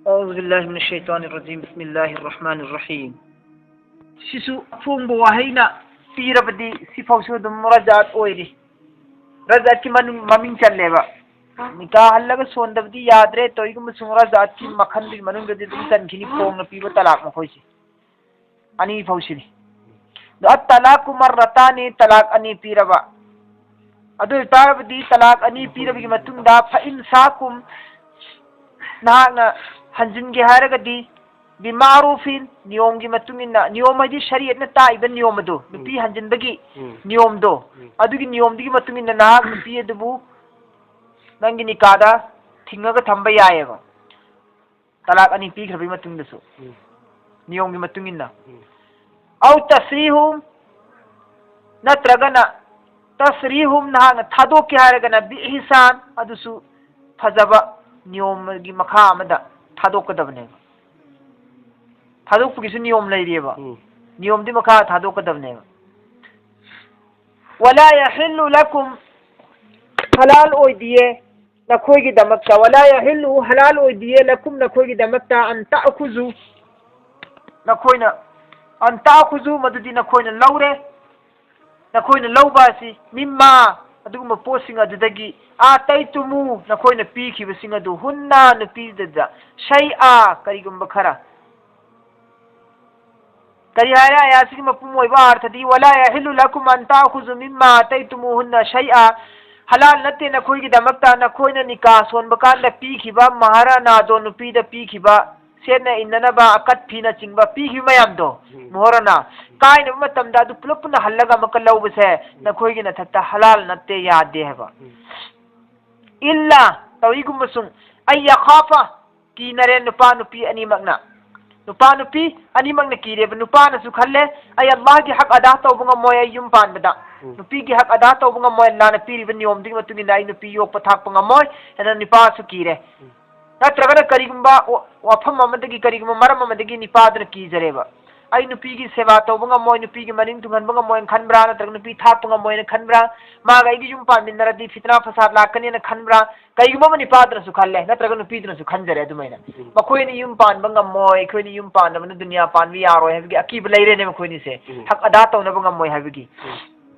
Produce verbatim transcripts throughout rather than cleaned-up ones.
أعوذ بالله من الشيطان الرجيم. بسم الله الرحمن الرحيم. ꯁꯤꯁꯨ ꯑꯐꯣꯡꯕ ꯋꯥꯍꯩꯅ ꯄꯤꯔꯕꯗꯤ ꯁꯤꯐꯥꯎꯁꯨ ꯑꯗꯨꯝ ꯔꯖꯥꯠ ꯑꯣꯏꯔꯤ꯫ ꯔꯖꯥꯠꯀꯤ ꯃꯅꯨꯡ, ꯃꯃꯤꯡ ꯆꯜꯂꯦꯕ꯫ ꯅꯤꯀꯥ ꯍꯜꯂꯒ ꯁꯣꯟꯗꯕꯗꯤ ꯌꯥꯗ꯭ꯔꯦ, ꯇꯧꯏꯒꯨꯝꯕꯁꯨꯡ ꯔꯖꯥꯠꯀꯤ ꯃꯈꯜꯗꯨꯒꯤ ꯃꯅꯨꯡꯗꯗꯤ ꯑꯗꯨꯝ ꯆꯟꯈꯤꯅꯤ, ꯐꯣꯡꯅ ꯄꯤꯕ ꯇꯂꯥꯛ ꯃꯈꯣꯏꯁꯦ꯫ ꯑꯅꯤ ꯐꯥꯎꯁꯤꯅꯤ꯫ ꯑꯗꯣ ꯑꯠ-ꯇꯂꯥꯀꯨ ꯃꯔꯔꯇꯥꯅꯤ, ꯇꯂꯥꯛ ꯑꯅꯤ ꯄꯤꯔꯕ꯫ ꯑꯗꯨ ꯑꯣꯏꯇꯥꯔꯕꯗꯤ ꯇꯂꯥꯛ ꯑꯅꯤ ꯄꯤꯔꯕꯒꯤ ꯃꯇꯨꯡꯗ ꯐ ꯏꯝꯁꯥꯀꯨꯝ, ꯅꯍꯥꯛꯅ ꯍꯟꯖꯤꯟꯒꯦ ꯍꯥꯏꯔꯒꯗꯤ ꯕꯤꯃꯥꯔꯨꯐꯤꯟ, ꯅꯤꯌꯣꯝꯒꯤ ꯃꯇꯨꯡ ꯏꯟꯅ, ꯅꯤꯌꯣꯝ ꯍꯥꯏꯗꯤ ꯁꯔꯤꯌꯠꯅ ꯇꯥꯛꯏꯕ ꯅꯤꯌꯣꯝ ꯑꯗꯨ, ꯎꯝ꯫ ꯅꯨꯄꯤ ꯍꯟꯖꯤꯟꯕꯒꯤ ꯎꯝ꯫ ꯅꯤꯌꯣꯝꯗꯣ, ꯎꯝ꯫ ꯑꯗꯨꯒꯤ ꯅꯤꯌꯣꯝꯗꯨꯒꯤ ꯃꯇꯨꯡ ꯏꯟꯅ ꯅꯍꯥꯛ ꯅꯨꯄꯤ ꯑꯗꯨꯕꯨ ꯅꯪꯒꯤ ꯅꯤꯀꯥꯗ ꯊꯤꯡꯉꯒ ꯊꯝꯕ ꯌꯥꯏꯑꯕ꯫ ꯇꯂꯥꯛ ꯑꯅꯤ ꯄꯤꯈ꯭ꯔꯕꯒꯤ ꯃꯇꯨꯡꯗꯁꯨ ꯎꯝ꯫ ꯅꯤꯌꯣꯝꯒꯤ ꯃꯇꯨꯡ ꯏꯟꯅ꯫ ꯎꯝ꯫ ꯑꯧ ꯇꯁꯔꯤꯍꯨꯝ, ꯅꯠꯇ꯭ꯔꯒꯅ ꯇꯁꯔꯤꯍꯨꯝ, ꯅꯍꯥꯛꯅ ꯊꯥꯗꯣꯛꯀꯦ ꯍꯥꯏꯔꯒꯅ ꯕꯤ ꯏꯍꯁꯥꯟ, ꯑꯗꯨꯁꯨ ꯐꯖꯕ ꯅꯤꯌꯣꯝꯒꯤ ꯃꯈꯥ ꯑꯃꯗ ꯊꯥꯗꯣꯛꯀꯗꯕꯅꯦꯕ꯫ ꯊꯥꯗꯣꯛꯄꯒꯤꯁꯨ ꯅꯤꯌꯣꯝ ꯂꯩꯔꯤꯑꯕ꯫ ꯎꯝ꯫ ꯅꯤꯌꯣꯝꯗꯤ ꯃꯈꯥ ꯊꯥꯗꯣꯛꯀꯗꯕꯅꯦꯕ꯫ ꯋꯂꯥ ꯌꯍꯤꯜꯂꯨ ꯂꯀꯨꯝ, ꯍꯂꯥꯜ ꯑꯣꯏꯗꯤꯌꯦ ꯅꯈꯣꯏꯒꯤꯗꯃꯛꯇ, ꯋꯂꯥ ꯌꯍꯤꯜꯂꯨ, ꯍꯂꯥꯜ ꯑꯣꯏꯗꯤꯌꯦ, ꯂꯀꯨꯝ, ꯅꯈꯣꯏꯒꯤꯗꯃꯛꯇ, ꯑꯟ ꯇꯥꯈꯨꯖꯨ, ꯅꯈꯣꯏꯅ, ꯑꯟ ꯇꯥꯈꯨꯖꯨ, ꯃꯗꯨꯗꯤ ꯅꯈꯣꯏꯅ ꯂꯧꯔꯦ, ꯅꯈꯣꯏꯅ ꯂꯧꯕ ꯑꯁꯤ, ꯃꯤꯝꯃꯥ, ꯑꯗꯨꯒꯨꯝꯕ ꯄꯣꯠꯁꯤꯡ ꯑꯗꯨꯗꯒꯤ, ꯑꯥꯇꯩꯇꯨꯃꯨ, ꯅꯈꯣꯏꯅ ꯄꯤꯈꯤꯕꯁꯤꯡ ꯑꯗꯨ, ꯍꯨꯟꯅ, ꯅꯨꯄꯤꯗꯨꯗ, ꯁꯩꯑꯥ, ꯀꯔꯤꯒꯨꯝꯕ ꯈꯔ꯫ ꯀꯔꯤ ꯍꯥꯏꯔꯦ ꯑꯌꯥꯁꯤꯒꯤ ꯃꯄꯨꯡ ꯑꯣꯏꯕ ꯑꯥꯔꯊꯗꯤ? ꯋꯂꯥ ꯌꯍꯤꯜꯂꯨ ꯂꯀꯨꯝ ꯑꯟ ꯇꯥꯈꯨꯖꯨ ꯃꯤꯝꯃꯥ ꯑꯇꯩꯇꯨꯃꯨꯍꯨꯟꯅ ꯁꯩꯑꯥ, ꯍꯂꯥꯜ ꯅꯠꯇꯦ ꯅꯈꯣꯏꯒꯤꯗꯃꯛꯇ ꯅꯈꯣꯏꯅ ꯅꯤꯀꯥ ꯁꯣꯟꯕ ꯀꯥꯟꯗ ꯄꯤꯈꯤꯕ ꯃꯍꯔꯅꯥꯗꯣ, ꯅꯨꯄꯤꯗ ꯄꯤꯈꯤꯕ ꯁꯦꯠꯅ ꯏꯟꯅꯅꯕ ꯑꯀꯠ ꯐꯤꯅꯆꯤꯡꯕ ꯄꯤꯈꯤꯕ ꯃꯌꯥꯝꯗꯣ, ꯎꯝ꯫ ꯃꯣꯍꯔꯅꯥ, ꯀꯥꯏꯅꯕ ꯃꯇꯝꯗ ꯑꯗꯨ ꯄꯨꯂꯞ ꯄꯨꯟꯅ ꯍꯜꯂꯒ ꯑꯃꯨꯛꯀ ꯂꯧꯕꯁꯦ ꯎꯝ꯫ ꯅꯈꯣꯏꯒꯤ ꯅꯊꯛꯇ ꯍꯂꯥꯜ ꯅꯠꯇꯦ, ꯌꯥꯗꯦ ꯍꯥꯏꯕ꯫ ꯎꯝ꯫ ꯏꯜꯂꯥ, ꯇꯧꯏꯒꯨꯝꯕꯁꯨꯡ, ꯑꯩ ꯌꯥꯈꯥꯐ, ꯀꯤꯅꯔꯦ ꯅꯨꯄꯥ ꯅꯨꯄꯤ ꯑꯅꯤꯃꯛꯅ꯫ ꯅꯨꯄꯥ ꯅꯨꯄꯤ ꯑꯅꯤꯃꯛꯅ ꯀꯤꯔꯦꯕ꯫ ꯅꯨꯄꯥꯅꯁꯨ ꯈꯜꯂꯦ, "ꯑꯩ ꯑꯜꯂꯥꯍꯒꯤ ꯍꯛ ꯑꯗꯥ ꯇꯧꯕ ꯉꯝꯃꯣꯏ, ꯑꯩ ꯌꯨꯝ ꯄꯥꯟꯕꯗ꯫ ꯎꯝ꯫ ꯅꯨꯄꯤꯒꯤ ꯍꯛ ꯑꯗꯥ ꯇꯧꯕ ꯉꯝꯃꯣꯏ, ꯑꯜꯂꯥꯍꯅ ꯄꯤꯔꯤꯕ ꯅꯤꯌꯣꯝꯗꯨꯒꯤ ꯃꯇꯨꯡ ꯏꯟꯅ ꯑꯩ ꯅꯨꯄꯤ ꯌꯣꯛꯄ ꯊꯥꯛꯄ ꯉꯝꯃꯣꯏ" ꯍꯥꯏꯅ ꯅꯨꯄꯥꯁꯨ ꯀꯤꯔꯦ꯫ ꯎꯝ꯫ ꯅꯠꯇ꯭ꯔꯒꯅ ꯀꯔꯤꯒꯨꯝꯕ ꯋꯥ-, ꯋꯥꯐꯝ ꯑꯃꯗꯒꯤ, ꯀꯔꯤꯒꯨꯝꯕ ꯃꯔꯝ ꯑꯃꯗꯒꯤ ꯅꯨꯄꯥꯗꯨꯅ ꯀꯤꯖꯔꯦꯕ꯫ ꯑꯩ ꯅꯨꯄꯤꯒꯤ ꯁꯦꯕꯥ ꯇꯧꯕ ꯉꯝꯃꯣꯏ, ꯅꯨꯄꯤꯒꯤ ꯃꯅꯤꯡ ꯇꯨꯡꯍꯟꯕ ꯉꯝꯃꯣꯏꯅ ꯈꯟꯕ꯭ꯔꯥ, ꯅꯠꯇ꯭ꯔꯒ ꯅꯨꯄꯤ ꯊꯥꯛꯄ ꯉꯝꯃꯣꯏꯅ ꯈꯟꯕ꯭ꯔꯥ, ꯃꯥꯒ ꯑꯩꯒꯤ ꯌꯨꯝ ꯄꯥꯟꯃꯤꯟꯅꯔꯗꯤ ꯐꯤꯇꯅꯥ ꯐꯁꯥꯗ ꯂꯥꯛꯀꯅꯤꯅ ꯈꯟꯕ꯭ꯔꯥ? ꯀꯩꯒꯨꯝꯕ ꯑꯃ ꯅꯨꯄꯥꯗꯨꯅꯁꯨ ꯈꯜꯂꯦ, ꯅꯠꯇ꯭ꯔꯒ ꯅꯨꯄꯤꯗꯨꯅꯁꯨ ꯈꯟꯖꯔꯦ ꯑꯗꯨꯃꯥꯏꯅ꯫ ꯎꯝ꯫ ꯃꯈꯣꯏꯅꯤ ꯌꯨꯝ ꯄꯥꯟꯕ ꯉꯝꯃꯣꯏ, ꯑꯩꯈꯣꯏꯅꯤ ꯌꯨꯝ ꯄꯥꯟꯗꯕꯅ ꯗꯨꯅꯤꯌꯥ ꯄꯥꯟꯕ ꯌꯥꯔꯣꯏ ꯍꯥꯏꯕꯒꯤ ꯑꯀꯤꯕ ꯂꯩꯔꯦꯅꯦ ꯃꯈꯣꯏꯅꯤꯁꯦ꯫ ꯎꯝ꯫ ꯍꯛ ꯑꯗꯥ ꯇꯧꯅꯕ ꯉꯝꯃꯣꯏ ꯍꯥꯏꯕꯒꯤ꯫ ꯎꯝ꯫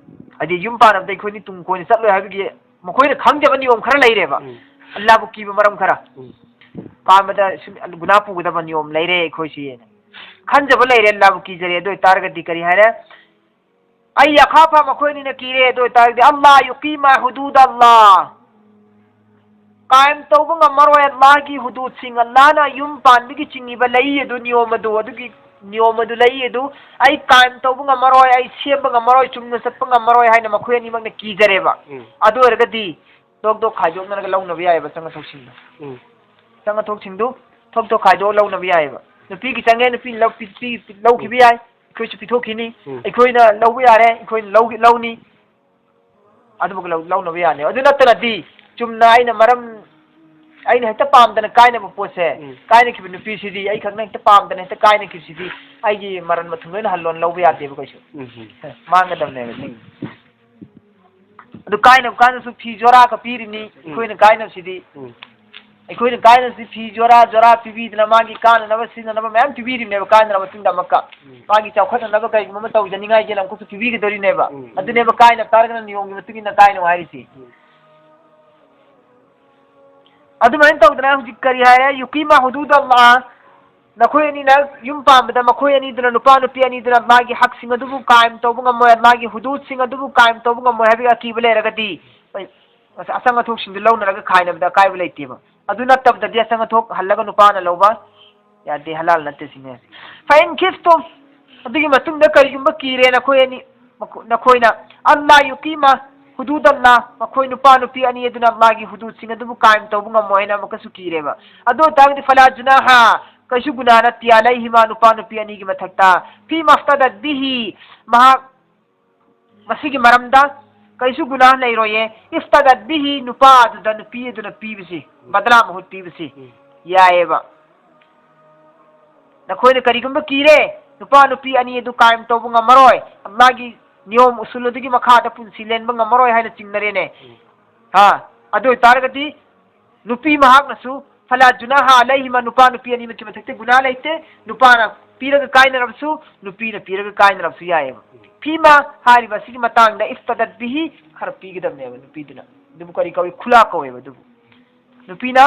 ꯍꯥꯏꯗꯤ ꯌꯨꯝ ꯄꯥꯟꯕꯗ ꯑꯩꯈꯣꯏꯅꯤ ꯇꯨꯡ ꯀꯣꯏꯅ ꯆꯠꯂꯣꯏ ꯍꯥꯏꯕꯒꯤ ꯃꯈꯣꯏꯅ ꯈꯪꯖꯕ ꯅꯤꯌꯣꯝ ꯈꯔ ꯂꯩꯔꯦꯕ꯫ ꯎꯝ꯫ ꯑꯜꯂꯥꯕꯨ ꯀꯤꯕ ꯃꯔꯝ ꯈꯔ꯫ ꯎꯝ꯫ ꯄꯥꯟꯕꯗ ꯁꯨꯝ ꯒꯨꯅꯥ ꯄꯨꯒꯗꯕ ꯅꯤꯌꯣꯝ ꯂꯩꯔꯦ ꯑꯩꯈꯣꯏꯁꯤ꯫ ꯈꯟꯖꯕ ꯂꯩꯔꯦ, ꯑꯜꯂꯥꯕꯨ ꯀꯤꯖꯔꯦ꯫ ꯑꯗꯨ ꯑꯣꯏꯇꯥꯔꯒꯗꯤ ꯀꯔꯤ ꯍꯥꯏꯔꯦ? ꯑꯩ ꯑꯈꯥꯐ ꯃꯈꯣꯏꯅꯤꯅ ꯀꯤꯔꯦ꯫ ꯑꯗꯨ ꯑꯣꯏꯇꯥꯔꯒꯗꯤ ꯑꯜꯂꯥ ꯌꯨꯀꯤꯃ ꯍꯨꯗꯨꯗ ꯑꯜꯂꯥ꯫ ꯀꯥꯏꯝ ꯇꯧꯕ ꯉꯝꯃꯔꯣꯏ꯫ ꯑꯜꯂꯥꯍꯒꯤ ꯍꯨꯗꯨꯗꯁꯤꯡ, ꯑꯜꯂꯥꯍꯅ ꯌꯨꯝ ꯄꯥꯟꯕꯒꯤ ꯆꯤꯡꯉꯤꯕ ꯂꯩ ꯑꯗꯨ, ꯅꯤꯌꯣꯝ ꯑꯗꯨ, ꯑꯗꯨꯒꯤ ꯅꯤꯌꯣꯝ ꯑꯗꯨ, ꯂꯩ ꯑꯗꯨ ꯑꯩ ꯀꯥꯏꯝ ꯇꯧꯕ ꯉꯝꯃꯔꯣꯏ, ꯑꯩ ꯁꯦꯝꯕ ꯉꯝꯃꯔꯣꯏ, ꯆꯨꯝꯅ ꯆꯠꯄ ꯉꯝꯃꯔꯣꯏ ꯍꯥꯏꯅ ꯃꯈꯣꯏ ꯑꯅꯤꯃꯛꯅ ꯀꯤꯖꯔꯦꯕ꯫ ꯎꯝ꯫ ꯑꯗꯨ ꯑꯣꯏꯔꯒꯗꯤ ꯗꯣꯛ ꯗꯣꯛ ꯈꯥꯏꯗꯣꯛꯅꯔꯒ ꯂꯧꯅꯕ ꯌꯥꯏꯑꯕ ꯑꯆꯪ ꯑꯊꯣꯛꯁꯤꯡꯗꯣ꯫ ꯎꯝ꯫ ꯑꯆꯪ ꯑꯊꯣꯛꯁꯤꯡꯗꯨ ꯊꯣꯛ ꯊꯣꯛ ꯈꯥꯏꯗꯣꯛꯑ ꯂꯧꯅꯕ ꯌꯥꯏꯑꯕ꯫ ꯅꯨꯄꯤꯒꯤ ꯆꯪꯉꯦ, ꯅꯨꯄꯤꯅ ꯂꯧ-, ꯄꯤ-, ꯄꯤ-, ꯂꯧꯈꯤꯕ ꯌꯥꯏ, ꯑꯩꯈꯣꯏꯁꯨ ꯄꯤꯊꯣꯛꯈꯤꯅꯤ꯫ ꯎꯝ꯫ ꯑꯩꯈꯣꯏꯅ ꯂꯧꯕ ꯌꯥꯔꯦ, ꯑꯩꯈꯣꯏꯅ ꯂꯧꯒꯤ-, ꯂꯧꯅꯤ꯫ ꯑꯗꯨꯕꯨ ꯂꯧ-, ꯂꯧꯅꯕ ꯌꯥꯅꯤ꯫ ꯑꯗꯨ ꯅꯠꯇꯅꯗꯤ ꯆꯨꯝꯅ ꯑꯩꯅ ꯃꯔꯝ, ꯑꯩꯅ ꯍꯦꯛꯇ ꯄꯥꯝꯗꯅ ꯀꯥꯏꯅꯕ ꯄꯣꯠꯁꯦ, ꯎꯝ꯫ ꯀꯥꯏꯅꯈꯤꯕ ꯅꯨꯄꯤꯁꯤꯗꯤ, ꯑꯩ ꯈꯛꯅ ꯍꯦꯛꯇ ꯄꯥꯝꯗꯅ ꯍꯦꯛꯇ ꯀꯥꯏꯅꯈꯤꯕꯁꯤꯗꯤ ꯑꯩꯒꯤ ꯃꯔꯟ ꯃꯊꯨꯝ ꯂꯣꯏꯅ ꯍꯜꯂꯣꯅ ꯂꯧꯕ ꯌꯥꯗꯦꯕ ꯀꯩꯁꯨ꯫ ꯎꯝ꯫ ꯃꯥꯡꯒꯗꯕꯅꯦꯕ꯫ ꯎꯝ꯫ ꯑꯗꯨ ꯀꯥꯏꯅꯕ ꯀꯥꯟꯗꯁꯨ ꯐꯤ ꯖꯣꯔꯥꯒ ꯄꯤꯔꯤꯅꯤ꯫ ꯎꯝ꯫ ꯑꯩꯈꯣꯏꯅ ꯀꯥꯏꯅꯕꯁꯤꯗꯤ, ꯎꯝ꯫ ꯑꯩꯈꯣꯏꯅ ꯀꯥꯏꯅꯕꯁꯤ ꯐꯤ ꯖꯣꯔꯥ ꯖꯣꯔꯥ ꯄꯤꯕꯤꯗꯅ ꯃꯥꯒꯤ ꯀꯥꯅꯅꯕ ꯁꯤꯖꯤꯟꯅꯅꯕ ꯃꯌꯥꯝ ꯄꯤꯕꯤꯔꯤꯕꯅꯦꯕ ꯀꯥꯏꯅꯔ ꯃꯇꯨꯡꯗ ꯑꯃꯨꯛꯀ꯫ ꯎꯝ꯫ ꯃꯥꯒꯤ ꯆꯥꯎꯈꯠꯅꯅꯕ ꯀꯩꯒꯨꯝꯕ ꯑꯃ ꯇꯧꯖꯅꯤꯡꯉꯥꯏꯒꯤꯅ ꯑꯃꯨꯛꯀꯁꯨ ꯄꯤꯕꯤꯒꯗꯧꯔꯤꯅꯦꯕ꯫ ꯎꯝ꯫ ꯑꯗꯨꯅꯦꯕ ꯀꯥꯏꯅ ꯇꯥꯔꯒꯅ ꯅꯤꯌꯣꯝꯒꯤ ꯃꯇꯨꯡ ꯏꯟꯅ ꯀꯥꯏꯅꯧ ꯍꯥꯏꯔꯤꯁꯤ꯫ ꯎꯝ꯫ ꯑꯗꯨꯃꯥꯏꯅ ꯇꯧꯗꯅ ꯍꯧꯖꯤꯛ ꯀꯔꯤ ꯍꯥꯏꯔꯦ? ꯌꯨꯀꯤꯃ ꯍꯨꯗꯨꯗ ꯑꯜꯂꯥ꯫ ꯅꯈꯣꯏ ꯑꯅꯤꯅ ꯌꯨꯝ ꯄꯥꯟꯕꯗ ꯃꯈꯣꯏ ꯑꯅꯤꯗꯨꯅ, ꯅꯨꯄꯥ ꯅꯨꯄꯤ ꯑꯅꯤꯗꯨꯅ ꯃꯥꯒꯤ ꯍꯛꯁꯤꯡ ꯑꯗꯨꯕꯨ ꯀꯥꯏꯝ ꯇꯧꯕ ꯉꯝꯃꯣꯏ, ꯃꯥꯒꯤ ꯍꯨꯗꯨꯗꯁꯤꯡ ꯑꯗꯨꯕꯨ ꯀꯥꯏꯝ ꯇꯧꯕ ꯉꯝꯃꯣꯏ ꯍꯥꯏꯕꯒꯤ ꯑꯀꯤꯕ ꯂꯩꯔꯒꯗꯤ, ꯑꯆꯪ ꯑꯊꯣꯛꯁꯤꯡꯗꯨ ꯂꯧꯅꯔꯒ ꯈꯥꯏꯅꯕꯗ ꯑꯀꯥꯏꯕ ꯂꯩꯇꯦꯕ꯫ ꯑꯗꯨ ꯅꯠꯇꯕꯗꯗꯤ ꯑꯆꯪ ꯑꯊꯣꯛ ꯍꯜꯂꯒ ꯅꯨꯄꯥꯅ ꯂꯧꯕ ꯌꯥꯗꯦ, ꯍꯂꯥꯜ ꯅꯠꯇꯦ ꯁꯤꯅꯦ꯫ ꯐꯏꯟ ꯈꯤꯐꯇꯨꯝ, ꯑꯗꯨꯒꯤ ꯃꯇꯨꯡꯗ ꯀꯔꯤꯒꯨꯝꯕ ꯀꯤꯔꯦ ꯅꯈꯣꯏ ꯑꯅꯤ, ꯃꯈꯣ-, ꯅꯈꯣꯏꯅ, ꯑꯜꯂꯥ ꯌꯨꯀꯤꯃ ꯍꯨꯗꯨꯗ ꯑꯜꯂꯥ, ꯃꯈꯣꯏ ꯅꯨꯄꯥ ꯅꯨꯄꯤ ꯑꯅꯤ ꯑꯗꯨꯅ ꯑꯜꯂꯥꯒꯤ ꯍꯨꯗꯨꯗꯁꯤꯡ ꯑꯗꯨꯕꯨ ꯀꯥꯏꯝ ꯇꯧꯕ ꯉꯝꯃꯣꯏ ꯍꯥꯏꯅ ꯑꯃꯨꯛꯀꯁꯨ ꯀꯤꯔꯦꯕ꯫ ꯑꯗꯨ ꯑꯣꯏꯇꯥꯔꯒꯗꯤ ꯐꯂꯥ ꯖꯨꯅꯥꯍ, ꯀꯩꯁꯨ ꯒꯨꯅꯥ ꯅꯠꯇꯦ, ꯑꯂꯩꯍꯤꯃ, ꯅꯨꯄꯥ ꯅꯨꯄꯤ ꯑꯅꯤꯒꯤ ꯃꯊꯛꯇ, ꯐꯤ ꯃꯐꯇꯗꯠ ꯕꯤꯍꯤ, ꯃꯍꯥꯛ ꯃꯁꯤꯒꯤ ꯃꯔꯝꯗ ꯀꯩꯁꯨ ꯒꯨꯅꯥ ꯂꯩꯔꯣꯏꯌꯦ꯫ ꯏꯐꯇꯗꯠ ꯕꯤꯍꯤ, ꯅꯨꯄꯥ ꯑꯗꯨꯗ ꯅꯨꯄꯤ ꯑꯗꯨꯅ ꯄꯤꯕꯁꯤ, ꯕꯗꯂꯥ ꯃꯍꯨꯠ ꯄꯤꯕꯁꯤ ꯎꯝ꯫ ꯌꯥꯏꯌꯦꯕ꯫ ꯅꯈꯣꯏꯅ ꯀꯔꯤꯒꯨꯝꯕ ꯀꯤꯔꯦ, ꯅꯨꯄꯥ ꯅꯨꯄꯤ ꯑꯅꯤ ꯑꯗꯨ ꯀꯥꯏꯝ ꯇꯧꯕ ꯉꯝꯃꯔꯣꯏ, ꯑꯜꯂꯥꯍꯒꯤ ꯅꯤꯌꯣꯝ ꯎꯁꯨꯜ ꯑꯗꯨꯒꯤ ꯃꯈꯥꯗ ꯄꯨꯟꯁꯤ ꯂꯦꯟꯕ ꯉꯝꯃꯔꯣꯏ ꯍꯥꯏꯅ ꯆꯤꯡꯅꯔꯦꯅꯦ꯫ ꯎꯝ꯫ ꯍꯥ? ꯑꯗꯨ ꯑꯣꯏꯇꯥꯔꯒꯗꯤ ꯅꯨꯄꯤ ꯃꯍꯥꯛꯅꯁꯨ, "ꯐꯂꯥ ꯖꯨꯅꯥꯍ ꯑꯂꯩꯍꯤꯃ", ꯅꯨꯄꯥ ꯅꯨꯄꯤ ꯑꯅꯤꯃꯛꯀꯤ ꯃꯊꯛꯇ ꯒꯨꯅꯥ ꯂꯩꯇꯦ, ꯅꯨꯄꯥꯅ ꯄꯤꯔꯒ ꯀꯥꯏꯅꯔꯕꯁꯨ, ꯅꯨꯄꯤꯅ ꯄꯤꯔꯒ ꯀꯥꯏꯅꯔꯕꯁꯨ ꯌꯥꯏꯑꯕ꯫ ꯎꯝ꯫ ꯐꯤꯃ ꯍꯥꯏꯔꯤꯕ ꯑꯁꯤꯒꯤ ꯃꯇꯥꯡꯗ ꯏꯐꯇꯗꯠ ꯕꯤꯍꯤ, ꯈꯔ ꯄꯤꯒꯗꯕꯅꯦꯕ ꯅꯨꯄꯤꯗꯨꯅ꯫ ꯑꯗꯨꯕꯨ ꯀꯔꯤ ꯀꯧꯏ? ꯈꯨꯂꯥ ꯀꯧꯋꯦꯕ ꯑꯗꯨꯕꯨ꯫ ꯅꯨꯄꯤꯅ,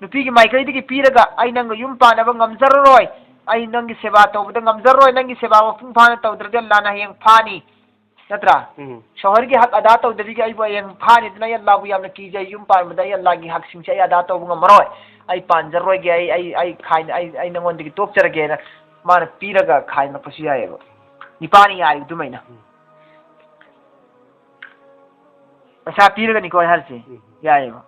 ꯅꯨꯄꯤꯒꯤ ꯃꯥꯏꯀꯩꯗꯒꯤ ꯄꯤꯔꯒ, "ꯑꯩ ꯅꯪꯒ ꯌꯨꯝ ꯄꯥꯟꯅꯕ ꯉꯝꯖꯔꯔꯣꯏ, ꯑꯩ ꯅꯪꯒꯤ ꯁꯦꯕꯥ ꯇꯧꯕꯗ ꯉꯝꯖꯔꯔꯣꯏ, ꯅꯪꯒꯤ ꯁꯦꯕꯥ ꯃꯄꯨꯡ ꯐꯥꯅ ꯇꯧꯗ꯭ꯔꯗꯤ ꯑꯜꯂꯥꯅ ꯍꯌꯦꯡ ꯐꯥꯅꯤ", ꯅꯠꯇ꯭ꯔꯥ? ꯎꯝ꯫ ꯁꯣꯍꯔꯒꯤ ꯍꯛ ꯑꯗꯥ ꯇꯧꯗꯕꯤꯒꯤ ꯑꯩꯕꯨ ꯍꯌꯦꯡ ꯐꯥꯅꯤꯗꯅ, ꯑꯩ ꯑꯜꯂꯥꯕꯨ ꯌꯥꯝꯅ ꯀꯤꯖꯩ, ꯌꯨꯝ ꯄꯥꯟꯕꯗ ꯑꯩ ꯑꯜꯂꯥꯒꯤ ꯍꯛꯁꯤꯡꯁꯦ ꯑꯩ ꯑꯗꯥ ꯇꯧꯕ ꯉꯝꯃꯔꯣꯏ, ꯑꯩ ꯄꯥꯟꯖꯔꯣꯏꯒꯦ, ꯑꯩ, ꯑꯩ, ꯑꯩ ꯈꯥꯏꯅ-, ꯑꯩ, ꯑꯩ ꯅꯪꯉꯣꯟꯗꯒꯤ ꯇꯣꯛꯆꯔꯒꯦꯅ ꯃꯥꯅ ꯄꯤꯔꯒ ꯈꯥꯏꯅꯔꯛꯄꯁꯨ ꯌꯥꯏꯑꯕ꯫ ꯅꯤꯄꯥꯅ ꯌꯥꯔꯤꯕ ꯑꯗꯨꯃꯥꯏꯅ꯫ ꯎꯝ꯫ ꯄꯩꯁꯥ ꯄꯤꯔꯒꯅꯤꯀꯣ ꯑꯩ ꯍꯥꯏꯔꯤꯁꯦ꯫ ꯎꯝ꯫ ꯌꯥꯏꯑꯕ꯫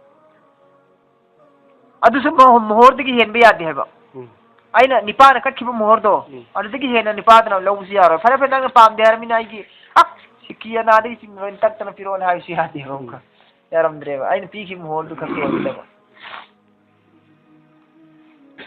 ꯑꯗꯨꯁꯨ ꯃꯣ-, ꯃꯣꯍꯣꯔꯗꯒꯤ ꯍꯦꯟꯕ ꯌꯥꯗꯦ ꯍꯥꯏꯕ꯫ ꯎꯝ꯫ ꯑꯩꯅ ꯅꯤꯄꯥꯅ ꯀꯠꯈꯤꯕ ꯃꯣꯍꯣꯔꯗꯣ, ꯎꯝ꯫ ꯑꯗꯨꯗꯒꯤ ꯍꯦꯟꯅ ꯅꯤꯄꯥꯗꯨꯅ ꯂꯧꯕꯁꯨ ꯌꯥꯔꯣꯏ꯫ "ꯐꯔꯦ, ꯐꯔꯦ, ꯅꯪꯅ ꯄꯥꯝꯗꯦ ꯍꯥꯏꯔꯃꯤꯅ ꯑꯩꯒꯤ, ꯑ, ꯁꯤꯀꯤ ꯑꯅꯥꯗꯒꯤ ꯆꯤꯡꯕ ꯇꯛꯇꯅ ꯄꯤꯔꯛꯑꯣꯅ" ꯍꯥꯏꯕꯁꯨ ꯌꯥꯗꯦꯕ ꯑꯃꯨꯛꯀ꯫ ꯎꯝ꯫ ꯌꯥꯔꯝꯗ꯭ꯔꯦꯕ꯫ ꯑꯩꯅ ꯄꯤꯈꯤꯕ ꯃꯣꯍꯣꯔꯗꯨ ꯈꯛꯀꯤ ꯑꯣꯏꯒꯗꯕ꯫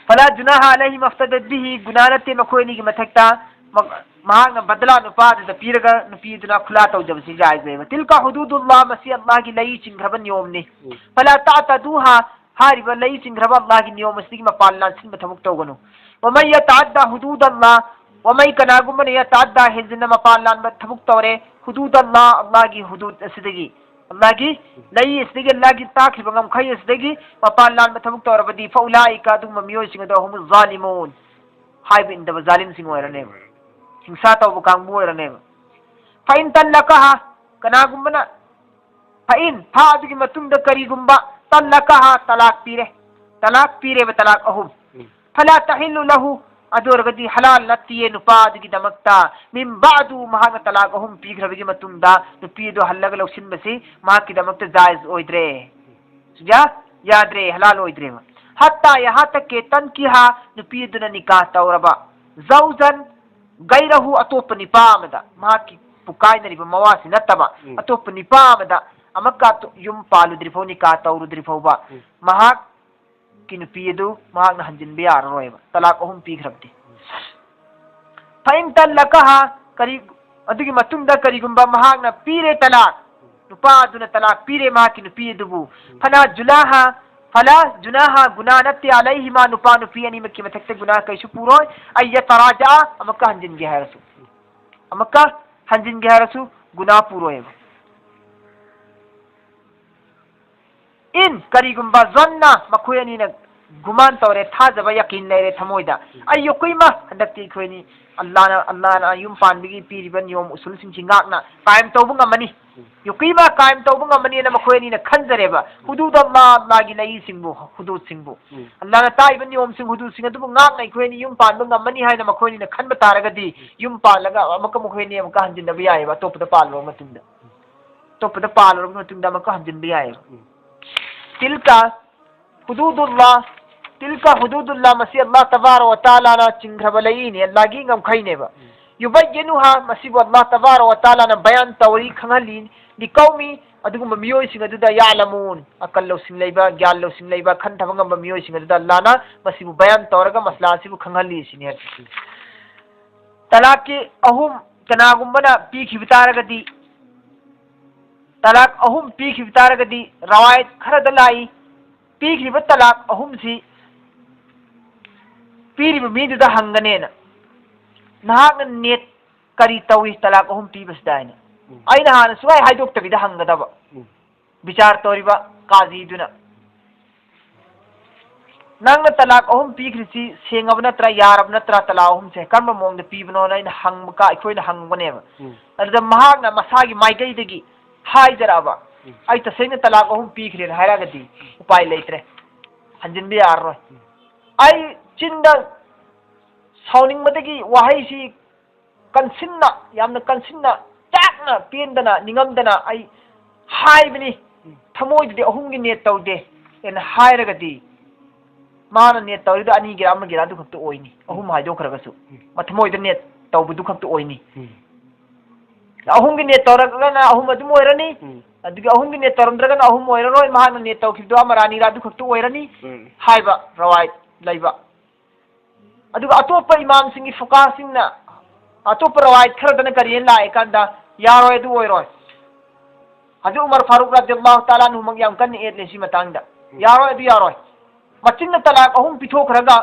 "ꯐꯂꯥ ꯖꯨꯅꯥꯍ ꯑꯂꯩꯍꯤꯃ ꯏꯐꯇꯗꯠ ꯕꯤꯍꯤ", ꯒꯨꯅꯥ ꯅꯠꯇꯦ ꯃꯈꯣꯏ ꯑꯅꯤꯒꯤ ꯃꯊꯛꯇ꯫ ꯃ-, ꯃꯍꯥꯛꯅ ꯕꯗꯂꯥ ꯅꯨꯄꯥꯗꯨꯗ ꯄꯤꯔꯒ ꯅꯨꯄꯤꯗꯨꯅ ꯈꯨꯂꯥ ꯇꯧꯖꯕꯁꯤ ꯖꯥꯏꯖ ꯑꯣꯏꯕ꯫ "ꯇꯤꯜꯀ ꯍꯨꯗꯨꯗꯨꯜꯂꯥꯍ", ꯃꯁꯤ ꯑꯜꯂꯥꯍꯒꯤ ꯂꯩ ꯆꯤꯡꯈ꯭ꯔꯕ ꯅꯤꯌꯣꯝꯅꯤ꯫ ꯎꯝ꯫ "ꯐꯂꯥ ꯇꯥꯇꯗꯨꯍꯥ", ꯍꯥꯏꯔꯤꯕ ꯂꯩ ꯆꯤꯡꯈ꯭ꯔꯕ ꯑꯜꯂꯥꯍꯒꯤ ꯅꯤꯌꯣꯝ ꯑꯁꯤꯒꯤ ꯃꯄꯥꯟ ꯂꯥꯟꯁꯤꯟꯕ ꯊꯕꯛ ꯇꯧꯒꯅꯨ꯫ "ꯋꯃꯟ ꯌꯇꯥꯗꯥ ꯍꯨꯗꯨꯗꯜꯂꯥꯍ", ꯋꯃꯟ, ꯀꯅꯥꯒꯨꯝꯕꯅ, ꯌꯇꯥꯗꯥ, ꯍꯦꯟꯖꯤꯟꯅ ꯃꯄꯥꯟ ꯂꯥꯟꯕ ꯊꯕꯛ ꯇꯧꯔꯦ, ꯍꯨꯗꯨꯗꯜꯂꯥꯍ, ꯑꯜꯂꯥꯍꯒꯤ ꯍꯨꯗꯨꯗ ꯑꯁꯤꯗꯒꯤ, ꯑꯜꯂꯥꯍꯒꯤ ꯂꯩ ꯑꯁꯤꯗꯒꯤ, ꯑꯜꯂꯥꯍꯒꯤ ꯇꯥꯛꯈꯤꯕ ꯉꯝꯈꯩ ꯑꯁꯤꯗꯒꯤ ꯃꯄꯥꯟ ꯂꯥꯟꯕ ꯊꯕꯛ ꯇꯧꯔꯕꯗꯤ, "ꯐꯎꯂꯥꯏꯀ", ꯑꯗꯨꯒꯨꯝꯕ ꯃꯤꯑꯣꯏꯁꯤꯡ ꯑꯗꯣ, "ꯍꯨꯃꯨ ꯖꯥꯂꯤꯃꯨꯟ", ꯍꯥꯏꯕ ꯏꯟꯗꯕ ꯖꯥꯂꯤꯝꯁꯤꯡ ꯑꯣꯏꯔꯅꯦꯕ, ꯍꯤꯡꯁꯥ ꯇꯧꯕ ꯀꯥꯡꯕꯨ ꯑꯣꯏꯔꯅꯦꯕ꯫ "ꯐꯏꯟ ꯇꯜꯂꯀꯍꯥ", ꯀꯅꯥꯒꯨꯝꯕꯅ, "ꯐꯏꯟ", ꯐꯥ ꯑꯗꯨꯒꯤ ꯃꯇꯨꯡꯗ ꯀꯔꯤꯒꯨꯝꯕ, "ꯇꯜꯂꯀꯍꯥ", ꯇꯂꯥꯛ ꯄꯤꯔꯦ, ꯇꯂꯥꯛ ꯄꯤꯔꯦꯕ, ꯇꯂꯥꯛ ꯑꯍꯨꯝ꯫ ꯎꯝ꯫ "ꯐꯂꯥ ꯇꯍꯤꯜꯂꯨ ꯂꯍꯨ", ꯑꯗꯨ ꯑꯣꯏꯔꯒꯗꯤ ꯍꯂꯥꯜ ꯅꯠꯇꯤꯌꯦ ꯅꯨꯄꯥ ꯑꯗꯨꯒꯤꯗꯃꯛꯇ꯫ "ꯃꯤꯟ ꯕꯥꯗꯨ", ꯃꯍꯥꯛꯅ ꯇꯂꯥꯛ ꯑꯍꯨꯝ ꯄꯤꯈ꯭ꯔꯕꯒꯤ ꯃꯇꯨꯡꯗ ꯅꯨꯄꯤ ꯑꯗꯨ ꯍꯜꯂꯒ ꯂꯧꯁꯤꯟꯕꯁꯤ ꯃꯍꯥꯛꯀꯤꯗꯃꯛꯇ ꯖꯥꯏꯖ ꯑꯣꯏꯗ꯭ꯔꯦ꯫ ꯁꯨꯖꯥ? ꯌꯥꯗ꯭ꯔꯦ, ꯍꯂꯥꯜ ꯑꯣꯏꯗ꯭ꯔꯦꯕ꯫ "ꯍꯠꯇꯥ ꯌꯍꯥ ꯇꯛꯀꯦ ꯇꯟꯀꯤꯍꯥ", ꯅꯨꯄꯤ ꯑꯗꯨꯅ ꯅꯤꯀꯥ ꯇꯧꯔꯕ꯫ "ꯖꯧꯖꯟ ꯒꯩꯔꯍꯨ", ꯑꯇꯣꯞꯄ ꯅꯤꯄꯥ ꯑꯃꯗ, ꯃꯍꯥꯛꯀꯤ ꯄꯨꯀꯥꯏꯅꯔꯤꯕ ꯃꯋꯥꯁꯤ ꯅꯠꯇꯕ, ꯎꯝ꯫ ꯑꯇꯣꯞꯄ ꯅꯤꯄꯥ ꯑꯃꯗ ꯑꯃꯨꯛꯀ ꯌꯨꯝ ꯄꯥꯜꯂꯨꯗ꯭ꯔꯤ ꯐꯥꯎ, ꯅꯤꯀꯥ ꯇꯧꯔꯨꯗ꯭ꯔꯤ ꯐꯥꯎꯕ, ꯎꯝ꯫ ꯃꯍꯥꯛ ꯀꯤ ꯅꯨꯄꯤ ꯑꯗꯨ ꯃꯍꯥꯛꯅ ꯍꯟꯖꯤꯟꯕ ꯌꯥꯔꯔꯣꯏꯕ, ꯇꯂꯥꯛ ꯑꯍꯨꯝ ꯄꯤꯈ꯭ꯔꯕꯗꯤ꯫ ꯐꯏꯟ ꯇꯜꯂꯀꯍꯥ, ꯀꯔꯤ, ꯑꯗꯨꯒꯤ ꯃꯇꯨꯡꯗ ꯀꯔꯤꯒꯨꯝꯕ ꯃꯍꯥꯛꯅ ꯄꯤꯔꯦ ꯇꯂꯥꯛ, ꯅꯨꯄꯥ ꯑꯗꯨꯅ ꯇꯂꯥꯛ ꯄꯤꯔꯦ ꯃꯍꯥꯛꯀꯤ ꯅꯨꯄꯤ ꯑꯗꯨꯕꯨ, ꯐꯂꯥ ꯖꯨꯅꯥꯍꯥ, ꯐꯂꯥ ꯖꯨꯅꯥꯍꯥ, ꯒꯨꯅꯥ ꯅꯠꯇꯦ, ꯑꯂꯩꯍꯤꯃꯥ, ꯅꯨꯄꯥ ꯅꯨꯄꯤ ꯑꯅꯤꯃꯛꯀꯤ ꯃꯊꯛꯇ ꯒꯨꯅꯥ ꯀꯩꯁꯨ ꯄꯨꯔꯣꯏ, ꯑꯩ ꯌꯇꯔꯥꯖꯥ, ꯑꯃꯨꯛꯀ ꯍꯟꯖꯤꯟꯒꯦ ꯍꯥꯏꯔꯁꯨ, ꯑꯃꯨꯛꯀ ꯍꯟꯖꯤꯟꯒꯦ ꯍꯥꯏꯔꯁꯨ ꯒꯨꯅꯥ ꯄꯨꯔꯣꯏꯕ꯫ ꯏꯟ, ꯀꯔꯤꯒꯨꯝꯕ ꯖꯟꯅ, ꯃꯈꯣꯏ ꯑꯅꯤꯅ ꯒꯨꯃꯥꯟ ꯇꯧꯔꯦ, ꯊꯥꯖꯕ ꯌꯥꯀꯤꯟ ꯂꯩꯔꯦ ꯊꯃꯣꯏꯗ, ꯑꯩ ꯌꯣꯛꯀꯨꯏꯃ, ꯍꯟꯗꯛꯇꯤ ꯑꯩꯈꯣꯏꯅꯤ ꯑꯜꯂꯥꯅ, ꯑꯜꯂꯥꯅ ꯌꯨꯝ ꯄꯥꯟꯕꯒꯤ ꯄꯤꯔꯤꯕ ꯅꯤꯌꯣꯝ ꯎꯁꯨꯜꯁꯤꯡꯁꯤ ꯉꯥꯛꯅ ꯀꯥꯏꯝ ꯇꯧꯕ ꯉꯝꯃꯅꯤ, ꯌꯣꯛꯀꯨꯏꯃ ꯀꯥꯏꯝ ꯇꯧꯕ ꯉꯝꯃꯅꯤꯅ ꯃꯈꯣꯏ ꯑꯅꯤꯅ ꯈꯟꯖꯔꯦꯕ꯫ ꯍꯨꯗꯨꯗ ꯑꯜꯂꯥ, ꯑꯜꯂꯥꯒꯤ ꯂꯩꯁꯤꯡꯕꯨ, ꯍꯨꯗꯨꯗꯁꯤꯡꯕꯨ, ꯑꯜꯂꯥꯅ ꯇꯥꯛꯏꯕ ꯅꯤꯌꯣꯝꯁꯤꯡ, ꯍꯨꯗꯨꯗꯁꯤꯡ ꯑꯗꯨꯕꯨ ꯉꯥꯛꯅ ꯑꯩꯈꯣꯏ ꯑꯅꯤ ꯌꯨꯝ ꯄꯥꯟꯕ ꯉꯝꯃꯅꯤ ꯍꯥꯏꯅ ꯃꯈꯣꯏ ꯑꯅꯤꯅ ꯈꯟꯕ ꯇꯥꯔꯒꯗꯤ, ꯌꯨꯝ ꯄꯥꯜꯂꯒ ꯑꯃꯨꯛꯀ ꯃꯈꯣꯏ ꯑꯅꯤ ꯑꯃꯨꯛꯀ ꯍꯟꯖꯤꯟꯅꯕ ꯌꯥꯏꯑꯕ, ꯑꯇꯣꯞꯄꯗ ꯄꯥꯜꯂꯨꯔꯕ ꯃꯇꯨꯡꯗ꯫ ꯑꯇꯣꯞꯄꯗ ꯄꯥꯜꯂꯨꯔꯕ ꯃꯇꯨꯡꯗ ꯑꯃꯨꯛꯀ ꯍꯟꯖꯤꯟꯕ ꯌꯥꯏꯑꯕ꯫ ꯇꯤꯜꯀ ꯍꯨꯗꯨꯗꯨꯜꯂꯥ, ꯇꯤꯜꯀ ꯍꯨꯗꯨꯗꯨꯜꯂꯥ, ꯃꯁꯤ ꯑꯜꯂꯥ ꯇꯕꯥꯔ ꯋꯥ ꯇꯥꯂꯥꯅ ꯆꯤꯡꯈ꯭ꯔꯕ ꯂꯩꯏꯅꯦ, ꯑꯜꯂꯥꯒꯤ ꯉꯝꯈꯩꯅꯦꯕ꯫ ꯌꯨꯕꯩꯌꯤꯅꯨꯍꯥ, ꯃꯁꯤꯕꯨ ꯑꯜꯂꯥ ꯇꯕꯥꯔ ꯋꯥ ꯇꯥꯂꯥꯅ ꯕꯌꯥꯟ ꯇꯧꯔꯤ, ꯈꯪꯍꯜꯂꯤ, ꯂꯤꯀꯧꯃꯤ, ꯑꯗꯨꯒꯨꯝꯕ ꯃꯤꯑꯣꯏꯁꯤꯡ ꯑꯗꯨꯗ, ꯌꯥꯂꯃꯨꯟ, ꯑꯀꯜ ꯂꯧꯁꯤꯡ ꯂꯩꯕ, ꯒ꯭ꯌꯥꯟ ꯂꯧꯁꯤꯡ ꯂꯩꯕ, ꯈꯟꯊꯕ ꯉꯝꯕ ꯃꯤꯑꯣꯏꯁꯤꯡ ꯑꯗꯨꯗ ꯑꯜꯂꯥꯅ ꯃꯁꯤꯕꯨ ꯕꯌꯥꯟ ꯇꯧꯔꯒ ꯃꯁꯂꯥ ꯑꯁꯤꯕꯨ ꯈꯪꯍꯜꯂꯤ ꯁꯤꯅꯤ ꯍꯥꯏꯔꯤꯁꯤ꯫ ꯇꯂꯥꯛꯀꯤ ꯑꯍꯨꯝ ꯀꯅꯥꯒꯨꯝꯕꯅ ꯄꯤꯈꯤꯕ ꯇꯥꯔꯒꯗꯤ, ꯇꯂꯥꯛ ꯑꯍꯨꯝ ꯄꯤꯈꯤꯕ ꯇꯥꯔꯒꯗꯤ, ꯔꯋꯥꯌꯠ ꯈꯔꯗ ꯂꯥꯛꯏ, ꯄꯤꯈ꯭ꯔꯤꯕ ꯇꯂꯥꯛ ꯑꯍꯨꯝꯁꯤ ꯄꯤꯔꯤꯕ ꯃꯤꯗꯨꯗ ꯍꯪꯒꯅꯦꯅ꯫ "ꯅꯍꯥꯛꯅ ꯅꯦꯠ ꯀꯔꯤ ꯇꯧꯏ ꯇꯂꯥꯛ ꯑꯍꯨꯝ ꯄꯤꯕꯁꯤꯗ?" ꯍꯥꯏꯅ꯫ ꯎꯝ꯫ ꯑꯩꯅ ꯍꯥꯟꯅ ꯁꯨꯡꯍꯥꯏ ꯍꯥꯏꯗꯣꯛꯇꯕꯤꯗ ꯍꯪꯒꯗꯕ꯫ ꯎꯝ꯫ ꯕꯤꯆꯥꯔ ꯇꯧꯔꯤꯕ ꯀꯥꯖꯤꯗꯨꯅ, "ꯅꯪꯅ ꯇꯂꯥꯛ ꯑꯍꯨꯝ ꯄꯤꯈ꯭ꯔꯤꯁꯤ ꯁꯦꯡꯉꯕ ꯅꯠꯇ꯭ꯔꯥ, ꯌꯥꯔꯕ ꯅꯠꯇ꯭ꯔꯥ, ꯇꯂꯥꯛ ꯑꯍꯨꯝꯁꯦ ꯀꯔꯝꯕ ꯃꯑꯣꯡꯗ ꯄꯤꯕꯅꯣꯅ?" ꯑꯩꯅ ꯍꯪꯕ ꯀꯥ-, ꯑꯩꯈꯣꯏꯅ ꯍꯪꯕꯅꯦꯕ꯫ ꯎꯝ꯫ ꯑꯗꯨꯗ ꯃꯍꯥꯛꯅ ꯃꯁꯥꯒꯤ ꯃꯥꯏꯀꯩꯗꯒꯤ ꯍꯥꯏꯖꯔꯛꯑꯕ, ꯎꯝ꯫ "ꯑꯩ ꯇꯁꯦꯡꯅ ꯇꯂꯥꯛ ꯑꯍꯨꯝ ꯄꯤꯈ꯭ꯔꯦꯅ" ꯍꯥꯏꯔꯒꯗꯤ ꯎꯄꯥꯏ ꯂꯩꯇ꯭ꯔꯦ, ꯍꯟꯖꯤꯟꯕ ꯌꯥꯔꯔꯣꯏ꯫ ꯎꯝ꯫ ꯑꯩ ꯆꯤꯟꯗ ꯁꯥꯎꯅꯤꯡꯕꯗꯒꯤ ꯋꯥꯍꯩꯁꯤ ꯀꯟꯁꯤꯟꯅ, ꯌꯥꯝꯅ ꯀꯟꯁꯤꯟꯅ, ꯆꯥꯛꯅ, ꯄꯦꯟꯗꯅ, ꯅꯤꯡꯉꯝꯗꯅ ꯑꯩ ꯍꯥꯏꯕꯅꯤ, ꯊꯃꯣꯏꯗꯗꯤ ꯑꯍꯨꯝꯒꯤ ꯅꯦꯠ ꯇꯧꯗꯦ ꯍꯥꯏꯅ ꯍꯥꯏꯔꯒꯗꯤ, ꯃꯥꯅ ꯅꯦꯠ ꯇꯧꯔꯤꯗꯣ ꯑꯅꯤꯒꯤꯔ ꯑꯃꯒꯤꯔ ꯑꯗꯨ ꯈꯛꯇ ꯑꯣꯏꯅꯤ, ꯑꯍꯨꯝ ꯍꯥꯏꯗꯣꯛꯈ꯭ꯔꯒꯁꯨ꯫ ꯎꯝ꯫ ꯃꯊꯃꯣꯏꯗ ꯅꯦꯠ ꯇꯧꯕꯗꯨ ꯈꯛꯇ ꯑꯣꯏꯅꯤ꯫ ꯎꯝ꯫ ꯑꯍꯨꯝꯒꯤ ꯅꯦꯠ ꯇꯧꯔꯒꯅ ꯑꯍꯨꯝ ꯑꯗꯨꯝ ꯑꯣꯏꯔꯅꯤ, ꯎꯝ꯫ ꯑꯗꯨꯒ ꯑꯍꯨꯝꯒꯤ ꯅꯦꯠ ꯇꯧꯔꯝꯗ꯭ꯔꯒꯅ ꯑꯍꯨꯝ ꯑꯣꯏꯔꯔꯣꯏ, ꯃꯍꯥꯛꯅ ꯅꯦꯠ ꯇꯧꯈꯤꯕꯗꯣ ꯑꯃꯔ ꯑꯅꯤꯔ ꯑꯗꯨ ꯈꯛꯇ ꯑꯣꯏꯔꯅꯤ, ꯎꯝ꯫ ꯍꯥꯏꯕ ꯔꯋꯥꯏꯠ ꯂꯩꯕ꯫ ꯑꯗꯨꯒ ꯑꯇꯣꯞꯄ ꯏꯃꯥꯝꯁꯤꯡꯒꯤ ꯐꯨꯀꯥꯁꯤꯡꯅ ꯑꯇꯣꯞꯄ ꯔꯋꯥꯌꯠ ꯈꯔꯗꯅ ꯀꯔꯤꯅ ꯂꯥꯛꯑꯦ ꯀꯥꯟꯗ, ꯌꯥꯔꯣꯏ, ꯑꯗꯨ ꯑꯣꯏꯔꯣꯏ꯫ ꯍꯧꯖꯤꯛ ꯎꯃꯔ ꯐꯥꯔꯨꯛ ꯔꯗꯤꯌꯜꯂꯥꯍꯨ ꯇꯥꯂꯥ ꯑꯟꯍꯨꯃꯛ ꯌꯥꯝ ꯀꯟꯅ ꯌꯦꯠꯂꯦ ꯁꯤ ꯃꯇꯥꯡꯗ꯫ ꯎꯝ꯫ ꯌꯥꯔꯣꯏ, ꯑꯗꯨ ꯌꯥꯔꯣꯏ꯫ ꯃꯆꯤꯟꯅ ꯇꯂꯥꯛ ꯑꯍꯨꯝ ꯄꯤꯊꯣꯛꯈ꯭ꯔꯒ,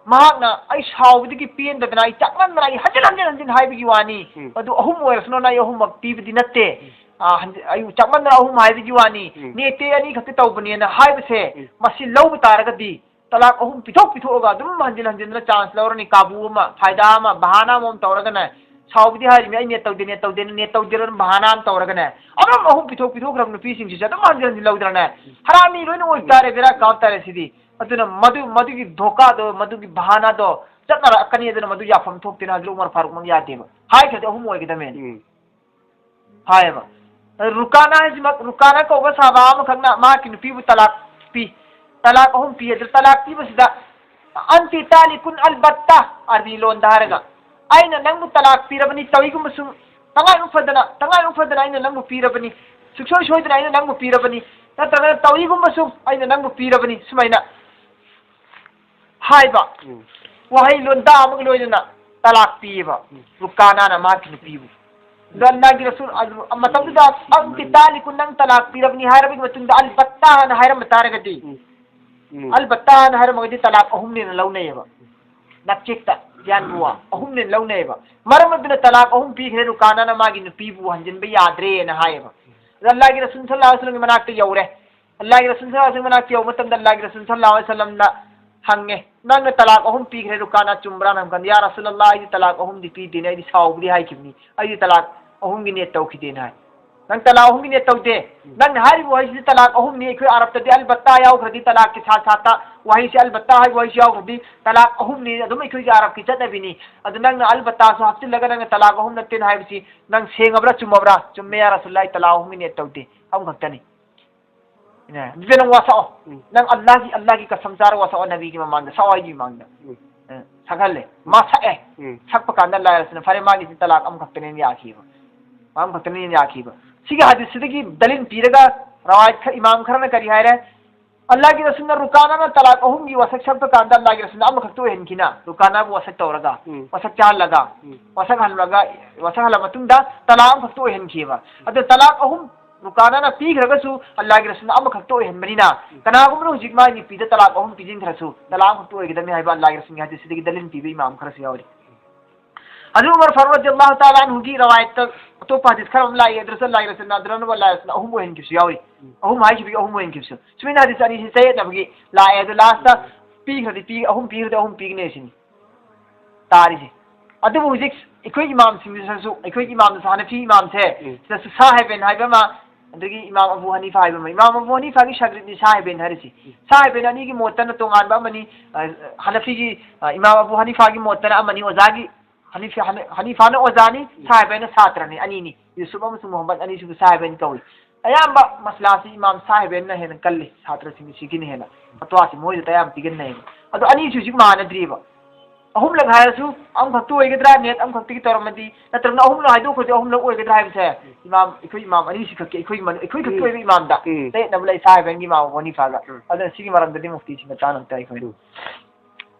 ꯃꯍꯥꯛꯅ "ꯑꯩ ꯁꯥꯎꯕꯗꯒꯤ ꯄꯦꯟꯗꯗꯅ ꯑꯩ ꯆꯥꯛꯃꯟꯗꯅ ꯑꯩ ꯍꯟꯖꯤꯟ ꯍꯟꯖꯤꯟ ꯍꯟꯖꯤꯟ ꯍꯥꯏꯕꯒꯤ ꯋꯥꯅꯤ꯫ ꯎꯝ꯫ ꯑꯗꯨ ꯑꯍꯨꯝ ꯑꯣꯏꯔꯁꯅꯨꯅ ꯑꯩ ꯑꯍꯨꯝꯃꯛ ꯄꯤꯕꯗꯤ ꯅꯠꯇꯦ꯫ ꯎꯝ꯫ ꯑꯥ, ꯍꯟꯖꯤꯟ-, ꯑꯩ ꯆꯥꯛꯃꯟꯗꯅ ꯑꯍꯨꯝ ꯍꯥꯏꯕꯒꯤ ꯋꯥꯅꯤ꯫ ꯎꯝ꯫ ꯅꯦꯠꯇꯦ, ꯑꯅꯤ ꯈꯛꯇ ꯇꯧꯕꯅꯦꯅ" ꯍꯥꯏꯕꯁꯦ, ꯎꯝ꯫ ꯃꯁꯤ ꯂꯧꯕ ꯇꯥꯔꯒꯗꯤ, ꯇꯂꯥꯛ ꯑꯍꯨꯝ ꯄꯤꯊꯣꯛ ꯄꯤꯊꯣꯛꯑꯒ ꯑꯗꯨꯝ ꯍꯟꯖꯤꯟ ꯍꯟꯖꯤꯟꯗꯅ ꯆꯥꯟꯁ ꯂꯧꯔꯅꯤ, ꯀꯥꯕꯨ ꯑꯃ, ꯐꯥꯏꯗꯥ ꯑꯃ, ꯕꯍꯥꯅꯥ ꯑꯃꯃꯝ ꯇꯧꯔꯒꯅꯦ, ꯁꯥꯎꯕꯗꯤ ꯍꯥꯏꯔꯤꯃꯤ, "ꯑꯩ ꯅꯦꯠ ꯇꯧꯗꯦ, ꯅꯦꯠ ꯇꯧꯗꯦ, ꯅꯦꯠ ꯇꯧꯗꯦ" ꯑꯗꯨꯝ ꯕꯍꯥꯅꯥ ꯑꯃ ꯇꯧꯔꯒꯅꯦ, ꯑꯗꯨꯝ ꯑꯍꯨꯝ ꯄꯤꯊꯣꯛ ꯄꯤꯊꯣꯛꯈ꯭ꯔꯕ ꯅꯨꯄꯤꯁꯤꯡꯁꯤꯁꯨ ꯑꯗꯨꯝ ꯍꯟꯖꯤꯟ ꯍꯟꯖꯤꯟ ꯂꯧꯗ꯭ꯔꯅꯦ? ꯍꯔꯥꯃꯤ ꯂꯣꯏꯅ ꯑꯣꯏꯕ ꯇꯥꯔꯦ, ꯕꯦꯔꯥ ꯀꯥꯕ ꯇꯥꯔꯦ ꯁꯤꯗꯤ꯫ ꯑꯗꯨꯅ ꯃꯗꯨ, ꯃꯗꯨꯒꯤ ꯙꯣꯀꯥꯗꯣ, ꯃꯗꯨꯒꯤ ꯕꯍꯥꯅꯥꯗꯣ ꯆꯠꯅꯔꯛꯀꯅꯤ, ꯑꯗꯨꯅ ꯃꯗꯨ ꯌꯥꯐꯝ ꯊꯣꯛꯇꯦꯅ ꯍꯧꯖꯤꯛ ꯎꯃꯔ ꯐꯥꯔꯨꯛꯃꯛ ꯌꯥꯗꯦꯕ꯫ ꯍꯥꯏꯈ꯭ꯔꯗꯤ ꯑꯍꯨꯝ ꯑꯣꯏꯒꯗꯕꯅꯦ꯫ ꯎꯝ꯫ ꯍꯥꯏꯌꯦꯕ꯫ ꯑꯗꯨ ꯔꯨꯀꯥꯅꯥ ꯍꯥꯏꯁꯤꯃꯛ, ꯔꯨꯀꯥꯅꯥ ꯀꯧꯕ ꯁꯥꯕ ꯑꯃꯈꯛꯅ ꯃꯍꯥꯛꯀꯤ ꯅꯨꯄꯤꯕꯨ ꯇꯂꯥꯛ ꯄꯤ꯫ ꯇꯂꯥꯛ ꯑꯍꯨꯝ ꯄꯤ꯫ ꯑꯗꯨ ꯇꯂꯥꯛ ꯄꯤꯕꯁꯤꯗ, "ꯑꯟꯇꯤ ꯇꯥꯂꯤꯀꯨꯟ ꯑꯜꯕꯠꯇꯥ", ꯑꯔꯕꯤ ꯂꯣꯟꯗ ꯍꯥꯏꯔꯒ, "ꯑꯩꯅ ꯅꯪꯕꯨ ꯇꯂꯥꯛ ꯄꯤꯔꯕꯅꯤ, ꯇꯧꯏꯒꯨꯝꯕꯁꯨ ꯇꯉꯥꯏ ꯐꯗꯅ, ꯇꯉꯥꯏ ꯐꯗꯅ ꯑꯩꯅ ꯅꯪꯕꯨ ꯄꯤꯔꯕꯅꯤ, ꯁꯨꯡꯁꯣꯏ ꯁꯣꯏꯗꯅ ꯑꯩꯅ ꯅꯪꯕꯨ ꯄꯤꯔꯕꯅꯤ, ꯅꯠꯇ꯭ꯔꯒꯅ ꯇꯧꯏꯒꯨꯝꯕꯁꯨ ꯑꯩꯅ ꯅꯪꯕꯨ ꯄꯤꯔꯕꯅꯤ", ꯁꯨꯃꯥꯏꯅ ꯍꯥꯏꯕ ꯎꯝ꯫ ꯋꯥꯍꯩ ꯂꯣꯟꯗꯥ ꯑꯃꯒ ꯂꯣꯏꯅꯅ ꯇꯂꯥꯛ ꯄꯤꯌꯦꯕ ꯎꯝ꯫ ꯔꯨꯀꯥꯅꯥꯅ ꯃꯥꯒꯤ ꯅꯨꯄꯤꯕꯨ꯫ ꯑꯗꯣ ꯑꯜꯂꯥꯍꯒꯤ ꯔꯁꯨꯜ, ꯑꯗꯨ ꯃꯇꯝꯗꯨꯗ "ꯑꯟꯇꯤ ꯇꯥꯂꯤꯀꯨꯟ", ꯅꯪ ꯇꯂꯥꯛ ꯄꯤꯔꯕꯅꯤ ꯍꯥꯏꯔꯕꯒꯤ ꯃꯇꯨꯡꯗ "ꯑꯜꯕꯠꯇꯥ" ꯍꯥꯏꯅ ꯍꯥꯏꯔꯝꯕ ꯇꯥꯔꯒꯗꯤ, ꯎꯝ꯫ ꯎꯝ꯫ "ꯑꯜꯕꯠꯇꯥ" ꯍꯥꯏꯅ ꯍꯥꯏꯔꯝꯃꯒꯗꯤ ꯇꯂꯥꯛ ꯑꯍꯨꯝꯅꯦꯅ ꯂꯧꯅꯩꯌꯦꯕ꯫ ꯅꯛꯆꯦꯛꯇ ꯌꯥꯟꯕ ꯋꯥ ꯑꯍꯨꯝꯅꯦꯅ ꯂꯧꯅꯩꯌꯦꯕ꯫ ꯃꯔꯝ ꯑꯗꯨꯅ ꯇꯂꯥꯛ ꯑꯍꯨꯝ ꯄꯤꯈ꯭ꯔꯦ ꯔꯨꯀꯥꯅꯥꯅ ꯃꯥꯒꯤ ꯅꯨꯄꯤꯕꯨ ꯍꯟꯖꯤꯟꯕ ꯌꯥꯗ꯭ꯔꯦꯅ ꯍꯥꯏꯌꯦꯕ꯫ ꯑꯗꯣ ꯑꯜꯂꯥꯍꯒꯤ ꯔꯁꯨꯜ ꯁꯜꯂꯜꯂꯥꯍꯨ ꯑꯂꯩꯍꯤ ꯋꯥꯁꯜꯂꯝꯒꯤ ꯃꯅꯥꯛꯇ ꯌꯧꯔꯦ꯫ ꯑꯜꯂꯥꯍꯒꯤ ꯔꯁꯨꯜ ꯁꯜꯂꯜꯂꯥꯍꯨ ꯑꯂꯩꯍꯤ ꯋꯥꯁꯜꯂꯝ ꯃꯅꯥꯛꯇ ꯌꯧꯕ ꯃꯇꯝꯗ ꯑꯜꯂꯥꯍꯒꯤ ꯔꯁꯨꯜ ꯁꯜꯂꯜꯂꯥꯍꯨ ꯑꯂꯩꯍꯤ ꯋꯥꯁꯜꯂꯝꯅ ꯍꯪꯉꯦ, "ꯅꯪꯅ ꯇꯂꯥꯛ ꯑꯍꯨꯝ ꯄꯤꯈ꯭ꯔꯦ ꯔꯨꯀꯥꯅꯥ, ꯆꯨꯝꯕ꯭ꯔꯥꯅ?" ꯍꯪꯀꯥꯟꯗ, "ꯌꯥ ꯔꯁꯨꯜ ꯑꯜꯂꯥꯍ, ꯑꯩꯗꯤ ꯇꯂꯥꯛ ꯑꯍꯨꯝꯗꯤ ꯄꯤꯗꯦꯅꯦ, ꯑꯩꯗꯤ ꯁꯥꯎꯕꯗꯤ ꯍꯥꯏꯈꯤꯕꯅꯤ, ꯑꯩꯗꯤ ꯇꯂꯥꯛ ꯑꯍꯨꯝꯒꯤ ꯅꯤꯌꯠ ꯇꯧꯈꯤꯗꯦꯅ" ꯍꯥꯏ꯫ "ꯅꯪ ꯇꯂꯥꯛ ꯑꯍꯨꯝꯒꯤ ꯅꯤꯌꯠ ꯇꯧꯗꯦ꯫ ꯅꯪꯅ ꯍꯥꯏꯔꯤꯕ ꯋꯥꯍꯩꯁꯤꯗꯤ ꯇꯂꯥꯛ ꯑꯍꯨꯝꯅꯤ, ꯑꯩꯈꯣꯏ ꯑꯔꯕꯇꯗꯤ ꯑꯜꯕꯠꯇꯥ ꯌꯥꯎꯈ꯭ꯔꯗꯤ, ꯇꯂꯥꯛꯀꯤ ꯁꯥꯠ ꯁꯥꯠꯇ ꯋꯥꯍꯩꯁꯤ ꯑꯜꯕꯠꯇꯥ ꯍꯥꯏꯕ ꯋꯥꯍꯩꯁꯤ ꯌꯥꯎꯈ꯭ꯔꯗꯤ ꯇꯂꯥꯛ ꯑꯍꯨꯝꯅꯤ, ꯑꯗꯨꯝ ꯑꯩꯈꯣꯏꯒꯤ ꯑꯔꯕꯀꯤ ꯆꯠꯅꯕꯤꯅꯤ꯫ ꯑꯗꯨ ꯅꯪꯅ ꯑꯜꯕꯠꯇꯥꯁꯨ ꯍꯥꯞꯆꯤꯜꯂꯒ ꯅꯪꯅ ꯇꯂꯥꯛ ꯑꯍꯨꯝ ꯅꯠꯇꯦꯅ ꯍꯥꯏꯕꯁꯤ ꯅꯪ ꯁꯦꯡꯉꯕ꯭ꯔꯥ, ꯆꯨꯝꯃꯕ꯭ꯔꯥ?" "ꯆꯨꯝꯃꯦ ꯌꯥ ꯔꯁꯨꯜ ꯑꯜꯂꯥꯍ, ꯑꯩ ꯇꯂꯥꯛ ꯑꯍꯨꯝꯒꯤ ꯅꯤꯌꯠ ꯇꯧꯗꯦ, ꯑꯍꯨꯝ ꯈꯛꯇꯅꯤ"꯫ ꯅꯦ, ꯑꯗꯨꯗꯤ ꯅꯪ ꯋꯥꯁꯛꯑꯣ꯫ ꯎꯝ꯫ ꯅꯪ ꯑꯜꯂꯥꯍꯒꯤ, ꯑꯜꯂꯥꯍꯒꯤ ꯀꯁꯝ ꯆꯥꯔ ꯋꯥꯁꯛꯑꯣ, ꯅꯕꯤꯒꯤ ꯃꯃꯥꯡꯗ ꯁꯛꯑꯣ, ꯑꯩꯒꯤ ꯃꯃꯥꯡꯗ꯫ ꯎꯝ꯫ ꯑ, ꯁꯛꯍꯜꯂꯦ꯫ ꯃꯥ ꯁꯛꯑꯦ꯫ ꯎꯝ꯫ ꯁꯛꯄ ꯀꯥꯟꯗ ꯑꯜꯂꯥꯍ ꯔꯁꯨꯜꯅ, "ꯐꯔꯦ, ꯃꯥꯒꯤꯁꯤ ꯇꯂꯥꯛ ꯑꯃꯈꯛꯇꯅꯦꯅ ꯌꯥꯈꯤꯕ꯫ ꯑꯃꯈꯛꯇꯅꯦꯅ ꯌꯥꯈꯤꯕ"꯫ ꯁꯤꯒꯤ ꯍꯗꯤꯁꯁꯤꯗꯒꯤ ꯗꯂꯤꯜ ꯄꯤꯔꯒ ꯔꯋꯥꯌꯠ ꯈ-, ꯏꯃꯥꯝ ꯈꯔꯅ ꯀꯔꯤ ꯍꯥꯏꯔꯦ? ꯑꯜꯂꯥꯍꯒꯤ ꯔꯁꯨꯜꯅ ꯔꯨꯀꯥꯅꯥꯅ ꯇꯂꯥꯛ ꯑꯍꯨꯝꯒꯤ ꯋꯥꯁꯛ ꯁꯛꯄ ꯀꯥꯟꯗ ꯑꯜꯂꯥꯍꯒꯤ ꯔꯁꯨꯜꯅ ꯑꯃꯈꯛꯇ ꯑꯣꯏꯍꯟꯈꯤꯅ, ꯔꯨꯀꯥꯅꯥꯕꯨ ꯋꯥꯁꯛ ꯇꯧꯔꯒ, ꯎꯝ꯫ ꯋꯥꯁꯛ ꯆꯥꯍꯜꯂꯒ, ꯎꯝ꯫ ꯋꯥꯁꯛ ꯍꯜꯂꯒ, ꯋꯥꯁꯛ ꯍꯜꯂ ꯃꯇꯨꯡꯗ ꯇꯂꯥꯛ ꯑꯃꯈꯛꯇ ꯑꯣꯏꯍꯟꯈꯤꯕ꯫ ꯑꯗꯣ ꯇꯂꯥꯛ ꯑꯍꯨꯝ ꯔꯨꯀꯥꯅꯥꯅ ꯄꯤꯈ꯭ꯔꯒꯁꯨ ꯑꯜꯂꯥꯍꯒꯤ ꯔꯁꯨꯜꯅ ꯑꯃꯈꯛꯇ ꯑꯣꯏꯍꯟꯕꯅꯤꯅ, ꯎꯝ꯫ ꯀꯅꯥꯒꯨꯝꯕꯅ ꯍꯧꯖꯤꯛ ꯃꯥꯏ ꯅꯨꯄꯤꯗ ꯇꯂꯥꯛ ꯑꯍꯨꯝ ꯄꯤꯁꯤꯟꯈ꯭ꯔꯁꯨ ꯇꯂꯥꯛ ꯑꯃꯈꯛꯇ ꯑꯣꯏꯒꯗꯕꯅꯤ ꯍꯥꯏꯕ ꯑꯜꯂꯥꯍꯒꯤ ꯔꯁꯨꯜꯒꯤ ꯍꯗꯤꯁꯁꯤꯗꯒꯤ ꯗꯂꯤꯜ ꯄꯤꯕ ꯏꯃꯥꯝ ꯈꯔꯁꯨ ꯌꯥꯎꯔꯤ꯫ ꯑꯗꯨ ꯎꯃꯔ ꯐꯥꯔꯨꯛ ꯔꯗꯤꯌꯜꯂꯥꯍꯨ ꯇꯥꯂꯥ ꯑꯟꯍꯨꯒꯤ ꯔꯋꯥꯌꯠꯇ ꯑꯇꯣꯞꯄ ꯍꯗꯤꯁ ꯈꯔ ꯑꯃ ꯂꯥꯛꯏ, ꯑꯗꯨꯗꯁꯨ ꯑꯜꯂꯥꯍꯒꯤ ꯔꯁꯨꯜꯅ, ꯑꯗꯨꯗꯅ ꯑꯜꯂꯥꯍꯒꯤ ꯔꯁꯨꯜꯅ ꯑꯍꯨꯝ ꯑꯣꯏꯍꯟꯈꯤꯕꯁꯨ ꯌꯥꯎꯔꯤ꯫ ꯎꯝ꯫ ꯑꯍꯨꯝ ꯍꯥꯏꯈꯤꯕꯒꯤ ꯑꯍꯨꯝ ꯑꯣꯏꯍꯟꯈꯤꯕꯁꯨ꯫ ꯁꯨꯃꯥꯏꯅ ꯍꯗꯤꯁ ꯑꯅꯤꯁꯤ ꯆꯌꯦꯠꯅꯕꯒꯤ ꯂꯥꯛꯑꯦ꯫ ꯑꯗꯨ ꯂꯥꯁꯇ ꯎꯝ꯫ ꯄꯤꯈ꯭ꯔꯗꯤ ꯄꯤ-, ꯑꯍꯨꯝ ꯄꯤꯈ꯭ꯔꯗꯤ ꯑꯍꯨꯝ ꯄꯤꯒꯅꯤ ꯁꯤꯅꯤ ꯇꯥꯔꯤꯁꯦ꯫ ꯑꯗꯨꯕꯨ ꯍꯧꯖꯤꯛ ꯑꯩꯈꯣꯏ ꯏꯃꯥꯝꯁꯤꯡꯁꯤꯁꯨ, ꯑꯩꯈꯣꯏꯒꯤ ꯏꯃꯥꯝꯗꯁꯨ, ꯍꯅꯐꯤ ꯏꯃꯥꯝꯁꯦ, ꯎꯝ꯫ ꯁꯤꯗꯁꯨ ꯁꯥꯍꯦꯕꯦꯟ ꯍꯥꯏꯕ ꯑꯃ, ꯑꯗꯒꯤ ꯏꯃꯥꯝ ꯑꯕꯨ ꯍꯅꯤꯐꯥ ꯍꯥꯏꯕ ꯑꯃ꯫ ꯏꯃꯥꯝ ꯑꯕꯨ ꯍꯅꯤꯐꯥꯒꯤ ꯁꯥꯒ꯭ꯔꯤꯗꯅꯤ ꯁꯥꯍꯦꯕꯦꯟ ꯍꯥꯏꯔꯤꯁꯤ꯫ ꯎꯝ꯫ ꯁꯥꯍꯦꯕꯦꯟ ꯑꯅꯤꯒꯤ ꯃꯣꯠꯇꯅ ꯇꯣꯉꯥꯟꯕ ꯑꯃꯅꯤ꯫ ꯑ, ꯍꯅꯐꯤꯒꯤ, ꯑ, ꯏꯃꯥꯝ ꯑꯕꯨ ꯍꯅꯤꯐꯥꯒꯤ ꯃꯣꯠꯇꯅ ꯑꯃꯅꯤ, ꯑꯣꯖꯥꯒꯤ ꯍꯅꯤꯐꯤ-, ꯍꯅ-, ꯍꯅꯤꯐꯥꯅ ꯑꯣꯖꯥꯅꯤ, ꯎꯝ꯫ ꯁꯥꯍꯦꯕꯦꯟꯅ ꯁꯥꯇ꯭ꯔꯅꯤ, ꯑꯅꯤꯅꯤ꯫ ꯌꯨꯁꯨꯞ ꯑꯃꯁꯨꯡ ꯃꯨꯍꯝꯃꯗ ꯑꯅꯤꯁꯤꯕꯨ ꯁꯥꯍꯦꯕꯦꯟ ꯀꯧꯏ꯫ ꯑꯌꯥꯝꯕ ꯃꯁꯂꯥꯁꯤ ꯏꯃꯥꯝ ꯁꯥꯍꯦꯕꯦꯟꯅ ꯍꯦꯟꯅ ꯀꯜꯂꯤ, ꯁꯥꯇ꯭ꯔꯁꯤꯡꯁꯤꯒꯤꯅ ꯍꯦꯟꯅ꯫ ꯐꯠꯋꯥꯁꯤ ꯃꯣꯏꯗ ꯑꯌꯥꯝꯕ ꯄꯤꯒꯟꯅꯩꯌꯦꯕ꯫ ꯑꯗꯣ ꯑꯅꯤꯁꯤꯁꯨ ꯍꯧꯖꯤꯛ ꯃꯥꯟꯅꯗ꯭ꯔꯤꯕ꯫ ꯑꯍꯨꯝꯂꯛ ꯍꯥꯏꯔꯁꯨ ꯑꯃꯈꯛꯇ ꯑꯣꯏꯒꯗ꯭ꯔꯥ, ꯅꯦꯠ ꯑꯃꯈꯛꯇꯒꯤ ꯇꯧꯔꯝꯃꯗꯤ, ꯅꯠꯇ꯭ꯔꯒꯅ ꯑꯍꯨꯝꯂꯛ ꯍꯥꯏꯗꯣꯛꯈ꯭ꯔꯗꯤ ꯑꯍꯨꯝꯂꯛ ꯑꯣꯏꯒꯗ꯭ꯔꯥ ꯍꯥꯏꯕꯁꯦ ꯏꯃꯥꯝ, ꯑꯩꯈꯣꯏ ꯏꯃꯥꯝ ꯑꯅꯤꯁꯤ ꯈꯛꯀꯤ, ꯑꯩꯈꯣꯏꯒꯤ ꯃꯅꯨꯡ-, ꯑꯩꯈꯣꯏ ꯈꯛꯀꯤ ꯎꯝ꯫ ꯑꯣꯏꯕ ꯏꯃꯥꯝꯗ ꯎꯝ꯫ ꯆꯌꯦꯠꯅꯕ ꯂꯩ, ꯁꯥꯍꯦꯕꯦꯟꯒꯤ ꯏꯃꯥꯝ ꯑꯕꯨ ꯍꯅꯤꯐꯥꯒ꯫ ꯎꯝ꯫ ꯑꯗꯨꯅ ꯁꯤꯒꯤ ꯃꯔꯝꯗꯗꯤ ꯃꯨꯐꯇꯤꯁꯤꯡꯅ ꯇꯥꯅ ꯑꯝꯇ ꯑꯩꯈꯣꯏꯅ ꯎꯝ꯫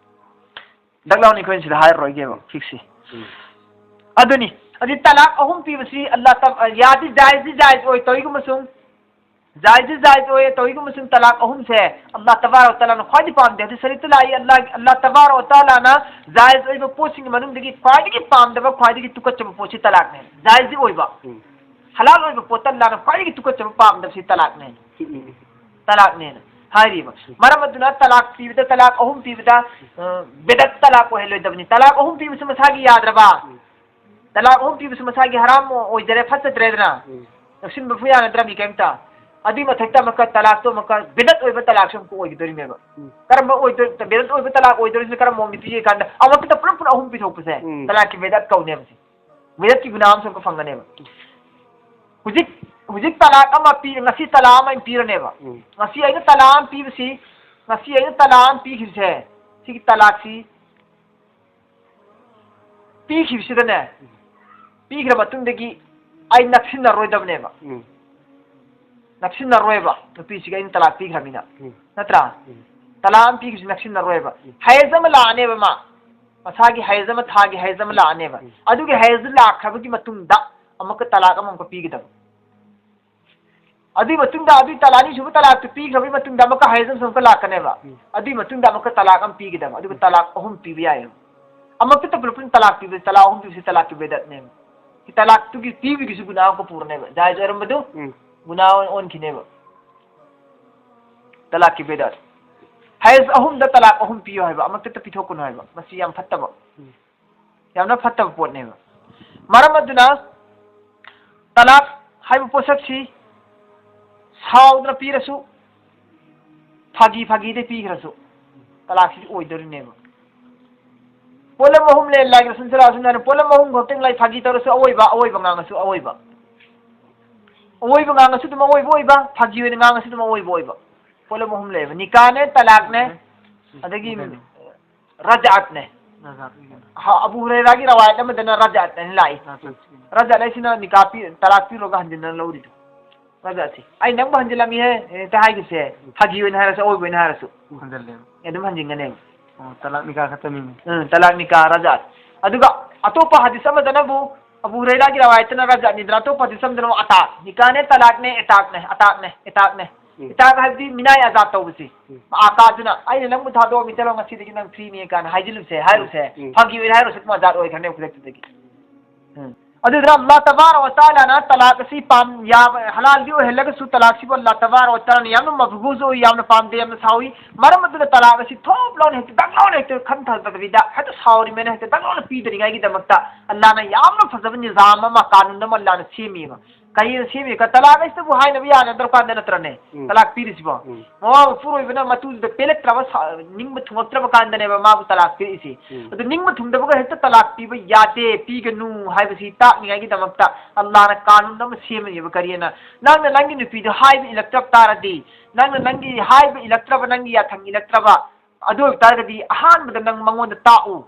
ꯗꯛ ꯂꯥꯎꯅ ꯑꯩꯈꯣꯏꯅ ꯁꯤꯗ ꯍꯥꯏꯔꯔꯣꯏꯒꯦꯕ, ꯐꯤꯛꯁꯁꯤ꯫ ꯎꯝ꯫ ꯑꯗꯨꯅꯤ꯫ ꯑꯗꯨꯗꯤ ꯇꯂꯥꯛ ꯑꯍꯨꯝ ꯄꯤꯕꯁꯤ ꯑꯜꯂꯥꯍ ꯇ-, ꯌꯥꯗꯤ ꯖꯥꯏꯖꯗꯤ ꯖꯥꯏꯖ ꯑꯣꯏ, ꯇꯧꯏꯒꯨꯝꯕꯁꯨꯡ ꯖꯥꯏꯖꯗꯤ ꯖꯥꯏꯖ ꯑꯣꯏ, ꯇꯧꯏꯒꯨꯝꯕꯁꯨꯡ ꯇꯂꯥꯛ ꯑꯍꯨꯝꯁꯦ ꯑꯜꯂꯥꯍ ꯇꯕꯥꯔꯛ ꯋ ꯇꯥꯂꯥꯅ ꯈ꯭ꯋꯥꯏꯗꯒꯤ ꯄꯥꯝꯗꯦ꯫ ꯍꯗꯤꯁ ꯁꯔꯤꯐꯇ ꯂꯥꯛꯏ, ꯑꯜꯂꯥꯍ, ꯑꯜꯂꯥꯍ ꯇꯕꯥꯔꯛ ꯋ ꯇꯥꯂꯥꯅ ꯖꯥꯏꯖ ꯑꯣꯏꯕ ꯄꯣꯠꯁꯤꯡꯒꯤ ꯃꯅꯨꯡꯗꯒꯤ ꯈ꯭ꯋꯥꯏꯗꯒꯤ ꯄꯥꯝꯗꯕ, ꯈ꯭ꯋꯥꯏꯗꯒꯤ ꯇꯨꯀꯠꯆꯕ ꯄꯣꯠꯁꯤ ꯇꯂꯥꯛꯅꯦ꯫ ꯖꯥꯏꯖꯗꯤ ꯑꯣꯏꯕ꯫ ꯎꯝ꯫ ꯍꯂꯥꯜ ꯑꯣꯏꯕ ꯄꯣꯠꯇ ꯑꯜꯂꯥꯍꯅ ꯈ꯭ꯋꯥꯏꯗꯒꯤ ꯇꯨꯀꯠꯆꯕ ꯄꯥꯝꯗꯕꯁꯤ ꯇꯂꯥꯛꯅꯦ꯫ ꯎꯝ, ꯎꯝ, ꯎꯝ꯫ ꯇꯂꯥꯛꯅꯦꯅ ꯍꯥꯏꯔꯤꯕ꯫ ꯎꯝ꯫ ꯃꯔꯝ ꯑꯗꯨꯅ ꯇꯂꯥꯛ ꯄꯤꯕꯗ, ꯇꯂꯥꯛ ꯑꯍꯨꯝ ꯄꯤꯕꯗ, ꯑ, ꯕꯦꯗꯠ ꯇꯂꯥꯛ ꯑꯣꯏꯍꯜꯂꯣꯏꯗꯕꯅꯤ꯫ ꯇꯂꯥꯛ ꯑꯍꯨꯝ ꯄꯤꯕꯁꯨ ꯃꯁꯥꯒꯤ ꯌꯥꯗ꯭ꯔꯕ? ꯎꯝ꯫ ꯇꯂꯥꯛ ꯑꯍꯨꯝ ꯄꯤꯕꯁꯨ ꯃꯁꯥꯒꯤ ꯍꯔꯥꯝ ꯑꯣꯏꯖꯔꯦ, ꯐꯠꯖꯗ꯭ꯔꯦꯗꯅ? ꯎꯝ꯫ ꯂꯧꯁꯤꯟꯕ ꯐꯨ ꯌꯥꯅꯗ꯭ꯔꯕꯅꯤ ꯀꯩꯝꯇ꯫ ꯑꯗꯨꯏ ꯃꯊꯛꯇ ꯑꯃꯨꯛꯀ ꯇꯂꯥꯛꯇꯣ ꯑꯃꯨꯛꯀ ꯕꯦꯗꯠ ꯑꯣꯏꯕ ꯇꯂꯥꯛꯁꯨ ꯑꯃꯨꯛꯀ ꯑꯣꯏꯒꯗꯣꯔꯤꯅꯦꯕ꯫ ꯎꯝ꯫ ꯀꯔꯝꯕ ꯑꯣꯏꯗꯣꯏ-, ꯕꯦꯗꯠ ꯑꯣꯏꯕ ꯇꯂꯥꯛ ꯑꯣꯏꯗꯣꯔꯤꯁꯤꯅ ꯀꯔꯝꯕ ꯃꯑꯣꯡꯗ ꯄꯤꯒꯦ ꯀꯥꯟꯗ ꯑꯃꯨꯛꯇ ꯄꯨꯂꯞ ꯄꯨꯂꯞ ꯑꯍꯨꯝ ꯄꯤꯊꯣꯛꯄꯁꯦ ꯎꯝ꯫ ꯇꯂꯥꯛꯀꯤ ꯕꯦꯗꯠ ꯀꯧꯅꯦꯕ꯫ ꯃꯤꯔꯠꯀꯤ ꯒꯨꯅꯥ ꯑꯃꯁꯨ ꯑꯃꯨꯛꯀ ꯐꯪꯒꯅꯦꯕ꯫ ꯍꯧꯖꯤꯛ, ꯍꯧꯖꯤꯛ ꯇꯂꯥꯛ ꯑꯃ ꯄꯤ-, ꯉꯁꯤ ꯇꯂꯥꯛ ꯑꯃ ꯑꯩꯅ ꯄꯤꯔꯅꯦꯕ꯫ ꯎꯝ꯫ ꯉꯁꯤ ꯑꯩꯅ ꯇꯂꯥꯛ ꯑꯃ ꯄꯤꯕꯁꯤ, ꯉꯁꯤ ꯑꯩꯅ ꯇꯂꯥꯛ ꯑꯃ ꯄꯤꯈꯤꯕꯁꯦ, ꯁꯤꯒꯤ ꯇꯂꯥꯛꯁꯤ ꯄꯤꯈꯤꯕꯁꯤꯗꯅꯦ, ꯄꯤꯈ꯭ꯔ ꯃꯇꯨꯡꯗꯒꯤ ꯑꯩ ꯅꯛꯁꯤꯟꯅꯔꯣꯏꯗꯕꯅꯦꯕ꯫ ꯎꯝ꯫ ꯅꯛꯁꯤꯟꯅꯔꯣꯏꯕ, ꯅꯨꯄꯤꯁꯤꯒ ꯑꯩꯅ ꯇꯂꯥꯛ ꯄꯤꯈ꯭ꯔꯃꯤꯅ꯫ ꯎꯝ꯫ ꯅꯠꯇ꯭ꯔꯥ? ꯎꯝ꯫ ꯇꯂꯥꯛ ꯑꯃ ꯄꯤꯈꯤꯕꯁꯤ ꯅꯛꯁꯤꯟꯅꯔꯣꯏꯕ꯫ ꯎꯝ꯫ ꯍꯌꯦꯁ ꯑꯃ ꯂꯥꯛꯑꯅꯦꯕ ꯃꯥ꯫ ꯃꯁꯥꯒꯤ ꯍꯌꯦꯁ ꯑꯃ, ꯊꯥꯒꯤ ꯍꯌꯦꯁ ꯑꯃ ꯂꯥꯛꯑꯅꯦꯕ꯫ ꯎꯝ꯫ ꯑꯗꯨꯒꯤ ꯍꯌꯦꯁ ꯂꯥꯛꯈ꯭ꯔꯕꯒꯤ ꯃꯇꯨꯡꯗ ꯑꯃꯨꯛꯀ ꯇꯂꯥꯛ ꯑꯃ ꯑꯃꯨꯛꯀ ꯄꯤꯒꯗꯕ꯫ ꯑꯗꯨꯒꯤ ꯃꯇꯨꯡꯗ, ꯑꯗꯨꯒꯤ ꯇꯂꯥꯛ ꯑꯅꯤꯁꯨꯕ ꯇꯂꯥꯛꯇꯨ ꯄꯤꯈ꯭ꯔꯕꯒꯤ ꯃꯇꯨꯡꯗ ꯑꯃꯨꯛꯀ ꯍꯌꯦꯁ ꯑꯃꯁꯨ ꯑꯃꯨꯛꯀ ꯂꯥꯛꯀꯅꯦꯕ꯫ ꯎꯝ꯫ ꯑꯗꯨꯒꯤ ꯃꯇꯨꯡꯗ ꯑꯃꯨꯛꯀ ꯇꯂꯥꯛ ꯑꯃ ꯄꯤꯒꯗꯕ꯫ ꯑꯗꯨꯒ ꯎꯝ꯫ ꯇꯂꯥꯛ ꯑꯍꯨꯝ ꯄꯤꯕ ꯌꯥꯏꯌꯦꯕ꯫ ꯑꯃꯨꯛꯇ ꯄꯨꯂꯞ ꯄꯨꯟꯅ ꯇꯂꯥꯛ ꯄꯤꯕ, ꯇꯂꯥꯛ ꯑꯍꯨꯝ ꯄꯤꯕꯁꯤ ꯇꯂꯥꯛ ꯄꯤꯕ ꯗꯠꯅꯦꯕ꯫ ꯁꯤ ꯇꯂꯥꯛꯇꯨꯒꯤ ꯄꯤꯕꯒꯤꯁꯨ ꯒꯨꯅꯥ ꯑꯃꯨꯛꯀ ꯄꯨꯔꯅꯦꯕ꯫ ꯖꯥꯏꯖ ꯑꯣꯏꯔꯝꯕꯗꯨ ꯎꯝ꯫ ꯒꯨꯅꯥ ꯑꯣꯟ-, ꯑꯣꯟꯈꯤꯅꯦꯕ꯫ ꯇꯂꯥꯛꯀꯤ ꯕꯦꯗꯥꯠ꯫ ꯍꯌꯦꯁ ꯑꯍꯨꯝꯗ ꯇꯂꯥꯛ ꯑꯍꯨꯝ ꯄꯤꯌꯨ ꯍꯥꯏꯕ, ꯑꯃꯈꯛꯇ ꯄꯤꯊꯣꯛꯀꯅꯨ ꯍꯥꯏꯕ꯫ ꯃꯁꯤ ꯌꯥꯝ ꯐꯠꯇꯕ꯫ ꯎꯝ꯫ ꯌꯥꯝꯅ ꯐꯠꯇꯕ ꯄꯣꯠꯅꯦꯕ꯫ ꯃꯔꯝ ꯑꯗꯨꯅ ꯇꯂꯥꯛ ꯍꯥꯏꯕ ꯄꯣꯠꯁꯛꯁꯤ ꯁꯥꯎꯗꯅ ꯄꯤꯔꯁꯨ, ꯐꯥꯒꯤ ꯐꯥꯒꯤꯗ ꯄꯤꯈ꯭ꯔꯁꯨ, ꯇꯂꯥꯛꯁꯤ ꯑꯣꯏꯗꯣꯔꯤꯅꯦꯕ꯫ ꯄꯣꯠꯂꯝ ꯑꯍꯨꯝ ꯂꯩ, ꯂꯥꯏꯒꯤ ꯔꯁꯨꯜ ꯁꯜꯂꯜꯂꯥꯍꯨ ꯑꯂꯩꯍꯤ ꯋꯥꯁꯜꯂꯝꯅ ꯍꯥꯏꯔꯦ, ꯄꯣꯠꯂꯝ ꯑꯍꯨꯝ ꯈꯛꯇꯪ ꯂꯩ, ꯐꯥꯒꯤ ꯇꯧꯔꯁꯨ ꯑꯑꯣꯏꯕ, ꯑꯑꯣꯏꯕ ꯉꯥꯡꯉꯁꯨ ꯑꯑꯣꯏꯕ꯫ ꯑꯑꯣꯏꯕ ꯉꯥꯡꯉꯁꯨ ꯑꯗꯨꯝ ꯑꯑꯣꯏꯕ ꯑꯣꯏꯕ, ꯐꯥꯒꯤ ꯑꯣꯏꯅ ꯉꯥꯡꯉꯁꯨ ꯑꯗꯨꯝ ꯑꯑꯣꯏꯕ ꯑꯣꯏꯕ꯫ ꯄꯣꯠꯂꯝ ꯑꯍꯨꯝ ꯂꯩꯌꯦꯕ, ꯅꯤꯀꯥꯅꯦ, ꯇꯂꯥꯛꯅꯦ, ꯑꯗꯒꯤ ꯎꯝ꯫ ꯔꯖꯥꯠꯅꯦ꯫ ꯔꯖꯥꯠ꯫ ꯍꯥ, ꯑꯕꯨ ꯍꯨꯔꯩꯔꯥꯒꯤ ꯔꯋꯥꯌꯠ ꯑꯃꯗꯅ ꯔꯖꯥꯠ ꯍꯥꯏꯅ ꯂꯥꯛꯏ꯫ ꯔꯖꯥꯠ꯫ ꯔꯖꯥꯠ ꯍꯥꯏꯁꯤꯅ ꯅꯤꯀꯥ ꯄꯤ-, ꯇꯂꯥꯛ ꯄꯤꯔꯨꯔꯒ ꯍꯟꯖꯤꯟꯅ ꯂꯧꯔꯤꯗꯣ꯫ ꯔꯖꯥꯠꯁꯤ꯫ ꯑꯩ ꯅꯪꯕꯨ ꯍꯟꯖꯤꯜꯂꯝꯃꯤꯍꯦ, ꯍꯦꯛꯇ ꯍꯥꯏꯈꯤꯕꯁꯦ꯫ ꯐꯥꯒꯤ ꯑꯣꯏꯅ ꯍꯥꯏꯔꯁꯨ, ꯑꯑꯣꯏꯕ ꯑꯣꯏꯅ ꯍꯥꯏꯔꯁꯨ꯫ ꯍꯟꯖꯤꯜꯂꯦ꯫ ꯑꯗꯨꯝ ꯍꯟꯖꯤꯟꯒꯅꯦꯕ꯫ ꯑꯣ, ꯇꯂꯥꯛ ꯅꯤꯀꯥ ꯈꯛꯇꯅꯤꯅꯦ꯫ ꯎꯝ, ꯇꯂꯥꯛ ꯅꯤꯀꯥ ꯔꯖꯥꯠ꯫ ꯑꯗꯨꯒ ꯑꯇꯣꯞꯄ ꯍꯗꯤꯁ ꯑꯃꯗꯅꯕꯨ ꯑꯕꯨ ꯍꯨꯔꯩꯔꯥꯒꯤ ꯔꯋꯥꯌꯠꯇꯅ ꯔꯖꯥꯠꯅꯤꯗꯅ, ꯑꯇꯣꯞꯄ ꯍꯗꯤꯁ ꯑꯃꯗꯅ ꯑꯃꯨꯛ ꯑꯇꯥꯛ꯫ ꯅꯤꯀꯥꯅꯦ, ꯇꯂꯥꯛꯅꯦ, ꯑꯦꯇꯥꯛꯅꯦ, ꯑꯇꯥꯛꯅꯦ, ꯑꯦꯇꯥꯛꯅꯦ꯫ ꯎꯝ꯫ ꯏꯇꯥꯛ ꯍꯥꯏꯕꯗꯤ ꯃꯤꯅꯥꯏ ꯑꯖꯥꯠ ꯇꯧꯕꯁꯤ꯫ ꯎꯝ꯫ ꯑꯀꯥꯗꯨꯅ, "ꯑꯩꯅ ꯅꯪꯕꯨ ꯊꯥꯗꯣꯛꯑꯝꯃꯤ, ꯆꯠꯂꯣ, ꯉꯁꯤꯗꯒꯤ ꯅꯪ ꯐ꯭ꯔꯤꯅꯤ" ꯀꯥꯏꯅ ꯍꯥꯏꯖꯤꯜꯂꯨꯁꯦ, ꯍꯥꯏꯔꯨꯁꯦ꯫ ꯎꯝ꯫ ꯐꯥꯒꯤ ꯑꯣꯏꯅ ꯍꯥꯏꯔꯨꯁꯦ, ꯑꯗꯨꯝ ꯑꯖꯥꯠ ꯑꯣꯏꯈ꯭ꯔꯅꯦꯕ ꯈꯨꯗꯛꯇꯨꯗꯒꯤ꯫ ꯎꯝ꯫ ꯑꯗꯨꯗꯨꯅ ꯑꯜꯂꯥꯍ ꯇꯕꯥꯔꯛ ꯋ ꯇꯥꯂꯥꯅ ꯇꯂꯥꯛ ꯑꯁꯤ ꯄꯥꯝ-, ꯌꯥꯕ, ꯍꯂꯥꯜꯗꯤ ꯑꯣꯏꯍꯜꯂꯒꯁꯨ ꯇꯂꯥꯛꯁꯤꯕꯨ ꯑꯜꯂꯥꯍ ꯇꯕꯥꯔꯛ ꯋ ꯇꯥꯂꯥꯅ ꯌꯥꯝꯅ ꯃꯐꯒꯨꯖ ꯑꯣꯏ, ꯌꯥꯝꯅ ꯄꯥꯝꯗꯦ, ꯌꯥꯝꯅ ꯁꯥꯎꯏ꯫ ꯃꯔꯝ ꯑꯗꯨꯅ ꯇꯂꯥꯛ ꯑꯁꯤ ꯊꯣꯞ ꯂꯥꯎꯅ ꯍꯦꯛꯇ, ꯗꯛ ꯂꯥꯎꯅ ꯍꯦꯛꯇ ꯈꯟꯊꯗꯕꯤꯗ, ꯍꯦꯛꯇ ꯁꯥꯎꯔꯤꯃꯦꯅ ꯍꯦꯛꯇ ꯗꯛ ꯂꯥꯎꯅ ꯄꯤꯗꯅꯤꯡꯉꯥꯏꯒꯤꯗꯃꯛꯇ ꯑꯜꯂꯥꯍꯅ ꯌꯥꯝꯅ ꯐꯖꯕ ꯅꯤꯖꯥꯝ ꯑꯃ, ꯀꯥꯅꯨꯟ ꯑꯃ ꯑꯜꯂꯥꯍꯅ ꯁꯦꯝꯃꯤꯕ꯫ ꯀꯔꯤꯅ ꯁꯦꯝꯃꯤꯕ? ꯇꯂꯥꯛ ꯑꯁꯤꯗꯕꯨ ꯍꯥꯏꯅꯕ ꯌꯥꯅꯗ꯭ꯔ ꯀꯥꯟꯗ ꯅꯠꯇ꯭ꯔꯅꯦ ꯎꯝ꯫ ꯇꯂꯥꯛ ꯄꯤꯔꯤꯁꯤꯕꯣ? ꯎꯝ꯫ ꯃꯃꯥ ꯃꯄꯨꯔꯣꯏꯕꯅ ꯃꯇꯨꯗꯨꯗ ꯄꯦꯜꯂꯛꯇ꯭ꯔꯕ, ꯁꯥ-, ꯅꯤꯡꯕ ꯊꯨꯡꯉꯛꯇ꯭ꯔꯕ ꯀꯥꯟꯗꯅꯦꯕ ꯃꯥꯕꯨ ꯇꯂꯥꯛ ꯄꯤꯔꯛꯏꯁꯤ꯫ ꯎꯝ꯫ ꯑꯗꯨ ꯅꯤꯡꯕ ꯊꯨꯡꯗꯕꯒ ꯍꯦꯛꯇ ꯇꯂꯥꯛ ꯄꯤꯕ ꯌꯥꯗꯦ, ꯄꯤꯒꯅꯨ ꯍꯥꯏꯕꯁꯤ ꯇꯥꯛꯅꯤꯡꯉꯥꯏꯒꯤꯗꯃꯛꯇ ꯑꯜꯂꯥꯍꯅ ꯀꯥꯅꯨꯟ ꯑꯃ ꯁꯦꯝꯃꯤꯕ꯫ ꯀꯔꯤꯅ? ꯅꯪꯅ ꯅꯪꯒꯤ ꯅꯨꯄꯤꯗꯨ ꯍꯥꯏꯕ ꯏꯜꯂꯛꯇ꯭ꯔꯕ ꯇꯥꯔꯗꯤ, ꯅꯪꯅ ꯅꯪꯒꯤ ꯍꯥꯏꯕ ꯏꯜꯂꯛꯇ꯭ꯔꯕ, ꯅꯪꯒꯤ ꯌꯥꯊꯪ ꯏꯜꯂꯛꯇ꯭ꯔꯕ, ꯑꯗꯨ ꯑꯣꯏꯕ ꯇꯥꯔꯒꯗꯤ ꯑꯍꯥꯟꯕꯗ ꯅꯪ ꯃꯉꯣꯟꯗ ꯇꯥꯛꯎ꯫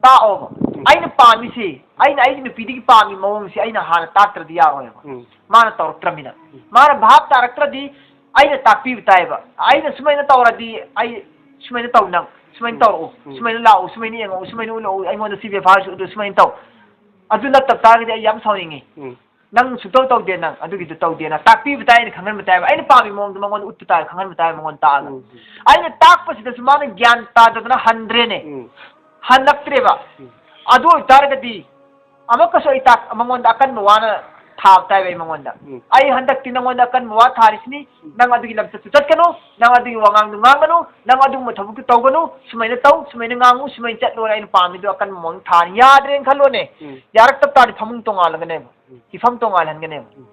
ꯇꯥꯛꯑꯣꯕ꯫ ꯑꯩꯅ ꯄꯥꯝꯃꯤꯁꯤ, ꯑꯩꯅ ꯑꯩꯒꯤ ꯅꯨꯄꯤꯗꯒꯤ ꯄꯥꯝꯃꯤ ꯃꯑꯣꯡꯁꯤ ꯑꯩꯅ ꯍꯥꯟꯅ ꯇꯥꯛꯇ꯭ꯔꯗꯤ ꯌꯥꯔꯣꯏꯕ꯫ ꯎꯝ꯫ ꯃꯥꯅ ꯇꯧꯔꯛꯇ꯭ꯔꯃꯤꯅ꯫ ꯎꯝ꯫ ꯃꯥꯅ ꯚꯥꯞ ꯇꯥꯔꯛꯇ꯭ꯔꯗꯤ ꯑꯩꯅ ꯇꯥꯛꯄꯤꯕ ꯇꯥꯏꯌꯦꯕ꯫ ꯑꯩꯅ ꯁꯨꯃꯥꯏꯅ ꯇꯧꯔꯗꯤ ꯑꯩ ꯁꯨꯃꯥꯏꯅ ꯇꯧ ꯅꯪ, ꯁꯨꯃꯥꯏꯅ ꯎꯝ꯫ ꯇꯧꯔꯛꯎ, ꯎꯝ꯫ ꯁꯨꯃꯥꯏꯅ ꯂꯥꯛꯎ, ꯁꯨꯃꯥꯏꯅ ꯌꯦꯡꯉꯛꯎ, ꯁꯨꯃꯥꯏꯅ ꯎꯠꯂꯛꯎ, ꯑꯩꯉꯣꯟꯗ ꯁꯤ ꯕꯦꯕꯥꯔꯁꯤ ꯎꯠꯂꯨ, ꯁꯨꯃꯥꯏꯅ ꯇꯧ꯫ ꯑꯗꯨ ꯅꯠꯇꯕ ꯇꯥꯔꯒꯗꯤ ꯑꯩ ꯌꯥꯝ ꯁꯥꯎꯅꯤꯡꯉꯤ꯫ ꯎꯝ꯫ ꯅꯪ ꯁꯨꯛꯇꯧ ꯇꯧꯗꯦ, ꯅꯪ ꯑꯗꯨꯒꯤꯗꯨ ꯇꯧꯗꯦꯅ ꯇꯥꯛꯄꯤꯕ ꯇꯥꯏ, ꯑꯩꯅ ꯈꯪꯍꯟꯕ ꯇꯥꯏꯕ꯫ ꯑꯩꯅ ꯄꯥꯝꯃꯤ ꯃꯑꯣꯡꯗꯣ ꯃꯉꯣꯟꯗ ꯎꯠꯄ ꯇꯥꯏ, ꯈꯪꯍꯟꯕ ꯇꯥꯏ ꯃꯉꯣꯟꯗ ꯇꯥꯛꯑꯒ꯫ ꯎꯝ꯫ ꯑꯩꯅ ꯇꯥꯛꯄꯁꯤꯗꯁꯨ ꯃꯥꯅ ꯒ꯭ꯌꯥꯟ ꯇꯥꯗꯗꯅ ꯍꯟꯗ꯭ꯔꯦꯅꯦ꯫ ꯎꯝ꯫ ꯍꯜꯂꯛꯇ꯭ꯔꯦꯕ꯫ ꯎꯝ꯫ ꯑꯗꯨ ꯑꯣꯏꯇꯥꯔꯒꯗꯤ ꯑꯃꯨꯛꯀꯁꯨ ꯑꯩ ꯇꯥꯛ-, ꯃꯉꯣꯟꯗ ꯑꯀꯟꯕ ꯋꯥꯅ ꯊꯥꯕ ꯇꯥꯏꯕ ꯑꯩ ꯃꯉꯣꯟꯗ꯫ ꯎꯝ꯫ ꯑꯩ ꯍꯟꯗꯛꯇꯤ ꯅꯉꯣꯟꯗ ꯑꯀꯟꯕ ꯋꯥ ꯊꯥꯔꯤꯁꯤꯅꯤ, ꯎꯝ꯫ ꯅꯪ ꯑꯗꯨꯒꯤ ꯂꯝꯆꯠꯇꯨ ꯆꯠꯀꯅꯨ, ꯅꯪ ꯑꯗꯨꯒꯤ ꯋꯥꯉꯥꯡꯗꯨ ꯉꯥꯡꯒꯅꯨ, ꯅꯪ ꯑꯗꯨꯒꯨꯝꯕ ꯊꯕꯛꯇꯨ ꯇꯧꯒꯅꯨ, ꯁꯨꯃꯥꯏꯅ ꯇꯧ, ꯁꯨꯃꯥꯏꯅ ꯉꯥꯡꯉꯨ, ꯁꯨꯃꯥꯏꯅ ꯆꯠꯂꯣꯅ ꯑꯩꯅ ꯄꯥꯝꯃꯤꯗꯣ ꯑꯀꯟꯕ ꯃꯑꯣꯡꯗ ꯊꯥꯅꯤ꯫ ꯌꯥꯗ꯭ꯔꯦꯅ ꯈꯜꯂꯣꯅꯦ꯫ ꯎꯝ꯫ ꯌꯥꯔꯛꯇꯕ ꯇꯥꯔꯗꯤ ꯐꯃꯨꯡ ꯇꯣꯉꯥꯜꯂꯒꯅꯦꯕ꯫ ꯎꯝ꯫ ꯍꯤꯐꯝ ꯇꯣꯉꯥꯜꯍꯟꯒꯅꯦꯕ꯫ ꯎꯝ꯫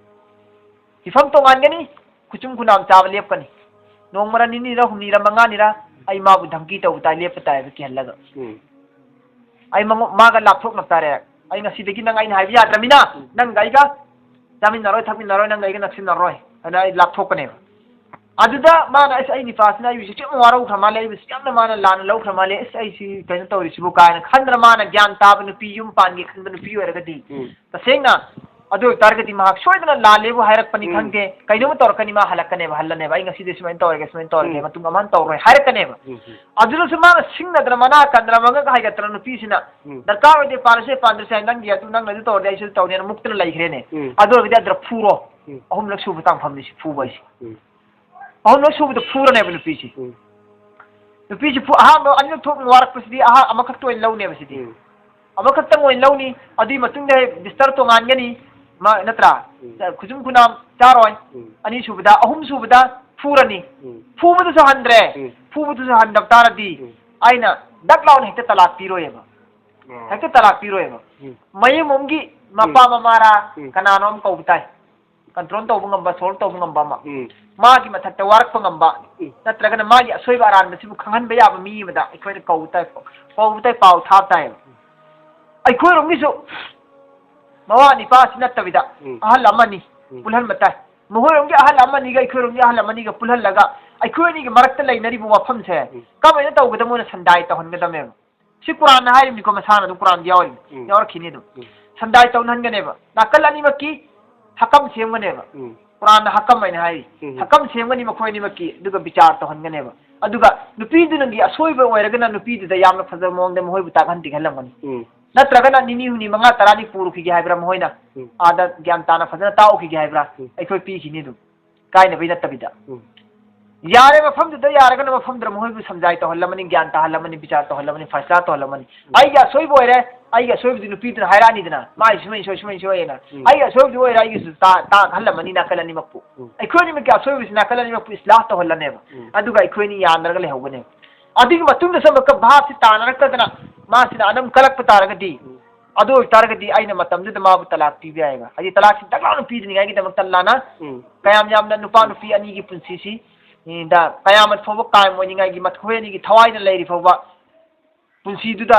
ꯍꯤꯐꯝ ꯇꯣꯉꯥꯟꯒꯅꯤ, ꯈꯨꯆꯨꯝ ꯈꯨꯅꯥꯝ ꯆꯥꯕ ꯂꯦꯞꯀꯅꯤ꯫ ꯅꯣꯡꯃꯔ ꯅꯤꯅꯤꯔ ꯍꯨꯝꯅꯤꯔ ꯃꯉꯥꯅꯤꯔ ꯑꯩ ꯃꯥꯕꯨ ꯙꯝꯀꯤ ꯇꯧꯕ ꯇꯥꯏ, ꯂꯦꯞꯄ ꯇꯥꯏꯕ ꯀꯤꯍꯜꯂꯒ꯫ ꯎꯝ꯫ ꯑꯩ ꯃꯉꯣ-, ꯃꯥꯒ ꯂꯥꯞꯊꯣꯛꯅ ꯇꯥꯔꯦ꯫ ꯑꯩ ꯉꯁꯤꯗꯒꯤ ꯅꯪ ꯑꯩꯅ ꯍꯥꯏꯕ ꯌꯥꯗ꯭ꯔꯃꯤꯅ, ꯎꯝ꯫ ꯅꯪꯒ ꯑꯩꯒ ꯆꯥꯃꯤꯟꯅꯔꯣꯏ, ꯊꯛꯃꯤꯟꯅꯔꯣꯏ, ꯅꯪꯒ ꯑꯩꯒ ꯅꯛꯁꯤꯟꯅꯔꯣꯏ ꯍꯥꯏꯅ ꯑꯩ ꯂꯥꯞꯊꯣꯛꯀꯅꯦꯕ꯫ ꯑꯗꯨꯗ ꯃꯥꯅ, "ꯑꯁ, ꯑꯩ ꯅꯤꯄꯥꯁꯤꯅ ꯑꯩꯕꯨ ꯍꯧꯖꯤꯛ ꯌꯥꯝ ꯋꯥꯔꯧꯈ꯭ꯔ ꯃꯥꯜꯂꯦ, ꯑꯩꯕꯨ ꯌꯥꯝꯅ ꯃꯥꯅ ꯂꯥꯟꯅ ꯂꯧꯈ꯭ꯔ ꯃꯥꯜꯂꯦ, ꯑꯁ, ꯑꯩ ꯁꯤ ꯀꯩꯅꯣ ꯇꯧꯔꯤꯁꯤꯕꯨ?" ꯀꯥꯏꯅ ꯈꯟꯗꯅ ꯃꯥꯅ ꯒ꯭ꯌꯥꯟ ꯇꯥꯕ ꯅꯨꯄꯤ, ꯌꯨꯝ ꯄꯥꯟꯒꯦ ꯈꯟꯕ ꯅꯨꯄꯤ ꯑꯣꯏꯔꯒꯗꯤ, ꯎꯝ꯫ ꯇꯁꯦꯡꯅ ꯑꯗꯨ ꯑꯣꯏꯇꯥꯔꯒꯗꯤ ꯃꯍꯥꯛ ꯁꯣꯏꯗꯅ ꯂꯥꯜꯂꯦꯕꯨ ꯍꯥꯏꯔꯛꯄꯅꯤ ꯎꯝ꯫ ꯈꯪꯗꯦ, ꯀꯩꯅꯣꯝꯃ ꯇꯧꯔꯛꯀꯅꯤ, ꯃꯥ ꯍꯜꯂꯛꯀꯅꯦꯕ, ꯍꯜꯂꯅꯦꯕ, "ꯑꯩ ꯉꯁꯤꯗꯤ ꯁꯨꯃꯥꯏꯅ ꯇꯧꯔꯒꯦ, ꯁꯨꯃꯥꯏꯅ ꯇꯧꯔꯒꯦ, ꯎꯝ꯫ ꯃꯇꯨꯡ ꯑꯃ ꯍꯟꯅ ꯇꯧꯔꯣꯏ" ꯍꯥꯏꯔꯛꯀꯅꯦꯕ꯫ ꯎꯝ, ꯎꯝ꯫ ꯑꯗꯨꯗꯁꯨ ꯃꯥꯅ ꯁꯤꯡꯅꯗꯅ, ꯃꯅꯥ ꯀꯟꯗꯅ, ꯃꯉꯛ ꯍꯥꯏꯒꯠꯇꯅ ꯅꯨꯄꯤꯁꯤꯅ ꯎꯝ꯫ "ꯗꯔꯀꯥꯔ ꯑꯣꯏꯗꯦ, ꯄꯥꯜꯂꯁꯦ ꯄꯥꯟꯗ꯭ꯔꯁꯦ, ꯅꯪꯒꯤ ꯑꯗꯨ, ꯅꯪꯅ ꯑꯗꯨ ꯇꯧꯔꯗꯤ ꯑꯩꯁꯨ ꯑꯗꯨ ꯇꯧꯅꯦꯅ" ꯃꯨꯛꯇꯅ ꯂꯩꯈ꯭ꯔꯦꯅꯦ꯫ ꯎꯝ꯫ ꯑꯗꯨ ꯑꯣꯏꯔꯒꯗꯤ ꯑꯗꯨꯗ ꯐꯨꯔꯣ꯫ ꯎꯝ꯫ ꯑꯍꯨꯝꯂꯛ ꯁꯨꯕ ꯇꯥꯡꯐꯝꯅꯤ ꯁꯤ ꯐꯨꯕ ꯍꯥꯏꯁꯦ꯫ ꯎꯝ꯫ ꯑꯍꯨꯝꯂꯛ ꯁꯨꯕꯗ ꯐꯨꯔꯅꯦꯕ ꯅꯨꯄꯤꯁꯤ꯫ ꯎꯝ꯫ ꯅꯨꯄꯤꯁꯤ ꯐꯨ-, ꯑꯍꯥꯟꯕ ꯑꯅꯤꯔꯛ ꯊꯣꯛꯅ ꯋꯥꯔꯛꯄꯁꯤꯗꯤ ꯑꯍꯥ-, ꯑꯃꯈꯛꯇ ꯑꯣꯏꯅ ꯂꯧꯅꯦꯕ ꯁꯤꯗꯤ꯫ ꯎꯝ꯫ ꯑꯃꯈꯛꯇꯪ ꯑꯣꯏꯅ ꯂꯧꯅꯤ, ꯑꯗꯨꯒꯤ ꯃꯇꯨꯡꯗ ꯍꯦꯛ ꯗꯤꯁꯇꯔ ꯇꯣꯉꯥꯟꯒꯅꯤ, ꯃꯥ, ꯅꯠꯇ꯭ꯔꯥ? ꯎꯝ꯫ ꯈꯨꯖꯨꯝ ꯈꯨꯅꯥꯝ ꯆꯥꯔꯣꯏ꯫ ꯎꯝ꯫ ꯑꯅꯤꯁꯨꯕꯗ, ꯑꯍꯨꯝꯁꯨꯕꯗ ꯐꯨꯔꯅꯤ꯫ ꯎꯝ꯫ ꯐꯨꯕꯗꯨꯁꯨ ꯍꯟꯗ꯭ꯔꯦ꯫ ꯎꯝ꯫ ꯐꯨꯕꯗꯨꯁꯨ ꯍꯟꯗꯕ ꯇꯥꯔꯗꯤ ꯎꯝ꯫ ꯑꯩꯅ ꯗꯛ ꯂꯥꯎꯅ ꯍꯦꯛꯇ ꯇꯂꯥꯛ ꯄꯤꯔꯣꯏꯕ꯫ ꯑꯣ꯫ ꯍꯦꯛꯇ ꯇꯂꯥꯛ ꯄꯤꯔꯣꯏꯕ꯫ ꯎꯝ꯫ ꯃꯌꯨꯝ ꯑꯃꯒꯤ ꯃꯄꯥ ꯎꯝ꯫ ꯃꯃꯥꯔꯥ ꯎꯝ꯫ ꯀꯅꯥꯅꯣ ꯑꯃ ꯀꯧꯕ ꯇꯥꯏ꯫ ꯀꯟꯇ꯭ꯔꯣꯜ ꯇꯧꯕ ꯉꯝꯕ, ꯁꯣꯜꯕ ꯇꯧꯕ ꯉꯝꯕ ꯑꯃ꯫ ꯎꯝ꯫ ꯃꯥꯒꯤ ꯃꯊꯛꯇ ꯋꯥꯔꯛꯄ ꯉꯝꯕ, ꯎꯝ꯫ ꯅꯠꯇ꯭ꯔꯒꯅ ꯃꯥꯒꯤ ꯑꯁꯣꯏꯕ ꯑꯔꯥꯟꯕꯁꯤꯕꯨ ꯈꯪꯍꯟꯕ ꯌꯥꯕ ꯃꯤ ꯑꯃꯗ ꯑꯩꯈꯣꯏꯅ ꯀꯧꯕ ꯇꯥꯏ, ꯀꯧꯕ ꯇꯥꯏ, ꯄꯥꯎ ꯊꯥꯕ ꯇꯥꯏꯌꯦꯕ꯫ ꯑꯩꯈꯣꯏꯔꯣꯝꯒꯤꯁꯨ ꯃꯋꯥ ꯅꯤꯄꯥꯁꯤ ꯅꯠꯇꯕꯤꯗ ꯎꯝ꯫ ꯑꯍꯜ ꯑꯃꯅꯤ ꯎꯝ꯫ ꯄꯨꯜꯍꯟꯕ ꯇꯥꯏ꯫ ꯃꯈꯣꯏꯔꯣꯝꯒꯤ ꯑꯍꯜ ꯑꯃꯅꯤꯒ ꯑꯩꯈꯣꯏꯔꯣꯝꯒꯤ ꯑꯍꯜ ꯑꯃꯅꯤꯒ ꯄꯨꯜꯍꯜꯂꯒ ꯑꯩꯈꯣꯏ ꯑꯅꯤꯒꯤ ꯃꯔꯛꯇ ꯂꯩꯅꯔꯤꯕ ꯋꯥꯐꯝꯁꯦ ꯎꯝ꯫ ꯀꯃꯥꯏꯅ ꯇꯧꯒꯗꯕ ꯃꯣꯏꯅ ꯁꯟꯗꯥꯏ ꯇꯧꯍꯟꯒꯗꯕꯅꯦꯕ꯫ ꯁꯤ ꯀꯨꯔꯥꯟꯅ ꯍꯥꯏꯔꯤꯕꯅꯤꯀꯣ, ꯃꯁꯥꯅ ꯑꯗꯨꯝ ꯀꯨꯔꯥꯟꯗ ꯌꯥꯎꯔꯤꯕꯅꯤ꯫ ꯎꯝ꯫ ꯌꯥꯎꯔꯛꯈꯤꯅꯤ ꯑꯗꯨꯝ꯫ ꯎꯝ꯫ ꯁꯟꯗꯥꯏ ꯇꯧꯅꯍꯟꯒꯅꯦꯕ꯫ ꯅꯥꯀꯜ ꯑꯅꯤꯃꯛꯀꯤ ꯍꯛꯀꯝ ꯁꯦꯝꯒꯅꯦꯕ꯫ ꯎꯝ꯫ ꯀꯨꯔꯥꯟꯅ ꯍꯛꯀꯝ ꯍꯥꯏꯅ ꯍꯥꯏꯔꯤ꯫ ꯎꯝ꯫ ꯍꯛꯀꯝ ꯁꯦꯝꯒꯅꯤ ꯃꯈꯣꯏ ꯑꯅꯤꯃꯛꯀꯤ, ꯑꯗꯨꯒ ꯕꯤꯆꯥꯔ ꯇꯧꯍꯟꯒꯅꯦꯕ꯫ ꯑꯗꯨꯒ ꯅꯨꯄꯤꯗꯨꯅꯗꯤ ꯑꯁꯣꯏꯕ ꯑꯣꯏꯔꯒꯅ ꯅꯨꯄꯤꯗꯨꯗ ꯌꯥꯝꯅ ꯐꯖꯕ ꯃꯑꯣꯡꯗ ꯃꯈꯣꯏꯕꯨ ꯇꯥꯛꯍꯟ ꯇꯤꯛꯍꯜꯂꯝꯒꯅꯤ꯫ ꯎꯝ꯫ ꯅꯠꯇ꯭ꯔꯒꯅ ꯅꯤꯅꯤ ꯍꯨꯝꯅꯤ ꯃꯉꯥ ꯇꯔꯥꯅꯤ ꯄꯨꯔꯨꯈꯤꯒꯦ ꯍꯥꯏꯕ꯭ꯔꯥ ꯃꯈꯣꯏꯅ? ꯎꯝ꯫ ꯑꯥꯗ ꯒ꯭ꯌꯥꯟ ꯇꯥꯅ ꯐꯖꯅ ꯇꯥꯛꯎꯈꯤꯒꯦ ꯍꯥꯏꯕ꯭ꯔꯥ? ꯎꯝ꯫ ꯑꯩꯈꯣꯏ ꯄꯤꯈꯤꯅꯤ ꯑꯗꯨꯝ꯫ ꯀꯥꯏꯅꯕꯩ ꯅꯠꯇꯕꯤꯗ꯫ ꯎꯝ꯫ ꯌꯥꯔꯦ, ꯃꯐꯝꯗꯨꯗ ꯌꯥꯔꯒꯅ ꯃꯐꯝꯗꯨꯗ ꯃꯈꯣꯏꯕꯨ ꯁꯝꯖꯥꯏ ꯇꯧꯍꯜꯂꯝꯃꯅꯤ, ꯒ꯭ꯌꯥꯟ ꯇꯥꯍꯜꯂꯝꯃꯅꯤ, ꯕꯤꯆꯥꯔ ꯇꯧꯍꯜꯂꯝꯃꯅꯤ, ꯐꯩꯁꯂꯥ ꯇꯧꯍꯜꯂꯝꯃꯅꯤ꯫ ꯎꯝ꯫ ꯑꯩꯒꯤ ꯑꯁꯣꯏꯕ ꯑꯣꯏꯔꯦ, ꯑꯩꯒꯤ ꯑꯁꯣꯏꯕꯗꯨ ꯅꯨꯄꯤꯗꯨꯅ ꯍꯥꯏꯔꯛꯑꯅꯤꯗꯅ, ꯃꯥꯏ ꯁꯨꯃꯥꯏꯅ ꯁꯣꯏ, ꯁꯨꯃꯥꯏꯅ ꯁꯣꯏ ꯍꯥꯏꯅ꯫ ꯎꯝ꯫ ꯑꯩꯒꯤ ꯑꯁꯣꯏꯕꯗꯨ ꯑꯣꯏꯔꯦ, ꯑꯩꯒꯤꯁꯨ ꯇꯥ-, ꯇꯥꯛꯍꯜꯂꯝꯃꯅꯤ ꯅꯥꯀꯜ ꯑꯅꯤꯃꯛꯄꯨ꯫ ꯎꯝ꯫ ꯑꯩꯈꯣꯏ ꯑꯅꯤꯃꯛꯀꯤ ꯑꯁꯣꯏꯕꯁꯤ ꯅꯥꯀꯜ ꯑꯅꯤꯃꯛꯄꯨ ꯏꯁꯂꯥꯍ ꯇꯧꯍꯜꯂꯅꯦꯕ꯫ ꯎꯝ꯫ ꯑꯗꯨꯒ ꯑꯩꯈꯣꯏ ꯑꯅꯤ ꯌꯥꯅꯔꯒ ꯂꯩꯍꯧꯒꯅꯦꯕ꯫ ꯑꯗꯨꯒꯤ ꯃꯇꯨꯡꯗꯁꯨ ꯑꯃꯨꯛꯀ ꯚꯥꯞꯁꯤ ꯇꯥꯅꯔꯛꯇꯗꯅ ꯃꯥꯁꯤꯅ ꯑꯅꯝ ꯀꯜꯂꯛꯄ ꯇꯥꯔꯒꯗꯤ, ꯎꯝ꯫ ꯑꯗꯨ ꯑꯣꯏꯇꯥꯔꯒꯗꯤ ꯑꯩꯅ ꯃꯇꯝꯗꯨꯗ ꯃꯥꯕꯨ ꯇꯂꯥꯛ ꯄꯤꯕ ꯌꯥꯏꯑꯕ꯫ ꯍꯥꯏꯗꯤ ꯇꯂꯥꯛꯁꯤ ꯗꯛ ꯂꯥꯎꯅ ꯄꯤꯗ꯭ꯔꯤꯉꯩꯒꯤꯗꯃꯛꯇ ꯑꯜꯂꯥꯅ ꯎꯝ꯫ ꯀꯌꯥꯝ ꯌꯥꯝꯅ ꯅꯨꯄꯥ ꯅꯨꯄꯤ ꯑꯅꯤꯒꯤ ꯄꯨꯟꯁꯤꯁꯤ, ꯎꯝ, ꯗ ꯀꯌꯥꯃꯠ ꯐꯥꯎꯕ ꯀꯥꯏꯝ ꯑꯣꯏꯅꯤꯡꯉꯥꯏꯒꯤ ꯃꯈꯣꯏ ꯑꯅꯤꯒꯤ ꯊꯋꯥꯏꯗ ꯂꯩꯔꯤ ꯐꯥꯎꯕ ꯄꯨꯟꯁꯤꯗꯨꯗ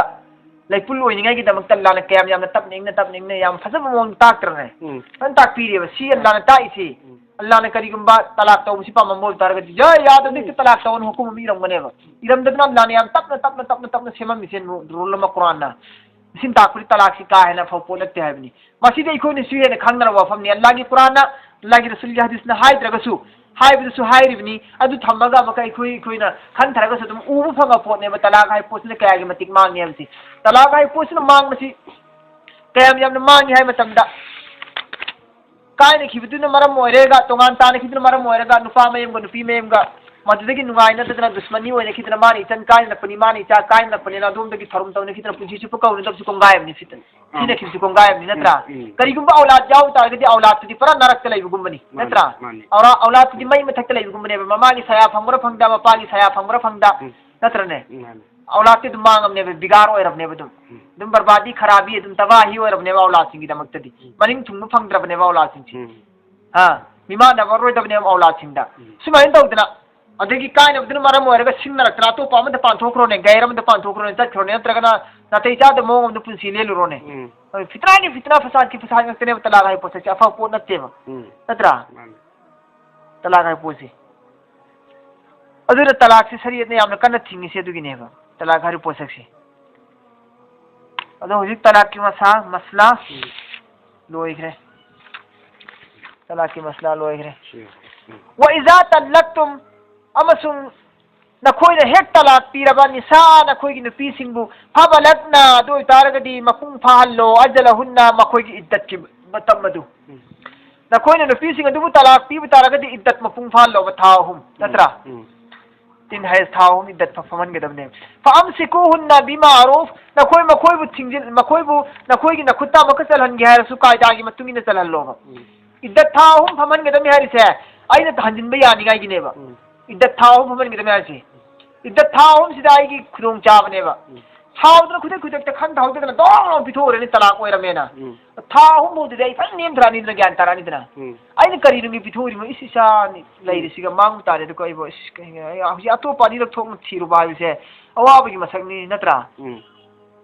ꯂꯩꯄꯨꯜ ꯑꯣꯏꯅꯤꯡꯉꯥꯏꯒꯤꯗꯃꯛꯇ ꯑꯜꯂꯥꯅ ꯀꯌꯥꯝ ꯌꯥꯝꯅ ꯇꯞꯅ ꯏꯪꯅ, ꯇꯞꯅ ꯏꯪꯅ ꯌꯥꯝ ꯐꯖꯕ ꯃꯑꯣꯡꯗ ꯇꯥꯛꯇ꯭ꯔꯅꯦ? ꯎꯝ꯫ ꯐꯖꯅ ꯇꯥꯛꯄꯤꯔꯦꯕ꯫ ꯁꯤ ꯑꯜꯂꯥꯅ ꯇꯥꯛꯏꯁꯤ꯫ ꯎꯝ꯫ ꯑꯜꯂꯥꯅ ꯀꯔꯤꯒꯨꯝꯕ ꯇꯂꯥꯛ ꯇꯧꯕꯁꯤ ꯄꯥꯝꯃꯝꯕ ꯑꯣꯏꯕ ꯇꯥꯔꯒꯗꯤ, "ꯌꯥꯏ, ꯌꯥꯗꯕꯗꯤ ꯎꯝ꯫ ꯇꯂꯥꯛ ꯇꯧꯑꯣꯅ" ꯍꯨꯀꯨꯝ ꯑꯃ ꯏꯔꯝꯒꯅꯦꯕ꯫ ꯏꯔꯝꯗꯗꯅ ꯑꯜꯂꯥꯅ ꯌꯥꯝ ꯇꯞꯅ, ꯇꯞꯅ, ꯇꯞꯅ, ꯇꯞꯅ ꯁꯦꯝꯃꯝꯃꯤꯁꯦ ꯔꯨ-, ꯔꯨꯜ ꯑꯃ ꯀꯨꯔꯥꯟꯅ꯫ ꯃꯁꯤꯅ ꯇꯥꯛꯄꯗꯤ ꯇꯂꯥꯛꯁꯤ ꯀꯥ ꯍꯦꯟꯅ ꯑꯐꯕ ꯄꯣꯠ ꯅꯠꯇꯦ ꯍꯥꯏꯕꯅꯤ꯫ ꯃꯁꯤꯗꯤ ꯑꯩꯈꯣꯏꯅꯁꯨ ꯍꯦꯟꯅ ꯈꯪꯅꯔꯕ ꯋꯥꯐꯝꯅꯤ꯫ ꯑꯜꯂꯥꯒꯤ ꯀꯨꯔꯥꯟꯅ, ꯑꯜꯂꯥꯒꯤ ꯔꯁꯨꯜꯒꯤ ꯍꯗꯤꯁꯅ ꯍꯥꯏꯗ꯭ꯔꯒꯁꯨ, ꯍꯥꯏꯕꯗꯁꯨ ꯍꯥꯏꯔꯤꯕꯅꯤ꯫ ꯑꯗꯨ ꯊꯝꯃꯒ ꯑꯃꯨꯛꯀ ꯑꯩꯈꯣꯏ, ꯑꯩꯈꯣꯏꯅ ꯈꯟꯊꯔꯒꯁꯨ ꯑꯗꯨꯝ ꯎꯕ ꯐꯪꯕ ꯄꯣꯠꯅꯦꯕ꯫ ꯇꯂꯥꯛ ꯍꯥꯏꯕ ꯄꯣꯠꯁꯤꯅ ꯀꯌꯥꯒꯤ ꯃꯇꯤꯛ ꯃꯥꯡꯉꯦ ꯍꯥꯏꯕꯁꯤ꯫ ꯇꯂꯥꯛ ꯍꯥꯏꯕ ꯄꯣꯠꯁꯤꯅ ꯃꯥꯡꯕꯁꯤ ꯀꯌꯥꯝ ꯌꯥꯝꯅ ꯃꯥꯡꯉꯤ ꯍꯥꯏꯕ ꯃꯇꯝꯗ, ꯀꯥꯏꯅꯈꯤꯕꯗꯨꯅ ꯃꯔꯝ ꯑꯣꯏꯔꯒ, ꯇꯣꯉꯥꯟ ꯇꯥꯅꯈꯤꯕꯗꯨꯅ ꯃꯔꯝ ꯑꯣꯏꯔꯒ, ꯅꯨꯄꯥ ꯃꯌꯨꯝꯒ ꯅꯨꯄꯤ ꯃꯌꯨꯝꯒ ꯃꯗꯨꯗꯒꯤ ꯅꯨꯡꯉꯥꯏꯅꯗꯗꯅ ꯗꯨꯁꯃꯅꯤ ꯑꯣꯏꯅꯈꯤꯗꯅ, ꯃꯥꯅ ꯏꯆꯟ ꯀꯥꯏꯅꯔꯛꯄꯅꯤ, ꯃꯥꯅ ꯏꯆꯥ ꯀꯥꯏꯅꯔꯛꯄꯅꯤꯅ ꯑꯗꯣꯝꯗꯒꯤ ꯊꯧꯔꯝ ꯇꯧꯅꯈꯤꯗꯅ ꯄꯨꯟꯁꯤ ꯆꯨꯞꯄ ꯀꯧꯅꯗꯕꯁꯨ ꯀꯣꯡꯒꯥꯏ ꯑꯃꯅꯤ ꯁꯤꯗ꯫ ꯁꯤꯅ ꯈꯤꯕꯁꯨ ꯀꯣꯡꯒꯥꯏ ꯑꯃꯅꯤ ꯅꯠꯇ꯭ꯔꯥ? ꯎꯝ, ꯎꯝ꯫ ꯀꯔꯤꯒꯨꯝꯕ ꯑꯧꯂꯥꯗ ꯌꯥꯎ ꯇꯥꯔꯒꯗꯤ ꯑꯧꯂꯥꯗꯇꯨꯗꯤ ꯄꯨꯔꯥ ꯅꯔꯛꯇ ꯂꯩꯕꯒꯨꯝꯕꯅꯤ ꯃꯥꯅꯤ, ꯅꯠꯇ꯭ꯔꯥ? ꯃꯥꯅꯤ꯫ ꯑꯧꯂꯥ-, ꯑꯧꯂꯥꯗꯇꯨꯗꯤ ꯎꯝ꯫ ꯃꯩ ꯃꯊꯛꯇ ꯂꯩꯕꯒꯨꯝꯕꯅꯦꯕ꯫ ꯃꯃꯥꯒꯤ ꯁꯌꯥ ꯐꯪꯕ꯭ꯔꯥ ꯐꯪꯗ, ꯃꯄꯥꯒꯤ ꯁꯌꯥ ꯐꯪꯕ꯭ꯔꯥ ꯐꯪꯗ ꯎꯝ꯫ ꯅꯠꯇ꯭ꯔꯅꯦ? ꯎꯝ, ꯃꯥꯅꯤ꯫ ꯑꯧꯂꯥꯗꯇꯤ ꯑꯗꯨꯝ ꯃꯥꯡꯉꯕꯅꯦꯕ, ꯕꯤꯒꯥꯔ ꯑꯣꯏꯔꯕꯅꯦꯕ ꯑꯗꯨꯝ꯫ ꯎꯝ꯫ ꯑꯗꯨꯝ ꯕꯔꯕꯥꯗꯤ ꯈꯔꯥꯕꯤ ꯑꯗꯨꯝ ꯇꯕꯥꯍꯤ ꯑꯣꯏꯔꯕꯅꯦꯕ ꯑꯧꯂꯥꯗꯁꯤꯡꯒꯤꯗꯃꯛꯇꯗꯤ꯫ ꯎꯝ꯫ ꯃꯅꯤꯡ ꯊꯨꯡꯕ ꯐꯪꯗ꯭ꯔꯕꯅꯦꯕ ꯑꯧꯂꯥꯗꯁꯤꯡꯁꯦ꯫ ꯎꯝ꯫ ꯍꯥ? ꯃꯤꯃꯥꯟꯅꯕ ꯑꯣꯏꯔꯣꯏꯗꯕꯅꯦꯕ ꯑꯧꯂꯥꯗꯁꯤꯡꯗ꯫ ꯎꯝ꯫ ꯁꯨꯃꯥꯏꯅ ꯇꯧꯗꯅ ꯑꯗꯒꯤ ꯀꯥꯏꯅꯕꯗꯨꯅ ꯃꯔꯝ ꯑꯣꯏꯔꯒ ꯁꯤꯡꯅꯔꯛꯇꯅ ꯑꯇꯣꯞꯄ ꯑꯃꯗ ꯄꯥꯟꯊꯣꯛꯈ꯭ꯔꯣꯅꯦ, ꯒꯩꯔ ꯑꯃꯗ ꯄꯥꯟꯊꯣꯛꯈ꯭ꯔꯣꯅꯦ, ꯆꯠꯈ꯭ꯔꯣꯅꯦ, ꯅꯠꯇ꯭ꯔꯒꯅ ꯅꯥꯇꯩ ꯆꯥꯗꯕ ꯃꯑꯣꯡ ꯑꯃꯗ ꯄꯨꯟꯁꯤ ꯂꯦꯜꯂꯨꯔꯣꯅꯦ꯫ ꯎꯝ꯫ ꯍꯣꯏ, ꯐꯤꯇꯅꯥꯒꯤ ꯐꯤꯇꯅꯥ, ꯐꯁꯥꯗꯀꯤ ꯐꯁꯥꯗ ꯉꯥꯛꯇꯅꯦꯕ ꯇꯂꯥꯛ ꯍꯥꯏꯕ ꯄꯣꯠꯁꯛꯁꯦ, ꯑꯐꯕ ꯄꯣꯠ ꯅꯠꯇꯦꯕ꯫ ꯎꯝ꯫ ꯅꯠꯇ꯭ꯔꯥ? ꯃꯥꯅꯤ꯫ ꯇꯂꯥꯛ ꯍꯥꯏꯕ ꯄꯣꯠꯁꯦ꯫ ꯑꯗꯨꯅ ꯇꯂꯥꯛꯁꯦ ꯁꯔꯤꯌꯠꯅ ꯌꯥꯝꯅ ꯀꯟꯅ ꯊꯤꯡꯉꯤꯁꯦ ꯑꯗꯨꯒꯤꯅꯦꯕ, ꯇꯂꯥꯛ ꯍꯥꯏꯔꯤꯕ ꯄꯣꯠꯁꯛꯁꯦ꯫ ꯑꯗꯣ ꯍꯧꯖꯤꯛ ꯇꯂꯥꯛꯀꯤ ꯃꯁꯥ ꯃꯁꯂꯥ ꯂꯣꯏꯈ꯭ꯔꯦ꯫ ꯇꯂꯥꯛꯀꯤ ꯃꯁꯂꯥ ꯂꯣꯏꯈ꯭ꯔꯦ꯫ ꯁꯤ꯫ ꯎꯝ꯫ "ꯋ ꯏꯖꯥ ꯇꯜꯂꯛꯇꯨꯝ", ꯑꯃꯁꯨꯡ ꯅꯈꯣꯏꯅ ꯍꯦꯛ ꯇꯂꯥꯛ ꯄꯤꯔꯕ, "ꯅꯤꯁꯥ", ꯅꯈꯣꯏꯒꯤ ꯅꯨꯄꯤꯁꯤꯡꯕꯨ, "ꯐꯕꯂꯛꯅ", ꯑꯗꯨ ꯑꯣꯏꯇꯥꯔꯒꯗꯤ ꯃꯄꯨꯡ ꯐꯥꯍꯜꯂꯣ, "ꯑꯖꯂꯍꯨꯟꯅ", ꯃꯈꯣꯏꯒꯤ ꯏꯗꯠꯀꯤ ꯃꯇꯝ ꯑꯗꯨ꯫ ꯎꯝ꯫ ꯅꯈꯣꯏꯅ ꯅꯨꯄꯤꯁꯤꯡ ꯑꯗꯨꯕꯨ ꯇꯂꯥꯛ ꯄꯤꯕ ꯇꯥꯔꯒꯗꯤ ꯏꯗꯠ ꯃꯄꯨꯡ ꯐꯥꯍꯜꯂꯣꯕ, ꯊꯥ ꯑꯍꯨꯝ, ꯎꯝ꯫ ꯅꯠꯇ꯭ꯔꯥ? ꯎꯝ꯫ ꯇꯤꯟ ꯍꯥꯏꯖ ꯊꯥ ꯑꯍꯨꯝ ꯏꯗꯠ ꯐ-, ꯐꯝꯍꯟꯒꯗꯕꯅꯦ꯫ "ꯐ ꯑꯝꯁꯤꯀꯨꯍꯨꯟꯅ ꯕꯤꯃꯥꯔꯨꯐ", ꯅꯈꯣꯏ ꯃꯈꯣꯏꯕꯨ ꯊꯤꯡꯖꯤꯜ-, ꯃꯈꯣꯏꯕꯨ ꯅꯈꯣꯏꯒꯤ ꯅꯈꯨꯠꯇ ꯑꯃꯨꯛꯀ ꯆꯜꯍꯟꯒꯦ ꯍꯥꯏꯔꯁꯨ ꯀꯥꯏꯗꯥꯒꯤ ꯃꯇꯨꯡ ꯏꯟꯅ ꯆꯜꯍꯜꯂꯣꯕ꯫ ꯎꯝ꯫ ꯏꯗꯠ ꯊꯥ ꯑꯍꯨꯝ ꯐꯝꯍꯟꯒꯗꯕꯅꯤ ꯍꯥꯏꯔꯤꯁꯦ ꯑꯩꯅ ꯍꯟꯖꯤꯟꯕ ꯌꯥꯅꯤꯡꯉꯥꯏꯒꯤꯅꯦꯕ꯫ ꯎꯝ꯫ ꯏꯗꯠ ꯊꯥ ꯑꯍꯨꯝ ꯐꯝꯍꯟꯒꯗꯕꯅꯤ ꯍꯥꯏꯔꯤꯁꯦ꯫ ꯏꯗꯠ ꯊꯥ ꯑꯍꯨꯝꯁꯤꯗ ꯑꯩꯒꯤ ꯈꯨꯗꯣꯡꯆꯥꯕꯅꯦꯕ꯫ ꯎꯝ꯫ ꯁꯥꯎꯗꯅ ꯈꯨꯗꯛ ꯈꯨꯗꯛꯇ ꯈꯟ ꯊꯧꯗꯗꯅ ꯗꯣꯡ ꯄꯤꯊꯣꯛꯎꯔꯅꯤ, ꯇꯂꯥꯛ ꯑꯣꯏꯔꯝꯃꯦꯅ꯫ ꯎꯝ꯫ ꯊꯥ ꯑꯍꯨꯝ ꯐꯥꯎꯗꯨꯗꯤ ꯑꯩ ꯐꯖꯅ ꯅꯦꯝꯊꯔꯛꯑꯅꯤꯗꯅ, ꯒ꯭ꯌꯥꯟ ꯇꯥꯔꯛꯑꯅꯤꯗꯅ꯫ ꯎꯝ꯫ ꯑꯩꯅ ꯀꯔꯤꯅꯨꯡꯒꯤ ꯄꯤꯊꯣꯛꯎꯔꯤꯅꯣ? ꯏꯁ, ꯏꯆꯥꯅꯤ ꯎꯝ꯫ ꯂꯩꯔꯤꯁꯤꯒ ꯃꯥꯡꯕ ꯇꯥꯔꯦ꯫ ꯑꯗꯨꯒ ꯑꯩꯕꯨ, ꯏꯁ, ꯀꯩ-, ꯑꯩ ꯍꯧꯖꯤꯛ ꯑꯇꯣꯞꯄ ꯑꯅꯤꯔꯛ ꯊꯣꯛꯅ ꯊꯤꯔꯨꯕ ꯍꯥꯏꯕꯁꯦ ꯑꯋꯥꯕꯒꯤ ꯃꯁꯛꯅꯤ, ꯅꯠꯇ꯭ꯔꯥ? ꯎꯝ꯫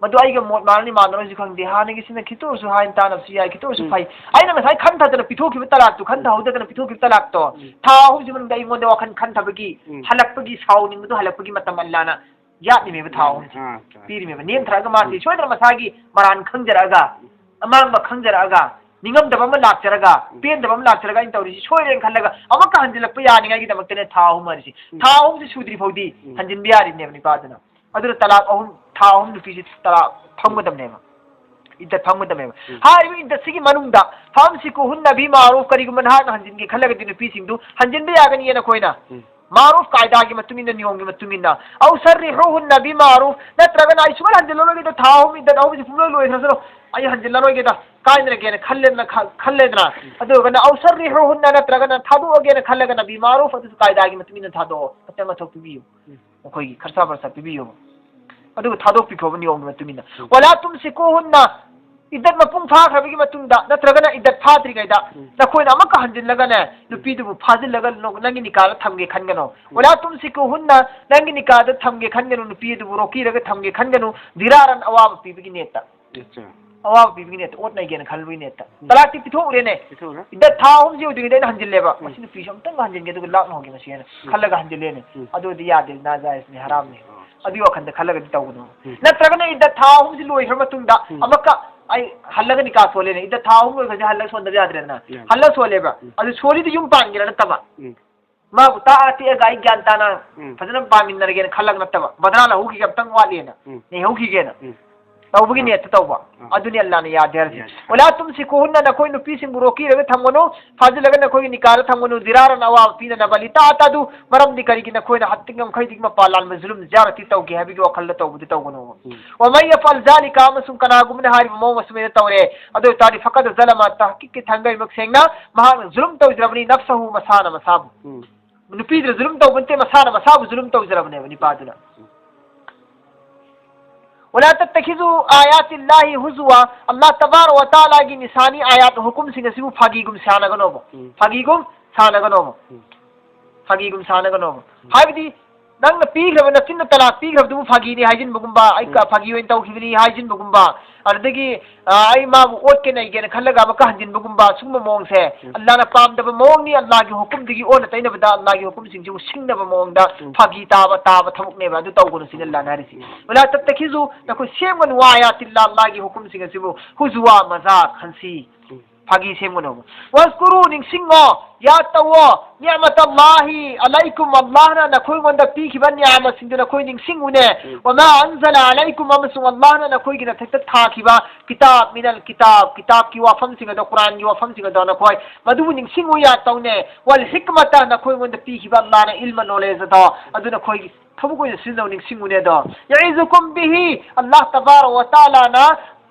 ꯃꯗꯨ ꯑꯩꯒ ꯃꯣꯠ ꯃꯥꯟꯅꯅꯤ ꯃꯥꯟꯅꯔꯣꯏꯁꯨ ꯈꯪꯗꯦ꯫ ꯍꯥꯟꯅꯒꯤꯁꯤꯅ ꯈꯤꯇ ꯑꯣꯏꯔꯁꯨ ꯍꯥꯏꯅ ꯇꯥꯅꯕꯁꯨ ꯌꯥꯏ, ꯈꯤꯇ ꯑꯣꯏꯔꯁꯨ ꯎꯝ꯫ ꯐꯩ꯫ ꯑꯩꯅ ꯉꯁꯥꯏ ꯈꯟꯊꯗꯅ ꯄꯤꯊꯣꯛꯈꯤꯕ ꯇꯂꯥꯛꯇꯣ, ꯎꯝ꯫ ꯈꯟꯊꯍꯧꯗꯗꯅ ꯄꯤꯊꯣꯛꯈꯤꯕ ꯇꯂꯥꯛꯇꯣ, ꯎꯝ꯫ ꯊꯥ ꯑꯍꯨꯝꯁꯤ ꯃꯅꯨꯡꯗ ꯑꯩꯉꯣꯟꯗ ꯋꯥꯈꯜ ꯈꯟꯊꯕꯒꯤ, ꯎꯝ꯫ ꯍꯜꯂꯛꯄꯒꯤ, ꯁꯥꯎꯅꯤꯡꯕꯗꯣ ꯍꯜꯂꯛꯄꯒꯤ ꯃꯇꯝ ꯑꯜꯂꯥꯅ ꯌꯥꯠꯂꯤꯃꯦꯕ ꯊꯥ ꯃꯥꯅꯦ꯫ ꯑꯍꯨꯝꯁꯦ꯫ ꯑꯥ, ꯆꯥ-, ꯄꯤꯔꯤꯃꯦꯕ꯫ ꯅꯦꯝꯊꯔꯛꯑꯒ ꯃꯥꯁꯦ ꯎꯝ꯫ ꯁꯣꯏꯗꯅ ꯃꯁꯥꯒꯤ ꯃꯔꯥꯟ ꯈꯪꯖꯔꯛꯑꯒ, ꯑꯃꯥꯡꯕ ꯈꯪꯖꯔꯛꯑꯒ, ꯅꯤꯡꯉꯝꯗꯕ ꯑꯃ ꯂꯥꯛꯆꯔꯒ, ꯎꯝ꯫ ꯄꯦꯟꯗꯕ ꯑꯃ ꯂꯥꯛꯆꯔꯒ ꯑꯩꯅ ꯇꯧꯔꯤꯁꯤ ꯁꯣꯏꯔꯦꯅ ꯈꯜꯂꯒ ꯑꯃꯨꯛꯀ ꯍꯟꯖꯤꯜꯂꯛꯄ ꯌꯥꯅꯤꯡꯉꯥꯏꯒꯤꯗꯃꯛꯇꯅꯦ ꯊꯥ ꯑꯍꯨꯝ ꯍꯥꯏꯔꯤꯁꯤ꯫ ꯎꯝ꯫ ꯊꯥ ꯑꯍꯨꯝꯁꯤ ꯁꯨꯗ꯭ꯔꯤ ꯐꯥꯎꯗꯤ ꯎꯝ꯫ ꯍꯟꯖꯤꯟꯕ ꯌꯥꯔꯤꯕꯅꯦꯕ ꯅꯤꯄꯥꯗꯨꯅ꯫ ꯑꯗꯨꯅ ꯇꯂꯥꯛ ꯑꯍꯨꯝ, ꯊꯥ ꯑꯍꯨꯝ ꯅꯨꯄꯤꯁꯤ ꯇꯂꯥꯛ ꯐꯝꯒꯗꯕꯅꯦꯕ꯫ ꯏꯗꯠ ꯐꯝꯒꯗꯕꯅꯦꯕ꯫ ꯎꯝ꯫ ꯍꯥꯏꯔꯤꯕ ꯏꯗꯠꯁꯤꯒꯤ ꯃꯅꯨꯡꯗ "ꯐꯝꯁꯤꯀꯨꯍꯨꯟꯅ ꯕꯤ ꯃꯥꯔꯨꯐ", ꯀꯔꯤꯒꯨꯝꯕ ꯅꯍꯥꯛꯅ ꯍꯟꯖꯤꯟꯒꯦ ꯈꯜꯂꯒꯗꯤ ꯅꯨꯄꯤꯁꯤꯡꯗꯨ ꯍꯟꯖꯤꯟꯕ ꯌꯥꯒꯅꯤꯌꯦ ꯅꯈꯣꯏꯅ꯫ ꯎꯝ꯫ ꯃꯥꯔꯨꯐ ꯀꯥꯏꯗꯥꯒꯤ ꯃꯇꯨꯡ ꯏꯟꯅ, ꯅꯤꯌꯣꯝꯒꯤ ꯃꯇꯨꯡ ꯏꯟꯅ꯫ "ꯑꯧ ꯁꯔꯤꯍꯨꯍꯨꯟꯅ ꯕꯤ ꯃꯥꯔꯨꯐ", ꯅꯠꯇ꯭ꯔꯒꯅ "ꯑꯩ ꯁꯨꯡꯍꯟ ꯍꯟꯖꯤꯜꯂꯔꯣꯏꯒꯦꯗ, ꯊꯥ ꯑꯍꯨꯝ ꯏꯗꯠ ꯑꯍꯨꯝꯁꯤ ꯄꯨꯡꯂꯣꯏ ꯂꯣꯏꯈ꯭ꯔꯁꯅꯨ, ꯑꯩ ꯍꯟꯖꯤꯜꯂꯔꯣꯏꯒꯦꯗ, ꯀꯥꯏꯅꯔꯒꯦꯅ" ꯈꯜꯂꯦꯗꯅ, ꯈ-, ꯈꯜꯂꯦꯗꯅ꯫ ꯎꯝ꯫ ꯑꯗꯨꯒꯅ "ꯑꯧ ꯁꯔꯤꯍꯨꯍꯨꯟꯅ", ꯅꯠꯇ꯭ꯔꯒꯅ ꯊꯥꯗꯣꯛꯑꯒꯦꯅ ꯈꯜꯂꯒꯅ "ꯕꯤ ꯃꯥꯔꯨꯐ", ꯑꯗꯨꯁꯨ ꯀꯥꯏꯗꯥꯒꯤ ꯃꯇꯨꯡ ꯏꯟꯅ ꯊꯥꯗꯣꯛꯑꯣ, ꯑꯆꯪ ꯑꯊꯣꯛ ꯄꯤꯕꯤꯌꯨ꯫ ꯎꯝ꯫ ꯃꯈꯣꯏꯒꯤ ꯈꯔꯁꯥ ꯕꯔꯁꯥ ꯄꯤꯕꯤꯌꯣ꯫ ꯑꯗꯨꯒ ꯊꯥꯗꯣꯛꯄꯤꯈ꯭ꯔꯣꯕ ꯅꯤꯌꯣꯝꯒꯤ ꯃꯇꯨꯡ ꯏꯟꯅ꯫ ꯎꯝ꯫ "ꯋꯂꯥ ꯇꯨꯝꯁꯤꯀꯨꯍꯨꯟꯅ", ꯏꯗꯠ ꯃꯄꯨꯡ ꯐꯥꯈ꯭ꯔꯕꯒꯤ ꯃꯇꯨꯡꯗ, ꯅꯠꯇ꯭ꯔꯒꯅ ꯏꯗꯠ ꯐꯥꯗ꯭ꯔꯤꯉꯩꯗ, ꯎꯝ꯫ ꯅꯈꯣꯏꯅ ꯑꯃꯨꯛꯀ ꯍꯟꯖꯤꯜꯂꯒꯅꯦ, ꯎꯝ꯫ ꯅꯨꯄꯤꯗꯨꯕꯨ ꯐꯥꯖꯤꯜꯂꯒ ꯅꯣ-, ꯅꯪꯒꯤ ꯅꯤꯀꯥꯗ ꯊꯝꯒꯦ ꯈꯟꯒꯅꯨ꯫ ꯎꯝ꯫ "ꯋꯂꯥ ꯇꯨꯝꯁꯤꯀꯨꯍꯨꯟꯅ", ꯅꯪꯒꯤ ꯅꯤꯀꯥꯗ ꯊꯝꯒꯦ ꯈꯟꯒꯅꯨ, ꯅꯨꯄꯤ ꯑꯗꯨꯕꯨ ꯔꯣꯀꯤꯔꯒ ꯊꯝꯒꯦ ꯈꯟꯒꯅꯨ, ꯗꯤꯔꯥꯔꯟ, ꯑꯋꯥꯕ ꯄꯤꯕꯒꯤ ꯅꯦꯠꯇ꯫ ꯑꯠꯆꯥ꯫ ꯑꯋꯥꯕ ꯄꯤꯕꯒꯤ ꯅꯦꯠꯇ, ꯑꯣꯠ ꯅꯩꯒꯦꯅ ꯈꯜꯂꯨꯕꯒꯤ ꯅꯦꯠꯇ꯫ ꯎꯝ꯫ ꯇꯂꯥꯛꯇꯤ ꯄꯤꯊꯣꯛꯎꯔꯦꯅꯦ꯫ ꯄꯤꯊꯣꯛꯎꯔꯦ꯫ ꯏꯗꯠ ꯊꯥ ꯑꯍꯨꯝꯁꯤ ꯑꯣꯏꯗ꯭ꯔꯤꯉꯩꯗ ꯑꯩꯅ ꯍꯟꯖꯤꯜꯂꯦꯕ꯫ ꯎꯝ꯫ ꯃꯁꯤ ꯅꯨꯄꯤꯁꯤ ꯑꯃꯨꯛꯇꯪꯒ ꯍꯟꯖꯤꯟꯒꯦ, ꯑꯗꯨꯒ ꯂꯥꯛꯅ ꯍꯧꯒꯦ ꯃꯁꯤ ꯍꯥꯏꯅ ꯎꯝ꯫ ꯈꯜꯂꯒ ꯍꯟꯖꯤꯜꯂꯦꯅꯦ꯫ ꯎꯝ꯫ ꯑꯗꯨꯗꯤ ꯌꯥꯗꯦ, ꯅꯥꯖꯥꯏꯖꯅꯤ, ꯍꯔꯥꯝꯅꯤ꯫ ꯑꯣ꯫ ꯑꯗꯨꯒꯤ ꯋꯥꯈꯜꯗ ꯈꯜꯂꯒꯗꯤ ꯇꯧꯒꯅꯨ꯫ ꯎꯝ꯫ ꯅꯠꯇ꯭ꯔꯒꯅ ꯏꯗ ꯊꯥ ꯑꯍꯨꯝꯁꯤ ꯂꯣꯏꯈ꯭ꯔ ꯃꯇꯨꯡꯗ ꯎꯝ꯫ ꯑꯃꯨꯛꯀ ꯑꯩ ꯍꯜꯂꯒ ꯅꯤꯀꯥ ꯁꯣꯜꯂꯦꯅꯦ, ꯏꯗ ꯊꯥ ꯑꯍꯨꯝ ꯂꯣꯏꯈ꯭ꯔꯗꯤ ꯍꯜꯂꯒ ꯁꯣꯟꯗꯕ ꯌꯥꯗ꯭ꯔꯦꯗꯅ꯫ ꯌꯥꯏ꯫ ꯍꯜꯂ ꯁꯣꯜꯂꯦꯕ꯫ ꯎꯝ꯫ ꯑꯗꯨ ꯁꯣꯜꯂꯤꯗꯤ ꯌꯨꯝ ꯄꯥꯟꯒꯦꯔꯥ ꯅꯠꯇꯕ꯫ ꯎꯝ꯫ ꯃꯥꯕꯨ ꯇꯥꯛꯑ ꯇꯦꯛꯑꯒ ꯑꯩ ꯒ꯭ꯌꯥꯟ ꯇꯥꯅ ꯎꯝ꯫ ꯐꯖꯅ ꯄꯥꯃꯤꯟꯅꯔꯒꯦꯅ ꯈꯜꯂꯒ ꯅꯠꯇꯕ, ꯕꯗ꯭ꯔꯥ ꯂꯧꯍꯧꯈꯤꯒꯦ, ꯑꯝꯇꯪ ꯋꯥꯠꯂꯤꯅ, ꯎꯝ꯫ ꯅꯩꯍꯧꯈꯤꯒꯦꯅ ꯎꯝ꯫ ꯇꯧꯕꯒꯤ ꯑꯥ꯫ ꯅꯤꯌꯠꯇ ꯇꯧꯕ꯫ ꯑꯥ꯫ ꯑꯗꯨꯅꯤ ꯑꯜꯂꯥꯅ ꯌꯥꯗꯦ ꯍꯥꯏꯔꯤꯁꯦ꯫ ꯌꯥꯗꯦ꯫ "ꯋꯂꯥ ꯇꯨꯝꯁꯤꯀꯨꯍꯨꯟꯅ", ꯅꯈꯣꯏ ꯅꯨꯄꯤꯁꯤꯡꯕꯨ ꯔꯣꯛꯀꯤꯔꯒ ꯊꯝꯒꯅꯨ, "ꯐꯥꯖꯤꯜꯂꯒ ꯅꯈꯣꯏꯒꯤ ꯅꯤꯀꯥꯗ ꯊꯝꯒꯅꯨ, ꯗꯤꯔꯥꯔꯟ", ꯑꯋꯥꯕ ꯄꯤꯅꯅꯕ, "ꯂꯤꯇꯥꯇꯥꯗꯨ", ꯃꯔꯝꯗꯤ ꯀꯔꯤꯒꯤ ꯅꯈꯣꯏꯅ ꯍꯠꯇꯤꯡ ꯌꯥꯡꯈꯩꯗꯒꯤ ꯃꯄꯥ ꯂꯥꯟꯕ ꯖꯨꯂꯨꯝ ꯖꯤꯌꯥꯔꯠꯇꯤ ꯇꯧꯒꯦ ꯍꯥꯏꯕꯒꯤ ꯋꯥꯈꯜꯗ ꯇꯧꯕꯗꯤ ꯇꯧꯒꯅꯨ꯫ ꯎꯝ꯫ "ꯋꯃꯟ ꯌꯐꯑꯜ ꯖꯥꯂꯤꯀ", ꯑꯃꯁꯨꯡ ꯀꯅꯥꯒꯨꯝꯕꯅ ꯍꯥꯏꯔꯤꯕ ꯃꯑꯣꯡ ꯑꯁꯨꯃꯥꯏꯅ ꯇꯧꯔꯦ, ꯑꯗꯨ ꯑꯣꯏ ꯇꯥꯔꯗꯤ, "ꯐꯀꯗ ꯖꯂꯃ", ꯇꯍꯀꯤꯛꯀꯤ ꯊꯥꯡꯒꯩꯃꯛ ꯁꯦꯡꯅ ꯃꯍꯥꯛꯅ ꯖꯨꯂꯨꯝ ꯇꯧꯖꯔꯕꯅꯤ, "ꯅꯐꯁꯍꯨ", ꯃꯁꯥꯅ ꯃꯁꯥꯕꯨ꯫ ꯎꯝ꯫ ꯅꯨꯄꯤꯗꯨꯅ ꯖꯨꯂꯨꯝ ꯇꯧꯕ ꯅꯠꯇꯦ, ꯃꯁꯥꯅ ꯃꯁꯥꯕꯨ ꯖꯨꯂꯨꯝ ꯇꯧꯖꯔꯕꯅꯦꯕ ꯅꯤꯄꯥꯗꯨꯅ꯫ "ꯋꯂꯥ ꯇꯠꯇꯈꯤꯖꯨ ꯑꯥꯌꯥꯇꯤꯜꯂꯥꯍꯤ ꯍꯨꯖꯨꯋꯥ", ꯑꯜꯂꯥꯍ ꯇꯕꯥꯔꯛ ꯋ ꯇꯥꯂꯥꯒꯤ ꯅꯤꯁꯥꯅꯤ ꯑꯥꯌꯥꯠ ꯍꯨꯀꯨꯝꯁꯤꯡ ꯑꯁꯤꯕꯨ ꯐꯥꯒꯤꯒꯨꯝ ꯁꯥꯟꯅꯒꯅꯣꯕ꯫ ꯎꯝ꯫ ꯐꯥꯒꯤꯒꯨꯝ ꯁꯥꯟꯅꯒꯅꯣꯕ꯫ ꯎꯝ꯫ ꯐꯥꯒꯤꯒꯨꯝ ꯁꯥꯟꯅꯒꯅꯣꯕ꯫ ꯎꯝ꯫ ꯍꯥꯏꯕꯗꯤ ꯅꯪꯅ ꯄꯤꯈ꯭ꯔꯕ, ꯅꯆꯤꯟꯅ ꯇꯂꯥꯛ ꯄꯤꯈ꯭ꯔꯕꯗꯨꯕꯨ ꯐꯥꯒꯤꯅꯤ ꯍꯥꯏꯖꯤꯟꯕꯒꯨꯝꯕ, ꯑꯩ ꯎꯝ꯫ ꯐꯥꯒꯤ ꯑꯣꯏꯅ ꯇꯧꯈꯤꯕꯅꯤ ꯍꯥꯏꯖꯤꯟꯕꯒꯨꯝꯕ, ꯑꯗꯨꯗꯒꯤ ꯑ, ꯑꯩ ꯃꯥꯕꯨ ꯑꯣꯠꯀꯦ ꯅꯩꯒꯦꯅ ꯈꯜꯂꯒ ꯑꯃꯨꯛꯀ ꯍꯟꯖꯤꯟꯕꯒꯨꯝꯕ, ꯁꯨꯝꯕ ꯃꯑꯣꯡꯁꯦ ꯎꯝ꯫ ꯑꯜꯂꯥꯍꯅ ꯄꯥꯝꯗꯕ ꯃꯑꯣꯡꯅꯤ, ꯑꯜꯂꯥꯍꯒꯤ ꯍꯨꯀꯨꯝꯗꯒꯤ ꯑꯣꯟꯅ ꯇꯩꯅꯕꯗ ꯑꯜꯂꯥꯍꯒꯤ ꯍꯨꯀꯨꯝꯁꯤꯡꯁꯤꯕꯨ ꯁꯤꯡꯅꯕ ꯃꯑꯣꯡꯗ ꯎꯝ꯫ ꯐꯥꯒꯤ ꯇꯥꯕ, ꯇꯥꯕ ꯊꯕꯛꯅꯦꯕ, ꯑꯗꯨ ꯇꯧꯒꯅꯨ ꯁꯤꯅꯤ ꯑꯜꯂꯥꯍꯅ ꯍꯥꯏꯔꯤꯁꯤ꯫ ꯎꯝ꯫ "ꯋꯂꯥ ꯇꯠꯇꯈꯤꯖꯨ", ꯅꯈꯣꯏ ꯁꯦꯝꯒꯅꯨ, "ꯑꯥꯌꯥꯇꯤꯜꯂꯥꯍ", ꯑꯜꯂꯥꯍꯒꯤ ꯍꯨꯀꯨꯝꯁꯤꯡ ꯑꯁꯤꯕꯨ, "ꯍꯨꯖꯨꯋꯥ", ꯃꯖꯥꯛ, ꯈꯟꯁꯤ, ꯎꯝ꯫ ꯐꯥꯒꯤ ꯁꯦꯝꯒꯅꯨ꯫ "ꯋꯥꯖꯀꯨꯔꯨ", ꯅꯤꯡꯁꯤꯡꯉꯣ, ꯌꯥꯗ ꯇꯧꯋꯣ, "ꯅꯤꯃꯇꯜꯂꯥꯍꯤ ꯑꯂꯥꯏꯀꯨꯝ", ꯑꯜꯂꯥꯍꯅ ꯅꯈꯣꯏꯉꯣꯟꯗ ꯄꯤꯈꯤꯕ ꯅꯤꯌꯥꯃꯁꯤꯡꯗꯨ ꯅꯈꯣꯏ ꯅꯤꯡꯁꯤꯡꯉꯨꯅꯦ꯫ ꯎꯝ꯫ "ꯋꯃꯥ ꯑꯟꯖꯂ ꯑꯂꯥꯏꯀꯨꯝ", ꯑꯃꯁꯨꯡ ꯑꯜꯂꯥꯍꯅ ꯅꯈꯣꯏꯒꯤ ꯃꯊꯛꯇ ꯊꯥꯈꯤꯕ ꯀꯤꯇꯥꯕ, ꯃꯤꯅꯜ ꯀꯤꯇꯥꯕ, ꯀꯤꯇꯥꯕꯀꯤ ꯋꯥꯐꯝꯁꯤꯡ ꯑꯗꯣ, ꯀꯨꯔꯥꯟꯒꯤ ꯋꯥꯐꯝꯁꯤꯡ ꯑꯗꯣ ꯅꯈꯣꯏ ꯃꯗꯨꯕꯨ ꯅꯤꯡꯁꯤꯡꯉꯨ, ꯌꯥꯗ ꯇꯧꯅꯦ꯫ "ꯋꯜ ꯍꯤꯛꯃꯇ", ꯅꯈꯣꯏꯉꯣꯟꯗ ꯄꯤꯈꯤꯕ ꯑꯜꯂꯥꯍꯅ ꯏꯜꯃ, ꯅꯣꯂꯦꯖ ꯑꯗꯣ, ꯑꯗꯨ ꯅꯈꯣꯏꯒꯤ ꯊꯕꯛ ꯑꯣꯏꯅ ꯁꯤꯖꯤꯟꯅꯧ, ꯅꯤꯡꯁꯤꯡꯉꯨꯅꯦ ꯑꯗꯣ꯫ "ꯌꯏꯖꯨꯀꯨꯝ ꯕꯤꯍꯤ", ꯑꯜꯂꯥꯍ ꯇꯕꯥꯔꯛ ꯋ ꯇꯥꯂꯥꯅ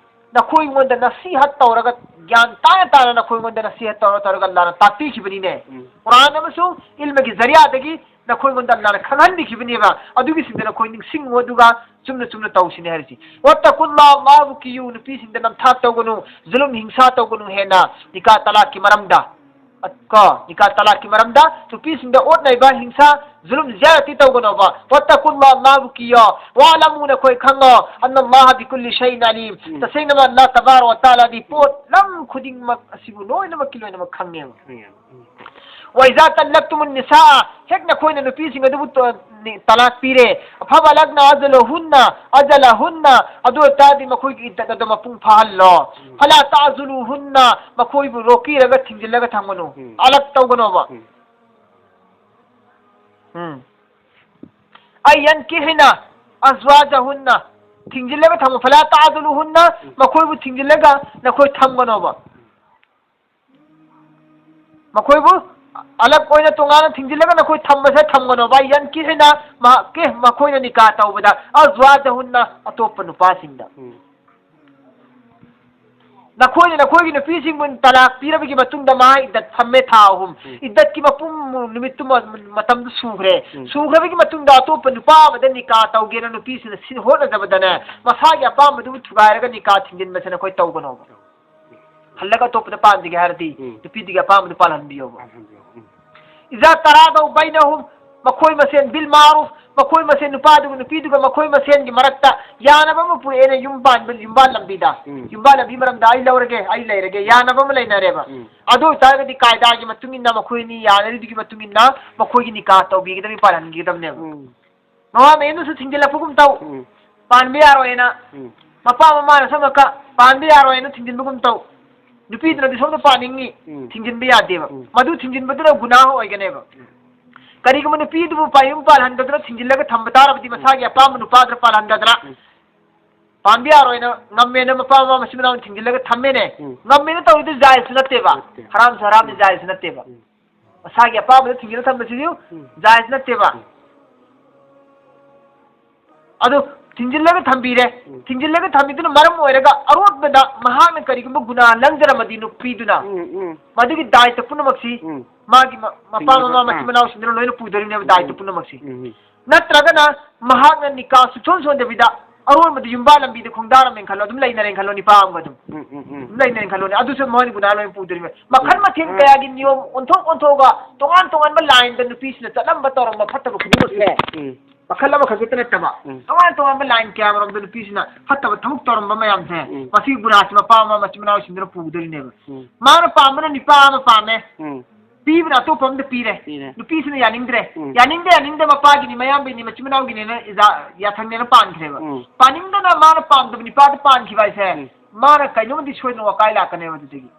ꯅꯈꯣꯏꯉꯣꯟꯗ ꯅꯁꯤꯍꯠ ꯇꯧꯔꯒ, ꯒ꯭ꯌꯥꯟ ꯇꯥꯅ ꯇꯥꯅ ꯅꯈꯣꯏꯉꯣꯟꯗ ꯅꯁꯤꯍꯠ ꯇꯧꯔ ꯇꯧꯔꯒ ꯑꯜꯂꯥꯍꯅ ꯇꯥꯛꯄꯤꯈꯤꯕꯅꯤꯅꯦ꯫ ꯎꯝ꯫ ꯀꯨꯔꯥꯟ ꯑꯃꯁꯨꯡ ꯏꯜꯃꯒꯤ ꯖꯔꯤꯌꯥꯗꯒꯤ ꯅꯈꯣꯏꯉꯣꯟꯗ ꯑꯜꯂꯥꯍꯅ ꯈꯪꯍꯟꯕꯤꯈꯤꯕꯅꯦꯕ꯫ ꯑꯗꯨꯒꯤꯁꯤꯡꯗꯣ ꯅꯈꯣꯏ ꯅꯤꯡꯁꯤꯡꯉꯨ, ꯑꯗꯨꯒ ꯆꯨꯝꯅ ꯆꯨꯝꯅ ꯇꯧꯁꯤꯅꯦ ꯍꯥꯏꯔꯤꯁꯤ꯫ "ꯋꯠꯇꯀꯨꯜꯂꯥꯍ", ꯑꯜꯂꯥꯍꯕꯨ ꯀꯤꯌꯨ, ꯅꯨꯄꯤꯁꯤꯡꯗ ꯅꯝꯊꯥꯛ ꯇꯧꯒꯅꯨ, ꯖꯨꯂꯨꯝ ꯍꯤꯡꯁꯥ ꯇꯧꯒꯅꯨ ꯍꯦꯟꯅ, ꯅꯤꯀꯥ ꯇꯂꯥꯛꯀꯤ ꯃꯔꯝꯗ꯫ ꯀꯣ, ꯅꯤꯀꯥ ꯇꯂꯥꯛꯀꯤ ꯃꯔꯝꯗ ꯅꯨꯄꯤꯁꯤꯡꯗ ꯑꯣꯠ ꯅꯩꯕ, ꯍꯤꯡꯁꯥ, ꯖꯨꯂꯨꯝ, ꯖꯤꯌꯥꯔꯠꯇꯤ ꯇꯧꯒꯅꯣꯕ꯫ "ꯋꯠꯇꯀꯨꯜꯂꯥꯍ", ꯑꯜꯂꯥꯍꯕꯨ ꯀꯤꯌꯣ꯫ "ꯋꯥꯂꯃꯨ", ꯅꯈꯣꯏ ꯈꯪꯉꯣ, "ꯑꯟꯅꯜꯂꯥꯍ ꯕꯤꯀꯨꯜꯂꯤ ꯁꯩꯏꯟ ꯑꯂꯤꯝ", ꯎꯝ꯫ ꯇꯁꯦꯡꯅꯃꯛ ꯑꯜꯂꯥꯍ ꯇꯕꯥꯔꯛ ꯋ ꯇꯥꯂꯥꯗꯤ ꯄꯣꯠꯂꯝ ꯈꯨꯗꯤꯡꯃꯛ ꯑꯁꯤꯕꯨ ꯂꯣꯏꯅꯃꯛꯀꯤ ꯂꯣꯏꯅꯃꯛ ꯈꯪꯉꯦꯕ꯫ ꯈꯪꯉꯦꯕ꯫ ꯎꯝ꯫ "ꯋꯥꯏꯖꯥ ꯇꯜꯂꯛꯇꯨꯃꯨꯟ ꯅꯤꯁꯥ", ꯍꯦꯛ ꯅꯈꯣꯏꯅ ꯅꯨꯄꯤꯁꯤꯡ ꯑꯗꯨꯕꯨ ꯇ-, ꯅꯤ-, ꯇꯂꯥꯛ ꯄꯤꯔꯦ, "ꯐꯕꯂꯛꯅ ꯑꯖꯂꯍꯨꯟꯅ, ꯑꯖꯂꯍꯨꯟꯅ", ꯑꯗꯨ ꯑꯣꯏꯇꯥꯔꯗꯤ ꯃꯈꯣꯏꯒꯤ ꯏꯗꯠ ꯑꯗꯨ ꯃꯄꯨꯡ ꯐꯥꯍꯜꯂꯣ꯫ ꯎꯝ. "ꯐꯂꯥ ꯇꯥꯖꯨꯂꯨꯍꯨꯟꯅ", ꯃꯈꯣꯏꯕꯨ ꯂꯣꯛꯄꯤꯔꯒ ꯊꯤꯡꯖꯤꯜꯂꯒ ꯊꯝꯒꯅꯨ꯫ ꯎꯝ. ꯇꯂꯥꯛ ꯇꯧꯒꯅꯣꯕ꯫ ꯎꯝ. ꯎꯝ. "ꯑꯩ ꯌꯟꯀꯤꯍꯤꯅ ꯑꯖꯋꯥꯖꯍꯨꯟꯅ", ꯊꯤꯡꯖꯤꯜꯂꯒ ꯊꯝꯃꯣ꯫ "ꯐꯂꯥ ꯇꯥꯖꯨꯂꯨꯍꯨꯟꯅ", ꯎꯝ. ꯃꯈꯣꯏꯕꯨ ꯊꯤꯡꯖꯤꯜꯂꯒ ꯅꯈꯣꯏ ꯊꯝꯒꯅꯣꯕ꯫ ꯃꯈꯣꯏꯕꯨ ꯑꯂꯛ ꯑꯣꯏꯅ ꯇꯣꯉꯥꯟꯅ ꯊꯤꯡꯖꯤꯜꯂꯒ ꯅꯈꯣꯏ ꯊꯝꯕꯁꯦ ꯊꯝꯒꯅꯣꯕ꯫ "ꯌꯟꯀꯤꯍꯤꯅ", ꯃꯍꯥꯛ-, ꯀꯦ-, ꯃꯈꯣꯏꯅ ꯅꯤꯀꯥ ꯇꯧꯕꯗ, "ꯑꯖꯋꯥꯖꯍꯨꯟꯅ", ꯑꯇꯣꯞꯄ ꯅꯨꯄꯥꯁꯤꯡꯗ꯫ ꯎꯝ. ꯅꯈꯣꯏꯅ ꯅꯈꯣꯏꯒꯤ ꯅꯨꯄꯤꯁꯤꯡꯕꯨ ꯇꯂꯥꯛ ꯄꯤꯔꯕꯒꯤ ꯃꯇꯨꯡꯗ ꯃꯍꯥꯛ ꯏꯗꯠ ꯐꯝꯃꯦ ꯊꯥ ꯑꯍꯨꯝ꯫ ꯎꯝ. ꯏꯗꯠꯀꯤ ꯃꯄꯨꯝ ꯅꯨꯃꯤꯠꯇꯨꯃ ꯃꯇꯝꯗꯨ ꯁꯨꯈ꯭ꯔꯦ꯫ ꯎꯝ. ꯁꯨꯈ꯭ꯔꯕꯒꯤ ꯃꯇꯨꯡꯗ ꯑꯇꯣꯞꯄ ꯅꯨꯄꯥ ꯑꯃꯗ ꯅꯤꯀꯥ ꯇꯧꯒꯦꯅ ꯅꯨꯄꯤꯁꯤꯡꯅ ꯁꯤ-, ꯍꯣꯠꯅꯖꯕꯗꯅꯦ, ꯃꯁꯥꯒꯤ ꯑꯄꯥꯝꯕꯗꯨꯕꯨ ꯊꯨꯒꯥꯏꯔꯒ ꯅꯤꯀꯥ ꯊꯤꯡꯖꯤꯟꯕꯁꯦ ꯅꯈꯣꯏ ꯇꯧꯒꯅꯣꯕ꯫ ꯍꯜꯂꯒ ꯑꯇꯣꯞꯄꯗ ꯄꯥꯟꯖꯒꯦ ꯍꯥꯏꯔꯗꯤ, ꯎꯝ. ꯅꯨꯄꯤꯗꯨꯒꯤ ꯑꯄꯥꯝꯕꯗꯨ ꯄꯥꯜꯍꯟꯕꯤꯌꯣꯕ꯫ ꯄꯥꯜꯍꯟꯕꯤꯌꯣ꯫ ꯎꯝ. "ꯏꯖꯥ ꯇꯔꯥꯗꯧ ꯕꯩꯅꯍꯨꯝ", ꯃꯈꯣꯏ ꯃꯁꯦꯟ, "ꯕꯤꯜ ꯃꯥꯔꯨꯐ", ꯃꯈꯣꯏ ꯃꯁꯦꯟ, ꯅꯨꯄꯥꯗꯨꯒ ꯅꯨꯄꯤꯗꯨꯒ ꯃꯈꯣꯏ ꯃꯁꯦꯟꯒꯤ ꯃꯔꯛꯇ ꯌꯥꯅꯕ ꯑꯃ ꯄꯨꯔꯛꯑꯦꯅꯦ, ꯌꯨꯝ ꯄꯥꯟꯕ, ꯌꯨꯝꯕꯥꯜ ꯂꯝꯕꯤꯗ꯫ ꯎꯝ. ꯌꯨꯝꯕꯥꯜ ꯂꯝꯕꯤ ꯃꯔꯝꯗ ꯑꯩ ꯂꯧꯔꯒꯦ, ꯑꯩ ꯂꯩꯔꯒꯦ, ꯌꯥꯅꯕ ꯑꯃ ꯂꯩꯅꯔꯦꯕ꯫ ꯎꯝ. ꯑꯗꯨ ꯑꯣꯏꯇꯥꯔꯒꯗꯤ ꯀꯥꯏꯗꯥꯒꯤ ꯃꯇꯨꯡ ꯏꯟꯅ ꯃꯈꯣꯏ ꯑꯅꯤ ꯌꯥꯅꯔꯤꯗꯨꯒꯤ ꯃꯇꯨꯡ ꯏꯟꯅ ꯃꯈꯣꯏꯒꯤ ꯅꯤꯀꯥ ꯇꯧꯕꯤꯒꯗꯕꯅꯤ, ꯄꯥꯜꯍꯟꯈꯤꯒꯗꯕꯅꯦꯕ꯫ ꯎꯝ. ꯃꯃꯥ ꯃꯌꯨꯝꯗꯁꯨ ꯊꯤꯡꯖꯤꯜꯂꯛꯄꯒꯨꯝ ꯇꯧ꯫ ꯎꯝ. ꯄꯥꯟꯕ ꯌꯥꯔꯣꯏꯅ꯫ ꯎꯝ. ꯃꯄꯥ ꯃꯃꯥꯅ ꯁꯣꯝ ꯅꯥꯀ-, ꯄꯥꯟꯕ ꯌꯥꯔꯣꯏꯅ ꯊꯤꯡꯖꯤꯟꯕꯒꯨꯝ ꯇꯧ꯫ ꯅꯨꯄꯤꯗꯨꯅꯗꯤ ꯁꯣꯝꯗ ꯄꯥꯅꯤꯡꯉꯤ, ꯎꯝ. ꯊꯤꯡꯖꯤꯟꯕ ꯌꯥꯗꯦꯕ꯫ ꯎꯝ. ꯃꯗꯨ ꯊꯤꯡꯖꯤꯟꯕꯗꯨꯅ ꯒꯨꯅꯥꯍ ꯑꯣꯏꯒꯅꯦꯕ꯫ ꯎꯝ. ꯀꯔꯤꯒꯨꯝꯕ ꯅꯨꯄꯤꯗꯨꯕꯨ ꯄꯥ-, ꯌꯨꯝ ꯄꯥꯜꯍꯟꯗꯗꯅ ꯊꯤꯡꯖꯤꯜꯂꯒ ꯊꯝꯕ ꯇꯥꯔꯕꯗꯤ, ꯎꯝ. ꯃꯁꯥꯒꯤ ꯑꯄꯥꯝꯕ ꯅꯨꯄꯥꯗꯨꯅ ꯄꯥꯜꯍꯟꯗꯗꯅ, ꯎꯝ. ꯄꯥꯟꯕ ꯌꯥꯔꯣꯏꯅ ꯉꯝꯃꯦꯅ ꯃꯄꯥ ꯃꯃꯥ ꯃꯆꯤꯟ ꯃꯅꯥꯎ ꯊꯤꯡꯖꯤꯜꯂꯒ ꯊꯝꯃꯦꯅꯦ꯫ ꯎꯝ. ꯉꯝꯃꯦꯅ ꯇꯧꯔꯤꯗꯨ ꯖꯥꯏꯖꯁꯨ ꯅꯠꯇꯦꯕ꯫ ꯅꯠꯇꯦ꯫ ꯍꯔꯥꯝꯁꯨ ꯍꯔꯥꯝꯅꯤ, ꯎꯝ. ꯖꯥꯏꯖꯁꯨ ꯅꯠꯇꯦꯕ꯫ ꯎꯝ. ꯃꯁꯥꯒꯤ ꯑꯄꯥꯝꯕꯗ ꯊꯤꯡꯖꯤꯜꯂ ꯊꯝꯕꯁꯤꯁꯨ ꯎꯝ. ꯖꯥꯏꯖ ꯅꯠꯇꯦꯕ꯫ ꯎꯝ. ꯑꯗꯨ ꯊꯤꯡꯖꯤꯜꯂꯒ ꯊꯝꯕꯤꯔꯦ꯫ ꯎꯝ. ꯊꯤꯡꯖꯤꯜꯂꯒ ꯊꯝꯕꯤꯗꯨꯅ ꯃꯔꯝ ꯑꯣꯏꯔꯒ ꯑꯔꯣꯟꯕꯗ ꯃꯍꯥꯛꯅ ꯀꯔꯤꯒꯨꯝꯕ ꯒꯨꯅꯥ ꯂꯪꯖꯔꯝꯃꯗꯤ ꯅꯨꯄꯤꯗꯨꯅ ꯎꯝ, ꯎꯝ. ꯃꯗꯨꯒꯤ ꯗꯥꯏꯇ ꯄꯨꯝꯅꯃꯛꯁꯤ ꯎꯝ. ꯃꯥꯒꯤ ꯃ-, ꯃꯄꯥ ꯊꯤꯡꯖꯤꯜꯂꯒ, ꯃꯃꯥ ꯃꯆꯤꯟ ꯑꯥ. ꯃꯅꯥꯎꯁꯤꯡꯗꯨꯅ ꯂꯣꯏꯅ ꯄꯨꯗꯣꯔꯤꯕꯅꯦꯕ ꯎꯝ, ꯗꯥꯏꯇ ꯎꯝ. ꯄꯨꯝꯅꯃꯛꯁꯤ꯫ ꯎꯝ, ꯎꯝ. ꯅꯠꯇ꯭ꯔꯒꯅ ꯃꯍꯥꯛꯅ ꯅꯤꯀꯥ ꯁꯨꯛꯁꯣꯟ ꯁꯣꯟꯗꯕꯤꯗ ꯑꯔꯣꯟꯕꯗ ꯌꯨꯝꯕꯥꯜ ꯂꯝꯕꯤꯗ ꯈꯣꯡꯗꯥꯔꯝꯃꯦꯅ ꯈꯜꯂꯣ, ꯑꯗꯨꯝ ꯂꯩꯅꯔꯦꯅ ꯈꯜꯂꯣ, ꯅꯤꯄꯥ ꯑꯃꯒ ꯑꯗꯨꯝ꯫ ꯎꯝ, ꯎꯝ, ꯎꯝ. ꯑꯗꯨꯝ ꯂꯩꯅꯔꯦꯅ ꯈꯜꯂꯣꯅꯦ, ꯑꯗꯨꯁꯨ ꯃꯣꯏꯅ ꯒꯨꯅꯥ ꯂꯣꯏꯅ ꯄꯨꯗꯣꯔꯤꯕꯅꯦ꯫ ꯃꯈꯜ ꯎꯝ. ꯃꯊꯦꯜ ꯎꯝ. ꯀꯌꯥꯒꯤ ꯅꯤꯌꯣꯝ ꯑꯣꯟꯊꯣꯛ ꯑꯣꯟꯊꯣꯛꯑꯒ ꯇꯣꯉꯥꯟ ꯇꯣꯉꯥꯟꯕ ꯂꯥꯏꯟꯗ ꯅꯨꯄꯤꯁꯤꯡꯅ ꯆꯠꯂꯝꯕ ꯇꯧꯔꯝꯕ ꯐꯠꯇꯕ ꯈꯨꯗꯤꯡꯃꯛꯁꯦ ꯎꯝ. ꯃꯈꯜ ꯑꯃꯈꯛꯇ ꯅꯠꯇꯕ, ꯎꯝ. ꯇꯣꯉꯥꯟ ꯇꯣꯉꯥꯟꯕ ꯂꯥꯏꯟ ꯀꯌꯥꯃꯔꯣꯝꯗ ꯅꯨꯄꯤꯁꯤꯅ ꯐꯠꯇꯕ ꯊꯕꯛ ꯇꯧꯔꯝꯕ ꯃꯌꯥꯝꯁꯦ, ꯎꯝ. ꯃꯁꯤꯒꯤ ꯒꯨꯅꯥꯁꯤ ꯃꯄꯥ ꯃꯃꯥ ꯃꯆꯤꯟ ꯃꯅꯥꯎꯁꯤꯡꯗꯨꯅ ꯄꯨꯒꯗꯣꯔꯤꯅꯦꯕ꯫ ꯎꯝ. ꯃꯥꯅ ꯄꯥꯝꯕꯅ ꯅꯤꯄꯥ ꯑꯃ ꯄꯥꯝꯃꯦ, ꯎꯝ. ꯄꯤꯕꯅ ꯑꯇꯣꯞꯄ ꯑꯃꯗ ꯄꯤꯔꯦ꯫ ꯄꯤꯔꯦ꯫ ꯅꯨꯄꯤꯁꯤꯅ ꯌꯥꯅꯤꯡꯗ꯭ꯔꯦ꯫ ꯎꯝ꯫ ꯌꯥꯅꯤꯡꯗꯦ, ꯌꯥꯅꯤꯡꯗꯦ, ꯃꯄꯥꯒꯤꯅꯤ, ꯃꯌꯥꯝꯕꯩꯅꯤ, ꯃꯆꯤꯟ ꯃꯅꯥꯎꯒꯤꯅꯦꯅ ꯏꯖꯥ-, ꯌꯥꯊꯪꯅꯦꯅ ꯄꯥꯟꯈ꯭ꯔꯦꯕ꯫ ꯎꯝ꯫ ꯄꯥꯅꯤꯡꯗꯅ ꯃꯥꯅ ꯄꯥꯝꯗꯕ ꯅꯤꯄꯥꯗ ꯄꯥꯟꯈꯤꯕ ꯍꯥꯏꯁꯦ, ꯎꯝ꯫ ꯃꯥꯅ ꯀꯩꯅꯣꯝꯃꯗꯤ ꯁꯣꯏꯗꯅ ꯋꯥꯀꯥꯏ ꯂꯥꯛꯀꯅꯦꯕ ꯑꯗꯨꯗꯒꯤ꯫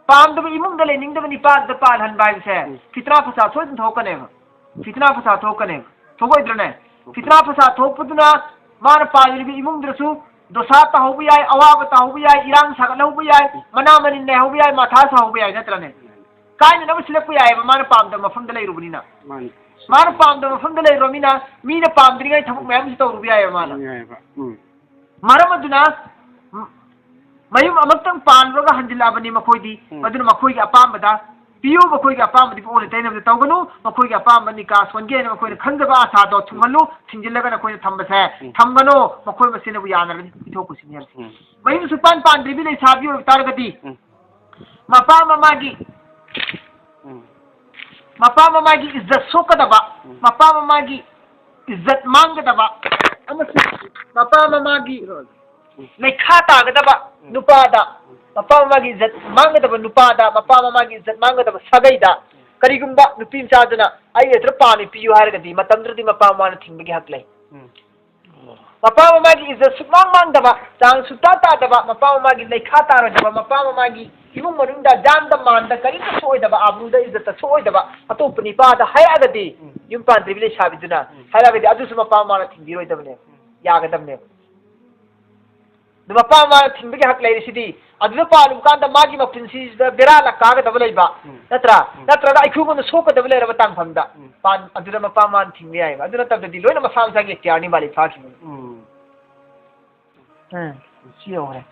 ꯄꯥꯝꯗꯕ ꯏꯃꯨꯡꯗ ꯂꯩꯅꯤꯡꯗꯕ ꯅꯤꯄꯥꯗ ꯄꯥꯟꯍꯟꯕ ꯍꯥꯏꯕꯁꯦ, ꯎꯝ꯫ ꯐꯤꯇꯅꯥ ꯐꯁꯥ ꯁꯣꯏꯗꯅ ꯊꯣꯛꯀꯅꯦꯕ꯫ ꯐꯤꯇꯅꯥ ꯐꯁꯥ ꯊꯣꯛꯀꯅꯦꯕ꯫ ꯊꯣꯛꯑꯣꯏꯗ꯭ꯔꯅꯦ? ꯐꯤꯇꯅꯥ ꯐꯁꯥ ꯊꯣꯛꯄꯗꯨꯅ ꯃꯥꯅ ꯄꯥꯜꯂꯤꯕ ꯏꯃꯨꯡꯗꯨꯗꯁꯨ ꯗꯣꯁꯥ ꯇꯥꯍꯧꯕ ꯌꯥꯏ, ꯑꯋꯥꯕ ꯇꯥꯍꯧꯕ ꯌꯥꯏ, ꯏꯔꯥꯡ ꯁꯥꯒꯠꯍꯧꯕ ꯌꯥꯏ, ꯃꯅꯥ ꯃꯅꯤꯟ ꯂꯩꯍꯧꯕ ꯌꯥꯏ, ꯃꯊꯥ ꯁꯥꯍꯧꯕ ꯌꯥꯏ, ꯅꯠꯇ꯭ꯔꯅꯦ? ꯀꯥꯏꯅꯅꯕ ꯁꯤꯜꯂꯛꯄ ꯌꯥꯏꯑꯕ, ꯃꯥꯅ ꯄꯥꯝꯗꯕ ꯃꯐꯝꯗ ꯂꯩꯔꯨꯕꯅꯤꯅ꯫ ꯃꯥꯅꯤ꯫ ꯃꯥꯅ ꯄꯥꯝꯗꯕ ꯃꯐꯝꯗ ꯂꯩꯔꯨꯔꯃꯤꯅ ꯃꯤꯅ ꯄꯥꯝꯗ꯭ꯔꯤꯉꯩ ꯊꯕꯛ ꯃꯌꯥꯝꯁꯨ ꯇꯧꯔꯨꯕ ꯌꯥꯏꯑꯕ ꯃꯥꯅ꯫ ꯌꯥꯏꯑꯕ꯫ ꯎꯝ꯫ ꯃꯔꯝ ꯑꯗꯨꯅ ꯃ-, ꯃꯌꯨꯝ ꯑꯃꯛꯇꯪ ꯄꯥꯜꯂꯨꯔꯒ ꯍꯟꯖꯤꯜꯂꯛꯑꯕꯅꯤ ꯃꯈꯣꯏꯗꯤ꯫ ꯎꯝ꯫ ꯑꯗꯨꯅ ꯃꯈꯣꯏꯒꯤ ꯑꯄꯥꯝꯕꯗ ꯄꯤꯌꯨ, ꯃꯈꯣꯏꯒꯤ ꯑꯄꯥꯝꯕꯗꯤ ꯑꯣꯟꯅ ꯇꯩꯅꯕꯗ ꯇꯧꯒꯅꯨ, ꯃꯈꯣꯏꯒꯤ ꯑꯄꯥꯝꯕ ꯅꯤꯀꯥ ꯁꯣꯟꯒꯦ ꯍꯥꯏꯅ ꯃꯈꯣꯏꯅ ꯈꯟꯖꯕ ꯑꯁꯥꯗꯣ ꯊꯨꯡꯍꯜꯂꯨ, ꯊꯤꯡꯖꯤꯜꯂꯒ ꯅꯈꯣꯏꯅ ꯊꯝꯕꯁꯦ ꯎꯝ꯫ ꯊꯝꯒꯅꯨ, ꯃꯈꯣꯏ ꯃꯁꯦꯟꯅꯕꯨ ꯌꯥꯅꯔꯕꯗꯤ ꯄꯤꯊꯣꯛꯄꯁꯤꯅꯤ ꯍꯥꯏꯕꯁꯦ꯫ ꯎꯝ꯫ ꯃꯌꯨꯝ ꯁꯨꯛꯄꯥꯟ ꯄꯥꯟꯗ꯭ꯔꯤꯕꯤ ꯂꯩꯁꯥꯕꯤ ꯑꯣꯏꯕ ꯇꯥꯔꯒꯗꯤ ꯎꯝ꯫ ꯃꯄꯥ ꯃꯃꯥꯒꯤ ꯎꯝ꯫ ꯃꯄꯥ ꯃꯃꯥꯒꯤ ꯏꯖꯠ ꯁꯣꯛꯀꯗꯕ, ꯎꯝ꯫ ꯃꯄꯥ ꯃꯃꯥꯒꯤ ꯏꯖꯠ ꯃꯥꯡꯒꯗꯕ, ꯑꯃꯁꯨꯡ ꯃꯄꯥ ꯃꯃꯥꯒꯤ ꯂꯩꯈꯥ ꯇꯥꯒꯗꯕ ꯎꯝ꯫ ꯅꯨꯄꯥꯗ, ꯃꯄꯥ ꯃꯃꯥꯒꯤ ꯏꯖꯠ ꯃꯥꯡꯒꯗꯕ ꯅꯨꯄꯥꯗ, ꯃꯄꯥ ꯃꯃꯥꯒꯤ ꯏꯖꯠ ꯃꯥꯡꯒꯗꯕ ꯁꯥꯒꯩꯗ, ꯀꯔꯤꯒꯨꯝꯕ ꯅꯨꯄꯤ ꯃꯆꯥꯗꯨꯅ "ꯑꯩ ꯑꯗꯨꯗ ꯄꯥꯝꯃꯤ, ꯄꯤꯌꯨ" ꯍꯥꯏꯔꯒꯗꯤ, ꯃꯇꯝꯗꯨꯗꯗꯤ ꯃꯄꯥ ꯃꯃꯥꯅ ꯊꯤꯡꯕꯒꯤ ꯍꯛ ꯂꯩ꯫ ꯎꯝ꯫ ꯃꯄꯥ ꯃꯃꯥꯒꯤ ꯏꯖꯠ ꯁꯨꯛꯃꯥꯡ ꯃꯥꯡꯗꯕ, ꯆꯥꯡ ꯁꯨꯛꯇꯥ ꯇꯥꯗꯕ, ꯃꯄꯥ ꯃꯃꯥꯒꯤ ꯂꯩꯈꯥ ꯇꯥꯔꯣꯏꯗꯕ, ꯃꯄꯥ ꯃꯃꯥꯒꯤ ꯏꯃꯨꯡ ꯃꯅꯨꯡꯗ ꯖꯥꯟꯗ ꯃꯥꯟꯗ ꯀꯔꯤꯝꯇ ꯁꯣꯛꯑꯣꯏꯗꯕ, ꯑꯥꯕ꯭ꯔꯨꯗ ꯏꯖꯠꯇ ꯁꯣꯛꯑꯣꯏꯗꯕ ꯑꯇꯣꯞꯄ ꯅꯤꯄꯥꯗ ꯍꯥꯏꯔꯛꯑꯒꯗꯤ, ꯎꯝ꯫ ꯌꯨꯝ ꯄꯥꯟꯗ꯭ꯔꯤꯕꯤ ꯂꯩꯁꯥꯕꯤꯗꯨꯅ ꯎꯝ꯫ ꯍꯥꯏꯔꯛꯑꯒꯗꯤ, ꯑꯗꯨꯁꯨ ꯃꯄꯥ ꯃꯃꯥꯅ ꯊꯤꯡꯕꯤꯔꯣꯏꯗꯕꯅꯦꯕ꯫ ꯎꯝ꯫ ꯌꯥꯒꯗꯕꯅꯦꯕ꯫ ꯑꯗꯨ ꯃꯄꯥ ꯃꯃꯥꯅ ꯊꯤꯡꯕꯒꯤ ꯍꯛ ꯂꯩꯔꯤꯁꯤꯗꯤ, ꯑꯗꯨꯗ ꯄꯥꯜꯂꯨꯕ ꯀꯥꯟꯗ ꯃꯥꯒꯤ ꯃꯄꯨꯟꯁꯤꯁꯤꯗ ꯕꯦꯔꯥ ꯂꯥꯛꯀꯥꯒꯗꯕ ꯂꯩꯕ, ꯎꯝ꯫ ꯅꯠꯇ꯭ꯔꯥ? ꯎꯝ꯫ ꯅꯠꯇ꯭ꯔꯒ ꯑꯩꯈꯣꯏꯉꯣꯟꯗ ꯁꯣꯛꯀꯗꯕ ꯂꯩꯔꯕ ꯇꯥꯡꯐꯝꯗ ꯎꯝ꯫ ꯄꯥꯟ-, ꯑꯗꯨꯗ ꯃꯄꯥ ꯃꯃꯥꯅ ꯊꯤꯡꯕ ꯌꯥꯏꯑꯕ꯫ ꯑꯗꯨ ꯅꯠꯇꯕꯗꯗꯤ ꯂꯣꯏꯅ ꯃꯁꯥ ꯃꯁꯥꯒꯤ ꯑꯦꯛꯇꯤꯌꯥꯔꯅꯤ ꯃꯥꯂꯤ ꯐꯥꯈꯤꯕꯅꯤ꯫ ꯎꯝ꯫ ꯎꯝ, ꯁꯤ ꯌꯧꯈ꯭ꯔꯦ꯫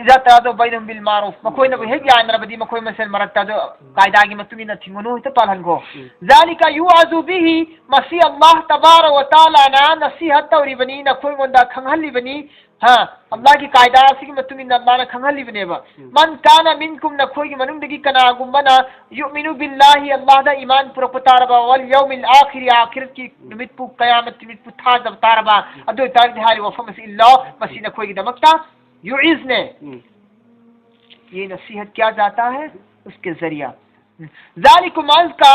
"ꯏꯖꯥ ꯇꯔꯥꯗꯣ ꯕꯩꯅꯍꯨꯝ ꯕꯤꯜ ꯃꯥꯔꯨꯐ", ꯃꯈꯣꯏꯅꯕꯨ ꯍꯦꯛ ꯌꯥꯅꯔꯕꯗꯤ ꯃꯈꯣꯏ ꯃꯁꯦꯜ ꯃꯔꯛꯇ ꯑꯗꯨ ꯀꯥꯏꯗꯥꯒꯤ ꯃꯇꯨꯡ ꯏꯟꯅ ꯊꯤꯡꯒꯅꯨ, ꯍꯦꯛꯇ ꯄꯥꯜꯍꯟꯈꯣ꯫ ꯎꯝ꯫ "ذلك يوعظ به", ꯃꯁꯤ ꯑꯜꯂꯥꯍ ꯇꯕꯥꯔꯛ ꯋ ꯇꯥꯂꯥꯅ ꯅꯁꯤꯍꯠ ꯇꯧꯔꯤꯕꯅꯤ, ꯅꯈꯣꯏꯉꯣꯟꯗ ꯈꯪꯍꯜꯂꯤꯕꯅꯤ꯫ ꯍꯥ, ꯑꯜꯂꯥꯍꯒꯤ ꯀꯥꯏꯗꯥ ꯑꯁꯤꯒꯤ ꯃꯇꯨꯡ ꯏꯟꯅ ꯑꯜꯂꯥꯍꯅ ꯈꯪꯍꯜꯂꯤꯕꯅꯦꯕ꯫ ꯎꯝ꯫ "من كان منكم", ꯅꯈꯣꯏꯒꯤ ꯃꯅꯨꯡꯗꯒꯤ ꯀꯅꯥꯒꯨꯝꯕꯅ, "يؤمن بالله", ꯑꯜꯂꯥꯍꯗ ꯏꯃꯥꯟ ꯄꯨꯔꯛꯄ ꯇꯥꯔꯕ, "واليوم الآخر", ꯑꯥꯈꯤꯔꯠꯀꯤ ꯎꯝ꯫ ꯅꯨꯃꯤꯠꯄꯨ, ꯀꯌꯥꯃꯠ ꯅꯨꯃꯤꯠꯄꯨ ꯊꯥꯖꯕ ꯇꯥꯔꯕ, ꯎꯝ꯫ ꯑꯗꯨ ꯑꯣꯏꯇꯥꯔꯗꯤ ꯍꯥꯏꯔꯤꯕ ꯋꯥꯐꯝ ꯑꯁꯤ ꯏꯜꯂꯣ, ꯃꯁꯤ ꯅꯈꯣꯏꯒꯤꯗꯃꯛꯇ ꯌꯨꯏꯖꯅꯦ꯫ ꯎꯝ꯫ "ये नसीहत किया जाता है, उसके ज़रिया", ذلكم أزكى,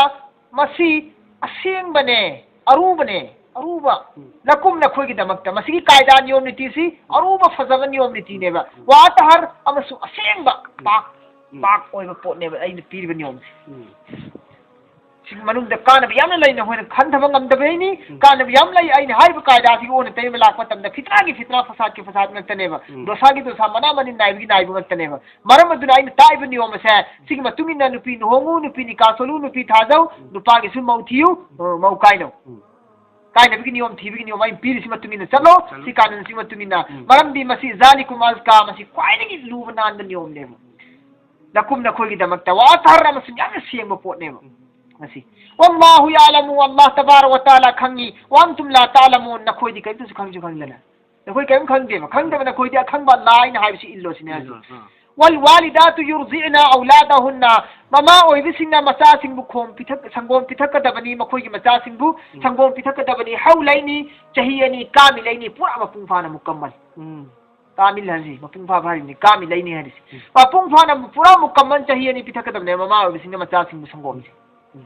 ꯃꯁꯤ ꯑꯁꯦꯡꯕꯅꯦ, ꯑꯔꯨꯕꯅꯦ, ꯑꯔꯨꯕ꯫ ꯎꯝ. لكم, ꯅꯈꯣꯏꯒꯤꯗꯃꯛꯇ꯫ ꯃꯁꯤꯒꯤ ꯀꯥꯏꯗꯥ ꯅꯤꯌꯣꯝ ꯅꯤꯇꯤꯁꯤ ꯑꯔꯨꯕ ꯐꯖꯕ ꯅꯤꯌꯣꯝ ꯅꯤꯇꯤꯅꯦꯕ꯫ ꯎꯝ. وأطهر, ꯑꯃꯁꯨꯡ ꯑꯁꯦꯡꯕ, ꯎꯝ. ꯄꯥꯛ, ꯎꯝ. ꯄꯥꯛ ꯑꯣꯏꯕ ꯄꯣꯠꯅꯦꯕ ꯑꯩꯅ ꯄꯤꯔꯤꯕ ꯅꯤꯌꯣꯝꯁꯦ꯫ ꯎꯝ. ꯁꯤ ꯃꯅꯨꯡꯗ ꯀꯥꯟꯅꯕ ꯌꯥꯝꯅ ꯂꯩ, ꯅꯈꯣꯏꯅ ꯈꯟꯊꯕ ꯉꯝꯗꯕꯩꯅꯤ꯫ ꯎꯝ. ꯀꯥꯟꯅꯕ ꯌꯥꯝ ꯂꯩ꯫ ꯑꯩꯅ ꯍꯥꯏꯔꯤꯕ ꯀꯥꯏꯗꯥꯁꯤꯒꯤ ꯑꯣꯟꯅ ꯇꯩꯅꯕ ꯂꯥꯛꯄ ꯃꯇꯝꯗ ꯐꯤꯇ꯭ꯔꯥꯒꯤ ꯐꯤꯇ꯭ꯔꯥ, ꯐꯁꯥꯗꯀꯤ ꯐꯁꯥꯗ ꯉꯥꯛꯇꯅꯦꯕ꯫ ꯎꯝ. ꯗꯣꯁꯥꯒꯤ ꯗꯣꯁꯥ, ꯃꯅꯥ ꯃꯅꯤꯟ ꯅꯥꯏꯕꯒꯤ ꯅꯥꯏꯕ ꯉꯥꯛꯇꯅꯦꯕ꯫ ꯃꯔꯝ ꯑꯗꯨꯅ ꯑꯩꯅ ꯇꯥꯛꯏꯕ ꯅꯤꯌꯣꯝ ꯑꯁꯦ, ꯁꯤꯒꯤ ꯃꯇꯨꯡ ꯏꯟꯅ ꯅꯨꯄꯤ ꯂꯨꯍꯣꯡꯉꯨ, ꯅꯨꯄꯤ ꯅꯤꯀꯥ ꯁꯣꯜꯂꯨ, ꯅꯨꯄꯤ ꯊꯥꯖꯧ, ꯎꯝ. ꯅꯨꯄꯥꯒꯤꯁꯨ ꯃꯧ ꯊꯤꯌꯨ, ꯎꯝ. ꯑ, ꯃꯧ ꯀꯥꯏꯅꯧ꯫ ꯎꯝ. ꯀꯥꯏꯅꯕꯒꯤ ꯅꯤꯌꯣꯝ, ꯊꯤꯕꯒꯤ ꯅꯤꯌꯣꯝ ꯑꯩꯅ ꯄꯤꯔꯤꯁꯤ ꯃꯇꯨꯡ ꯏꯟꯅ ꯆꯠꯂꯣ, ꯆꯠꯂꯣ. ꯁꯤ ꯀꯥꯅꯨꯟꯁꯤ ꯃꯇꯨꯡ ꯏꯟꯅ꯫ ꯎꯝ. ꯃꯔꯝꯗꯤ ꯃꯁꯤ ذلكم أزكى, ꯃꯁꯤ ꯈ꯭ꯋꯥꯏꯗꯒꯤ ꯂꯨꯕ ꯅꯥꯟꯕ ꯅꯤꯌꯣꯝꯅꯦꯕ꯫ لكم, ꯅꯈꯣꯏꯒꯤꯗꯃꯛꯇ, وأطهر, ꯑꯃꯁꯨꯡ ꯌꯥꯝꯅ ꯁꯦꯡꯕ ꯄꯣꯠꯅꯦꯕ꯫ ꯎꯝ. ꯃꯁꯤ. والله يعلم, ꯑꯜꯂꯥꯍ ꯇꯕꯥꯔꯛ ꯋ ꯇꯥꯂꯥ ꯈꯪꯉꯤ, وأنتم لا تعلمون, ꯅꯈꯣꯏꯗꯤ ꯀꯔꯤꯝꯇꯁꯨ ꯈꯪꯁꯨ ꯈꯪꯗꯅ꯫ ꯅꯈꯣꯏ ꯀꯔꯤꯝ ꯈꯪꯗꯦꯕ꯫ ꯈꯪꯗꯕ ꯅꯈꯣꯏꯗꯤ ꯑꯈꯪꯕ ꯑꯜꯂꯥꯍ ꯑꯩꯅ ꯍꯥꯏꯕꯁꯤ ꯏꯜꯂꯣ ꯁꯤꯅꯦ ꯍꯥꯏꯁꯦ꯫ ꯏꯜꯂꯣ, ꯑꯥ. والوالدات يرضعن أولادهن, ꯃꯃꯥ ꯑꯣꯏꯕꯤꯁꯤꯡꯅ ꯃꯆꯥꯁꯤꯡꯕꯨ ꯈꯣꯝ ꯄꯤꯊꯛ-, ꯁꯪꯒꯣꯝ ꯄꯤꯊꯛꯀꯗꯕꯅꯤ, ꯃꯈꯣꯏꯒꯤ ꯃꯆꯥꯁꯤꯡꯕꯨ ꯎꯝ. ꯁꯪꯒꯣꯝ ꯄꯤꯊꯛꯀꯗꯕꯅꯤ, حولين, ꯆꯍꯤ ꯑꯅꯤ, كاملين, ꯄꯨꯔꯥ ꯃꯄꯨꯡ ꯐꯥꯅ, مكمل. ꯎꯝ. ꯀꯥꯃꯤꯜ ꯍꯥꯏꯁꯤ ꯃꯄꯨꯡ ꯐꯥꯕ ꯍꯥꯏꯔꯤꯕꯅꯤ, ꯀꯥꯃꯤꯜ ꯑꯩꯅꯤ ꯍꯥꯏꯔꯤꯁꯤ꯫ ꯎꯝ. ꯃꯄꯨꯡ ꯐꯥꯅ ꯄꯨꯔꯥ ꯃꯨꯀꯝꯃꯜ ꯆꯍꯤ ꯑꯅꯤ ꯄꯤꯊꯛꯀꯗꯕꯅꯦ ꯃꯃꯥ ꯑꯣꯏꯕꯁꯤꯡꯅ ꯃꯆꯥꯁꯤꯡꯕꯨ ꯁꯪꯒꯣꯝꯁꯦ꯫ ꯎꯝ.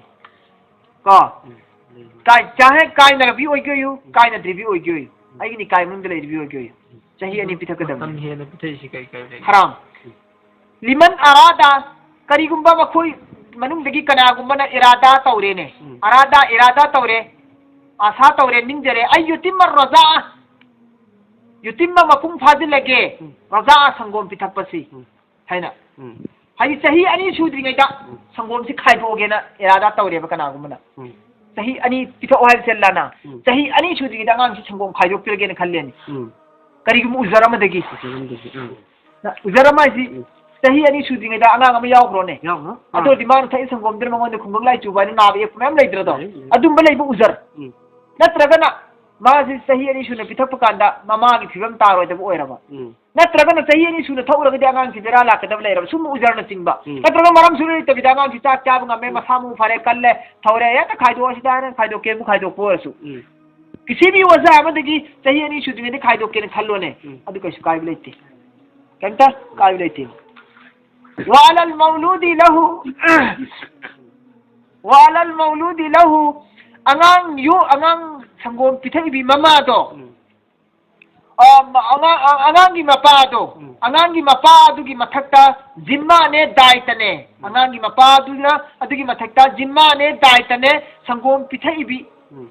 ꯀꯣ? ꯎꯝ. ꯂꯩ, ꯂꯩ. ꯀꯥꯏ-, ꯆꯥꯍꯦ ꯀꯥꯏꯅꯔꯕꯤ ꯑꯣꯏꯒꯦꯌꯨ, ꯎꯝ. ꯀꯥꯏꯅꯗ꯭ꯔꯤꯕꯤ ꯑꯣꯏꯒꯦꯌꯨ, ꯎꯝ. ꯑꯩꯒꯤ ꯅꯤꯀꯥꯏ ꯃꯅꯨꯡꯗ ꯂꯩꯔꯤꯕꯤ ꯑꯣꯏꯒꯦꯌꯨ, ꯆꯍꯤ ꯑꯅꯤ ꯄꯤꯊꯛꯀꯗꯕꯅꯤ꯫ ꯃꯇꯝ ꯍꯦꯟꯅ ꯄꯤꯊꯛꯏꯁꯤ ꯀꯩ, ꯀꯩ ꯂꯩꯒꯦ? ꯍꯔꯥꯝ꯫ ꯎꯝ. لمن أراد, ꯀꯔꯤꯒꯨꯝꯕ ꯃꯈꯣꯏ ꯃꯅꯨꯡꯗꯒꯤ ꯀꯅꯥꯒꯨꯝꯕꯅ ꯏꯔꯥꯗꯥ ꯇꯧꯔꯦꯅꯦ, ꯎꯝ. ꯑꯔꯥꯗꯥ, ꯏꯔꯥꯗꯥ ꯇꯧꯔꯦ, ꯑꯁꯥ ꯇꯧꯔꯦ, ꯅꯤꯡꯖꯔꯦ, أن يتم الرضاعة, ꯌꯨꯇꯤꯝꯃ ꯃꯄꯨꯡ ꯐꯥꯖꯤꯜꯂꯒꯦ, ꯎꯝ. ꯔꯖꯥ ꯁꯪꯒꯣꯝ ꯄꯤꯊꯛꯄꯁꯤ ꯎꯝ. ꯍꯥꯏꯅ꯫ ꯎꯝ. ꯍꯥꯏꯗꯤ ꯆꯍꯤ ꯑꯅꯤ ꯁꯨꯗ꯭ꯔꯤꯉꯩꯗ ꯎꯝ. ꯁꯪꯒꯣꯝꯁꯤ ꯈꯥꯏꯗꯣꯛꯑꯒꯦꯅ ꯏꯔꯥꯗꯥ ꯇꯧꯔꯦꯕ ꯀꯅꯥꯒꯨꯝꯕꯅ꯫ ꯎꯝ. ꯆꯍꯤ ꯑꯅꯤ ꯄꯤꯊꯛꯑꯣ ꯍꯥꯏꯕꯁꯦ ꯑꯜꯂꯥꯅ꯫ ꯎꯝ. ꯆꯍꯤ ꯑꯅꯤ ꯁꯨꯗ꯭ꯔꯤꯉꯩꯗ ꯑꯉꯥꯡꯁꯤ ꯁꯪꯒꯣꯝ ꯈꯥꯏꯗꯣꯛꯄꯤꯔꯒꯦꯅ ꯈꯜꯂꯦꯅꯦ꯫ ꯎꯝ. ꯀꯔꯤꯒꯨꯝꯕ ꯎꯖꯔ ꯑꯃꯗꯒꯤ꯫ ꯎꯖꯔ ꯑꯃꯗꯒꯤ, ꯎꯝ. ꯎꯖꯔ ꯑꯃ ꯍꯥꯏꯁꯤ ꯎꯝ. ꯆꯍꯤ ꯑꯅꯤ ꯁꯨꯗ꯭ꯔꯤꯉꯩꯗ ꯑꯉꯥꯡ ꯑꯃ ꯌꯥꯎꯈ꯭ꯔꯣꯅꯦ꯫ ꯌꯥꯎꯈ꯭ꯔꯣ꯫ ꯑꯥ. ꯑꯗꯨ ꯑꯣꯏꯔꯗꯤ ꯃꯥꯅ ꯊꯛꯏ ꯁꯪꯒꯣꯝꯗꯨꯅ ꯃꯉꯣꯟꯗ ꯈꯨꯡꯒꯪ ꯂꯥꯏꯆꯨꯕ ꯍꯥꯏꯅ ꯅꯥꯕ ꯌꯦꯛꯄ ꯃꯌꯥꯝ ꯂꯩꯇ꯭ꯔꯗꯣ? ꯂꯩ, ꯂꯩ. ꯑꯗꯨꯝꯕ ꯂꯩꯕ ꯎꯖꯔ꯫ ꯎꯝ. ꯅꯠꯇ꯭ꯔꯒꯅ ꯃꯥꯁꯤ ꯆꯍꯤ ꯑꯅꯤ ꯁꯨꯅ ꯄꯤꯊꯛꯄ ꯀꯥꯟꯗ ꯃꯃꯥꯒꯤ ꯐꯤꯕꯝ ꯇꯥꯔꯣꯏꯗꯕ ꯑꯣꯏꯔꯕ꯫ ꯎꯝ. ꯅꯠꯇ꯭ꯔꯒꯅ ꯆꯍꯤ ꯑꯅꯤ ꯁꯨꯅ ꯊꯛꯎꯔꯒꯗꯤ ꯑꯉꯥꯡꯁꯤ ꯕꯦꯔꯥ ꯂꯥꯛꯀꯗꯕ ꯂꯩꯔꯕ꯫ ꯁꯨꯝꯕ ꯎꯖꯔꯅꯆꯤꯡꯕ꯫ ꯎꯝ. ꯅꯠꯇ꯭ꯔꯒ ꯃꯔꯝ ꯁꯨꯡꯂꯩ ꯂꯩꯇꯕꯤꯗ ꯑꯉꯥꯡꯁꯤ ꯆꯥꯛ ꯆꯥꯕ ꯉꯝꯃꯦ, ꯎꯝ. ꯃꯁꯥ ꯃꯎ ꯐꯔꯦ, ꯀꯜꯂꯦ, ꯊꯧꯔꯦ, ꯍꯦꯛꯇ ꯈꯥꯏꯗꯣꯛꯑꯁꯤꯗ ꯍꯥꯏꯅ ꯈꯥꯏꯗꯣꯛꯀꯦꯕꯨ ꯈꯥꯏꯗꯣꯛꯄ ꯑꯣꯏꯔꯁꯨ꯫ ꯎꯝ. ꯀꯤꯁꯤ ꯃꯤ ꯑꯣꯖꯥ ꯑꯃꯗꯒꯤ ꯆꯍꯤ ꯑꯅꯤ ꯁꯨꯗ꯭ꯔꯤꯉꯩꯗ ꯈꯥꯏꯗꯣꯛꯀꯦꯅ ꯈꯜꯂꯣꯅꯦ꯫ ꯎꯝ. ꯑꯗꯨ ꯀꯩꯁꯨ ꯀꯥꯏꯕ ꯂꯩꯇꯦ꯫ ꯀꯩꯝꯇ ꯀꯥꯏꯕ ꯂꯩꯇꯦ꯫ وعلى المولود له، وعلى المولود له, ꯑꯉꯥꯡ ꯌꯣ-, ꯑꯉꯥꯡ ꯁꯪꯒꯣꯝ ꯄꯤꯊꯛꯏꯕꯤ ꯃꯃꯥꯗꯣ, ꯎꯝ. ꯑ, ꯃ-, ꯑꯉꯥꯡ, ꯑ-, ꯑꯉꯥꯡꯒꯤ ꯃꯄꯥꯗꯣ, ꯎꯝ. ꯑꯉꯥꯡꯒꯤ ꯃꯄꯥꯗꯨꯒꯤ ꯃꯊꯛꯇ ꯖꯤꯝꯃꯥꯅꯦ, ꯗꯥꯏꯇꯅꯦ, ꯎꯝ. ꯑꯉꯥꯡꯒꯤ ꯃꯄꯥꯗꯨꯅ ꯑꯗꯨꯒꯤ ꯃꯊꯛꯇ ꯖꯤꯝꯃꯥꯅꯦ, ꯗꯥꯏꯇꯅꯦ, ꯁꯪꯒꯣꯝ ꯄꯤꯊꯛꯏꯕꯤ ꯎꯝ.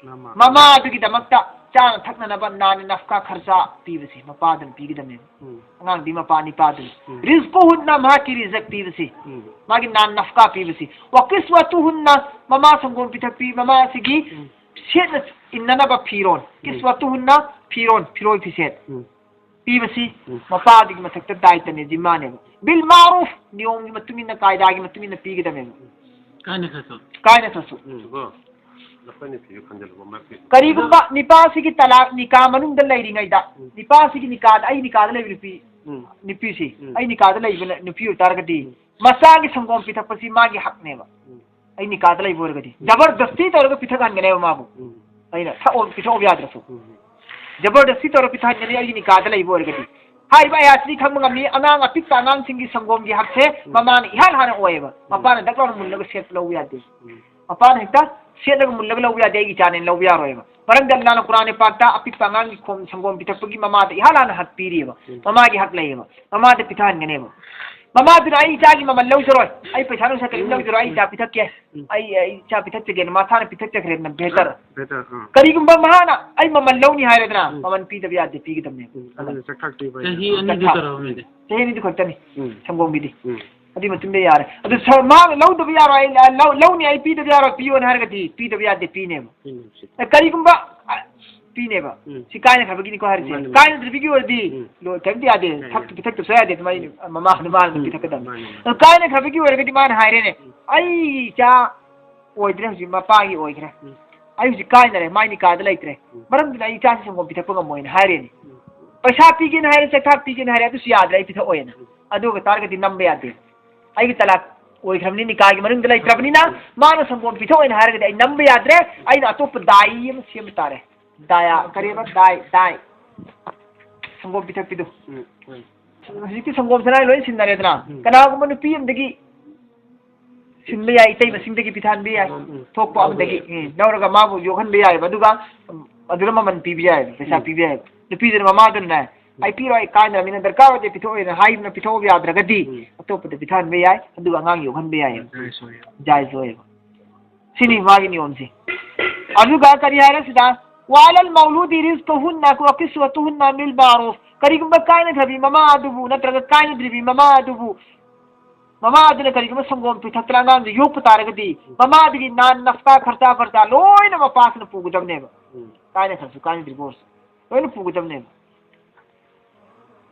ꯃꯃꯥ. ꯃꯃꯥꯗꯨꯒꯤꯗꯃꯛꯇ ꯆꯥꯅ ꯊꯛꯅꯅꯕ ꯅꯥꯅ ꯅꯐꯀꯥ ꯈꯔꯆꯥ ꯄꯤꯕꯁꯤ ꯃꯄꯥꯗꯨꯅ ꯄꯤꯒꯗꯕꯅꯦꯕ꯫ ꯎꯝ. ꯑꯉꯥꯡꯗꯤ ꯃꯄꯥ ꯅꯤꯄꯥꯗꯨꯅꯤ꯫ ꯎꯝ. ꯔꯤꯖꯀꯨꯍꯨꯟꯅ, ꯃꯍꯥꯛꯀꯤ ꯔꯤꯖꯛ ꯄꯤꯕꯁꯤ, ꯎꯝ. ꯃꯥꯒꯤ ꯅꯥꯅ ꯅꯐꯀꯥ ꯄꯤꯕꯁꯤ꯫ ꯋꯥꯀꯤꯁꯋꯥꯇꯨꯍꯨꯟꯅ, ꯃꯃꯥ ꯁꯪꯒꯣꯝ ꯄꯤꯊꯛꯄꯤ ꯃꯃꯥ ꯑꯁꯤꯒꯤ ꯎꯝ. ꯁꯦꯠꯅ ꯏꯟꯅꯅꯕ ꯐꯤꯔꯣꯜ꯫ ꯎꯝ. ꯀꯤꯁꯋꯥꯇꯨꯍꯨꯟꯅ, ꯐꯤꯔꯣꯜ, ꯐꯤꯔꯣꯜ ꯐꯤꯁꯦꯠ ꯎꯝ. ꯄꯤꯕꯁꯤ ꯎꯝ. ꯃꯄꯥꯗꯨꯒꯤ ꯃꯊꯛꯇ ꯗꯥꯏꯇꯅꯦ, ꯖꯤꯝꯃꯥꯅꯦꯕ꯫ ꯕꯤꯜ ꯃꯥꯔꯨꯐ, ꯅꯤꯌꯣꯝꯒꯤ ꯃꯇꯨꯡ ꯏꯟꯅ, ꯀꯥꯏꯗꯥꯒꯤ ꯃꯇꯨꯡ ꯏꯟꯅ ꯄꯤꯒꯗꯕꯅꯦꯕ꯫ ꯀꯥꯏꯅꯈ꯭ꯔꯁꯨ꯫ ꯀꯥꯏꯅꯈ꯭ꯔꯁꯨ꯫ ꯎꯝ. ꯅꯈꯣꯏꯅ ꯐꯤꯁꯨ ꯈꯟꯖꯤꯜꯂꯨꯕ ꯃꯔꯛꯇꯤ꯫ ꯀꯔꯤꯒꯨꯝꯕ ꯅꯤꯄꯥꯁꯤꯒꯤ ꯇꯂꯥꯛ ꯅꯤꯀꯥ ꯃꯅꯨꯡꯗ ꯂꯩꯔꯤꯉꯩꯗ, ꯎꯝ. ꯅꯤꯄꯥꯁꯤꯒꯤ ꯅꯤꯀꯥꯗ, ꯑꯩ ꯅꯤꯀꯥꯗ ꯂꯩꯕ ꯅꯨꯄꯤ, ꯎꯝ. ꯅꯨꯄꯤꯁꯤ, ꯎꯝ. ꯑꯩ ꯅꯤꯀꯥꯗ ꯂꯩꯕ ꯅꯨꯄꯤ ꯑꯣꯏꯇꯥꯔꯒꯗꯤ, ꯎꯝ. ꯃꯆꯥꯒꯤ ꯁꯪꯒꯣꯝ ꯄꯤꯊꯛꯄꯁꯤ ꯃꯥꯒꯤ ꯍꯛꯅꯦꯕ꯫ ꯎꯝ. ꯑꯩ ꯅꯤꯀꯥꯗ ꯂꯩꯕ ꯑꯣꯏꯔꯒꯗꯤ, ꯎꯝ. ꯖꯕꯔꯗꯁꯇꯤ ꯇꯧꯔꯒ ꯄꯤꯊꯛꯍꯟꯒꯅꯦꯕ ꯃꯥꯕꯨ꯫ ꯎꯝ. ꯑꯩꯅ ꯊꯛꯑꯣ, ꯄꯤꯊꯛꯑꯣ ꯌꯥꯗ꯭ꯔꯁꯨ꯫ ꯎꯝ. ꯖꯕꯔꯗꯁꯇꯤ ꯇꯧꯔꯒ ꯄꯤꯊꯛꯍꯟꯒꯅꯤ, ꯑꯩꯒꯤ ꯅꯤꯀꯥꯗ ꯂꯩꯕ ꯑꯣꯏꯔꯒꯗꯤ꯫ ꯍꯥꯏꯔꯤꯕ ꯑꯌꯥꯠꯁꯤꯗꯤ ꯈꯪꯕ ꯉꯝꯃꯤ, ꯑꯉꯥꯡ ꯑꯄꯤꯛꯄ ꯑꯉꯥꯡꯁꯤꯡꯒꯤ ꯁꯪꯒꯣꯝꯒꯤ ꯍꯛꯁꯦ ꯎꯝ. ꯃꯃꯥꯅ ꯏꯍꯥꯟ ꯍꯥꯟꯅ ꯑꯣꯏꯌꯦꯕ꯫ ꯎꯝ. ꯃꯄꯥꯅ ꯗꯛ ꯂꯥꯎꯅ ꯃꯨꯜꯂꯒ ꯁꯦꯠ ꯂꯧꯕ ꯌꯥꯗꯦ꯫ ꯎꯝ. ꯃꯄꯥꯅ ꯍꯦꯛꯇ ꯁꯦꯠꯂꯒ ꯃꯨꯜꯂꯒ ꯂꯧꯕ ꯌꯥꯗꯦ, ꯑꯩꯒꯤ ꯏꯆꯥꯅꯦꯅ ꯂꯧꯕ ꯌꯥꯔꯣꯏꯕ꯫ ꯃꯔꯝꯗꯤ ꯑꯜꯂꯥꯍꯅ ꯀꯨꯔꯥꯟ ꯄꯥꯛꯇ ꯑꯄꯤꯛꯄ ꯑꯉꯥꯡꯒꯤ ꯈꯣꯝ-, ꯁꯪꯒꯣꯝ ꯄꯤꯊꯛꯄꯒꯤ ꯃꯃꯥꯗ ꯏꯍꯥꯟ ꯍꯥꯟꯅ ꯍꯛ ꯄꯤꯔꯤꯑꯕ꯫ ꯎꯝ. ꯃꯃꯥꯒꯤ ꯍꯛ ꯂꯩꯌꯦꯕ꯫ ꯃꯃꯥꯗ ꯄꯤꯊꯛꯍꯟꯒꯅꯦꯕ꯫ ꯃꯃꯥꯗꯨꯅ ꯑꯩ ꯏꯆꯥꯒꯤ ꯃꯃꯜ ꯂꯧꯖꯔꯣꯏ, ꯑꯩ ꯄꯩꯁꯥ ꯅꯨꯡꯁꯥ ꯀꯔꯤꯝ ꯎꯝ. ꯂꯧꯖꯔꯣꯏ, ꯑꯩ ꯏꯆꯥ ꯄꯤꯊꯛꯀꯦ, ꯎꯝ. ꯑꯩ, ꯑꯩ ꯏꯆꯥ ꯄꯤꯊꯛꯆꯒꯦꯅ ꯃꯁꯥꯅ ꯄꯤꯊꯛꯆꯈ꯭ꯔꯦꯅ ꯕꯦꯍꯇꯔ꯫ ꯕꯦꯍꯇꯔ, ꯑꯥ. ꯀꯔꯤꯒꯨꯝꯕ ꯃꯍꯥꯛꯅ ꯑꯩ ꯃꯃꯜ ꯂꯧꯅꯤ ꯍꯥꯏꯔꯦꯗꯅ, ꯎꯝ. ꯃꯃꯜ ꯄꯤꯗꯕ ꯌꯥꯗꯦ, ꯄꯤꯒꯗꯕꯅꯦ꯫ ꯎꯝ. ꯑꯗꯨꯅ ꯆꯥꯛꯊꯥꯛ ꯄꯤꯕ ꯆꯍꯤ ꯍꯥꯏꯗꯣ꯫ ꯑꯅꯤꯗꯨ ꯆꯥꯛꯊꯥꯛ꯫ ꯇꯧꯔꯕꯅꯤꯗꯤ꯫ ꯆꯍꯤ ꯑꯅꯤꯗꯨ ꯈꯛꯇꯅꯤ ꯎꯝ. ꯁꯪꯒꯣꯝꯒꯤꯗꯤ꯫ ꯎꯝ. ꯑꯗꯨꯒꯤ ꯃꯇꯨꯡꯗ ꯌꯥꯔꯦ꯫ ꯑꯗꯨ ꯁꯥꯔ, ꯃꯥꯅ ꯂꯧꯗꯕ ꯌꯥꯔꯣꯏ, ꯑꯩ ꯂ-, ꯂꯧ-, ꯂꯧꯅꯤ, ꯑꯩ ꯄꯤꯗꯕ ꯌꯥꯔꯣꯏ, ꯄꯤꯌꯣꯅ ꯍꯥꯏꯔꯒꯗꯤ ꯄꯤꯗꯕ ꯌꯥꯗꯦ, ꯄꯤꯅꯦꯕ꯫ ꯄꯤꯅꯦꯕ ꯁꯤ꯫ ꯑꯦ, ꯀꯔꯤꯒꯨꯝꯕ, ꯑ, ꯄꯤꯅꯦꯕ꯫ ꯎꯝ. ꯁꯤ ꯀꯥꯏꯅꯈ꯭ꯔꯕꯒꯤꯅꯤꯀꯣ ꯍꯥꯏꯔꯤꯁꯦ꯫ ꯃꯥꯅꯤ, ꯃꯥꯅꯤ. ꯀꯥꯏꯅꯗ꯭ꯔꯤꯕꯒꯤ ꯑꯣꯏꯔꯗꯤ ꯎꯝ. ꯂꯣꯏ-, ꯀꯔꯤꯝꯇ ꯌꯥꯗꯦ꯫ ꯌꯥꯏ, ꯊꯛ-, ꯌꯥꯏ. ꯄꯤꯊꯛꯇꯕꯁꯨ ꯌꯥꯗꯦ꯫ ꯑꯗꯨꯃꯥꯏꯅ ꯎꯝ. ꯃꯃꯥ, ꯃꯃꯥꯅ ꯎꯝ. ꯄꯤꯊꯛꯀꯗꯕꯅꯤ꯫ ꯃꯥꯅꯤ, ꯃꯥꯅꯤ. ꯑꯗꯨ ꯀꯥꯏꯅꯈ꯭ꯔꯕꯒꯤ ꯑꯣꯏꯔꯒꯗꯤ ꯃꯥꯅ ꯍꯥꯏꯔꯦꯅꯦ, ꯎꯝ. "ꯑꯩ ꯏꯆꯥ ꯑꯣꯏꯗ꯭ꯔꯦ ꯍꯧꯖꯤꯛ, ꯃꯄꯥꯒꯤ ꯑꯣꯏꯈ꯭ꯔꯦ꯫ ꯎꯝ. ꯑꯩ ꯍꯧꯖꯤꯛ ꯀꯥꯏꯅꯔꯦ, ꯃꯥꯏ ꯅꯤꯀꯥꯗ ꯂꯩꯇ꯭ꯔꯦ꯫ ꯎꯝ. ꯃꯔꯝꯗꯨꯅ ꯑꯩ ꯏꯆꯥꯁꯤ ꯁꯪꯒꯣꯝ ꯄꯤꯊꯛꯄ ꯉꯝꯃꯣꯏꯅ" ꯍꯥꯏꯔꯦꯅꯦ꯫ ꯎꯝ. ꯄꯩꯁꯥ ꯄꯤꯒꯦꯅ ꯍꯥꯏꯔꯦ, ꯆꯥꯛꯊꯥꯛ ꯄꯤꯒꯦꯅ ꯍꯥꯏꯔꯦ, ꯑꯗꯨꯁꯨ ꯌꯥꯗ꯭ꯔꯦ, ꯑꯩ ꯄꯤꯊꯛꯑꯣꯏꯅ꯫ ꯑꯗꯨ ꯑꯣꯏ ꯇꯥꯔꯒꯗꯤ ꯅꯝꯕ ꯌꯥꯗꯦ꯫ ꯑꯩꯒꯤ ꯇꯂꯥꯛ ꯑꯣꯏꯈ꯭ꯔꯕꯅꯤ, ꯅꯤꯀꯥꯒꯤ ꯃꯅꯨꯡꯗ ꯂꯩꯇ꯭ꯔꯕꯅꯤꯅ, ꯃꯥꯅ ꯁꯪꯒꯣꯝ ꯄꯤꯊꯛꯑꯣꯏꯅ ꯍꯥꯏꯔꯒꯗꯤ ꯑꯩ ꯅꯝꯕ ꯌꯥꯗ꯭ꯔꯦ꯫ ꯑꯩꯅ ꯑꯇꯣꯞꯄ ꯗꯥꯏ ꯑꯃ ꯁꯦꯝꯕ ꯇꯥꯔꯦ꯫ ꯗꯥꯌꯥ, ꯀꯔꯤꯕ? ꯗꯥꯏ, ꯗꯥꯏ꯫ ꯁꯪꯒꯣꯝ ꯄꯤꯊꯛꯄꯤꯗꯣ꯫ ꯎꯝ. ꯎꯝ. ꯍꯧꯖꯤꯛꯇꯤ ꯁꯪꯒꯣꯝ ꯁꯅꯥ ꯂꯣꯏ ꯁꯤꯟꯅꯔꯦꯗꯅ꯫ ꯎꯝ꯫ ꯀꯅꯥꯒꯨꯝꯕ ꯅꯨꯄꯤ ꯑꯃꯗꯒꯤ ꯁꯤꯟꯕ ꯌꯥꯏ, ꯏꯇꯩ ꯃꯁꯤꯡꯗꯒꯤ ꯄꯤꯊꯍꯟꯕ ꯌꯥꯏ꯫ ꯎꯝ, ꯎꯝ꯫ ꯊꯣꯛꯄ ꯑꯃꯗꯒꯤ, ꯎꯝ, ꯂꯧꯔꯒ ꯃꯥꯕꯨ ꯌꯣꯛꯍꯟꯕ ꯌꯥꯏꯑꯕ꯫ ꯑꯗꯨꯒ, ꯎꯝ, ꯑꯗꯨꯅ ꯃꯃꯜ ꯄꯤꯕ ꯌꯥꯏꯑꯕ, ꯄꯩꯁꯥ, ꯎꯝ, ꯄꯤꯕ ꯌꯥꯏꯑꯕ꯫ ꯅꯨꯄꯤꯗꯨꯅ ꯃꯃꯥꯗꯨꯅꯅꯦ, "ꯑꯩ ꯄꯤꯔꯣꯏ, ꯑꯩ ꯀꯥꯏꯅꯔꯕꯅꯤꯅ ꯗꯔꯀꯥꯔ ꯑꯣꯏꯗꯦ, ꯄꯤꯊꯣꯛꯑꯣꯏꯅ" ꯍꯥꯏꯗꯨꯅ ꯄꯤꯊꯣꯛꯑꯕ ꯌꯥꯗ꯭ꯔꯒꯗꯤ, ꯎꯝ, ꯑꯇꯣꯞꯄꯗ ꯄꯤꯊꯍꯟꯕ ꯌꯥꯏ, ꯑꯗꯨꯒ ꯑꯉꯥꯡ ꯌꯣꯛꯍꯟꯕ ꯌꯥꯏꯑꯕ꯫ ꯖꯥꯏꯖ ꯑꯣꯏꯌꯦꯕ꯫ ꯁꯤꯅꯤ ꯃꯥꯒꯤ ꯅꯤꯌꯣꯝꯁꯤ꯫ ꯑꯗꯨꯒ ꯀꯔꯤ ꯍꯥꯏꯔꯦ ꯁꯤꯗ? "ꯋꯥꯂꯜ ꯃꯧꯂꯨꯗꯤ ꯔꯤꯖ꯭ꯀꯨꯍꯨꯟꯅ ꯋꯥ ꯀꯤꯁ꯭ꯋꯥꯇꯨꯍꯨꯟꯅ ꯕꯤꯜ ꯃꯥꯔꯨꯐ"꯫ ꯀꯔꯤꯒꯨꯝꯕ ꯀꯥꯏꯅꯈ꯭ꯔꯕꯤ ꯃꯃꯥ ꯑꯗꯨꯕꯨ ꯅꯠꯇ꯭ꯔꯒ ꯀꯥꯏꯅꯗ꯭ꯔꯤꯕꯤ ꯃꯃꯥ ꯑꯗꯨꯕꯨ, ꯃꯃꯥ ꯑꯗꯨꯅ ꯀꯔꯤꯒꯨꯝꯕ ꯁꯪꯒꯣꯝ ꯄꯤꯊꯛꯇꯅ ꯑꯉꯥꯡꯗꯨ ꯌꯣꯛꯄ ꯇꯥꯔꯒꯗꯤ, ꯃꯃꯥꯗꯨꯒꯤ ꯅꯥꯟ ꯅꯐꯀꯥ, ꯈꯔꯆꯥ ꯐꯔꯆꯥ ꯂꯣꯏꯅ ꯃꯄꯥꯁꯤꯅ ꯄꯨꯒꯗꯕꯅꯦꯕ꯫ ꯎꯝ꯫ ꯀꯥꯏꯅꯈ꯭ꯔꯁꯨ ꯀꯥꯏꯅꯗ꯭ꯔꯤꯕ ꯑꯣꯏꯔꯁꯨ ꯂꯣꯏꯅ ꯄꯨꯒꯗꯕꯅꯦꯕ꯫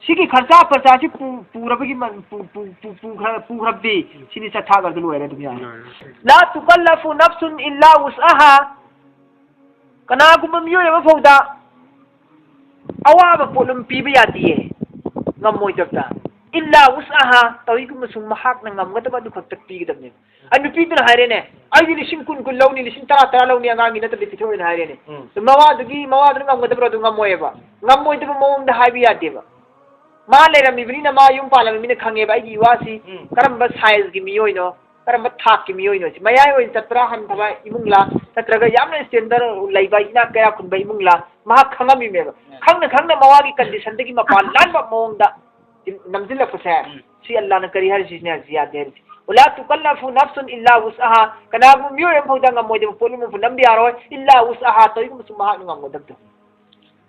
ꯁꯤꯒꯤ ꯈꯔꯆꯥ ꯄꯔꯆꯥꯁꯤ ꯄꯨ-, ꯄꯨꯔꯕꯒꯤ ꯃ-, ꯄꯨ-, ꯄꯨ-, ꯄꯨ-, ꯄꯨꯈ꯭ꯔ-, ꯄꯨꯈ꯭ꯔꯕꯗꯤ ꯁꯤꯅꯤ ꯆꯠꯊꯥꯈ꯭ꯔꯗꯤ ꯂꯣꯏꯔꯦ ꯑꯗꯨꯝ ꯌꯥꯔꯦ꯫ ꯂꯣꯏꯔꯦ꯫ لا تكلف نفس إلا وسعها. ꯀꯅꯥꯒꯨꯝꯕ ꯃꯤꯑꯣꯏ ꯑꯃ ꯐꯥꯎꯗ ꯑꯋꯥꯕ ꯄꯣꯠꯂꯨꯝ ꯄꯤꯕ ꯌꯥꯗꯤꯌꯦ, ꯉꯝꯃꯣꯏꯗꯕꯗ꯫ إلا وسعها, ꯇꯧꯏꯒꯨꯝꯕꯁꯨꯡ ꯃꯍꯥꯛꯅ ꯉꯝꯒꯗꯕ ꯑꯗꯨ ꯈꯛꯇ ꯄꯤꯒꯗꯕꯅꯦꯕ꯫ ꯑ, ꯅꯨꯄꯤꯗꯨꯅ ꯍꯥꯏꯔꯦꯅꯦ, "ꯑꯩꯗꯤ ꯂꯤꯁꯤꯡ ꯀꯨꯟ, ꯀꯨꯟ ꯂꯧꯅꯤ, ꯂꯤꯁꯤꯡ ꯇꯔꯥ, ꯇꯔꯥ ꯂꯧꯅꯤ, ꯑꯉꯥꯡꯒꯤ ꯅꯠꯇ꯭ꯔꯗꯤ ꯄꯤꯊꯣꯛꯑꯣꯏꯅ" ꯍꯥꯏꯔꯦꯅꯦ꯫ ꯎꯝ꯫ ꯑꯗꯨ ꯃꯋꯥꯗꯨꯒꯤ, ꯃꯋꯥꯗꯨꯅ ꯉꯝꯒꯗꯕ꯭ꯔꯣ? ꯑꯗꯨ ꯉꯝꯃꯣꯏꯕ꯫ ꯉꯝꯃꯣꯏꯗꯕ ꯃꯑꯣꯡꯗ ꯍꯥꯏꯕ ꯌꯥꯗꯦꯕ꯫ ꯃꯥ ꯂꯩꯔꯝꯃꯤꯕꯅꯤꯅ, ꯃꯥ ꯌꯨꯝ ꯄꯥꯜꯂꯝꯃꯤꯅ ꯈꯪꯉꯦꯕ ꯑꯩꯒꯤ ꯏꯋꯥꯁꯤ, ꯎꯝ, ꯀꯔꯝꯕ size ꯀꯤ ꯃꯤꯑꯣꯏꯅꯣ, ꯀꯔꯝꯕ ꯊꯥꯛꯀꯤ ꯃꯤꯑꯣꯏꯅꯣ ꯁꯤ꯫ ꯃꯌꯥꯏ ꯑꯣꯏꯅ ꯆꯠꯄ꯭ꯔꯥ, ꯍꯟꯊꯕ ꯏꯃꯨꯡꯂꯥ, ꯅꯠꯇ꯭ꯔꯒ ꯌꯥꯝꯅ standard ꯂꯩꯕ, ꯏꯅꯥꯛ ꯀꯩꯔꯥꯛ ꯈꯨꯟꯕ ꯏꯃꯨꯡꯂꯥ, ꯃꯍꯥꯛ ꯈꯪꯉꯝꯃꯤꯃꯦꯕ꯫ ꯎꯝ꯫ ꯈꯪꯅ ꯈꯪꯅ ꯃꯋꯥꯒꯤ condition ꯗꯒꯤ ꯃꯄꯥꯟ ꯂꯥꯟꯕ ꯃꯑꯣꯡꯗ ꯅꯝꯁꯤꯜꯂꯛꯄꯁꯦ, ꯎꯝ, ꯁꯤ ꯑꯜꯂꯥꯅ ꯀꯔꯤ ꯍꯥꯏꯔꯤꯁꯤꯅꯦ? ꯁꯤ ꯌꯥꯗꯦ ꯍꯥꯏꯔꯤꯁꯤ꯫ "ولا تكلف نفس إلا وسعها." ꯀꯅꯥꯒꯨꯝꯕ ꯃꯤꯑꯣꯏ ꯑꯃ ꯐꯥꯎꯗ ꯉꯝꯃꯣꯏꯗꯕ ꯄꯣꯠꯂꯨꯝ ꯑꯃ ꯅꯝꯕ ꯌꯥꯔꯣꯏ꯫ "إلا وسعها", ꯇꯧꯏꯒꯨꯝꯕꯁꯨ ꯃꯍꯥꯛꯅ ꯉꯝꯒꯗꯕꯗꯣ꯫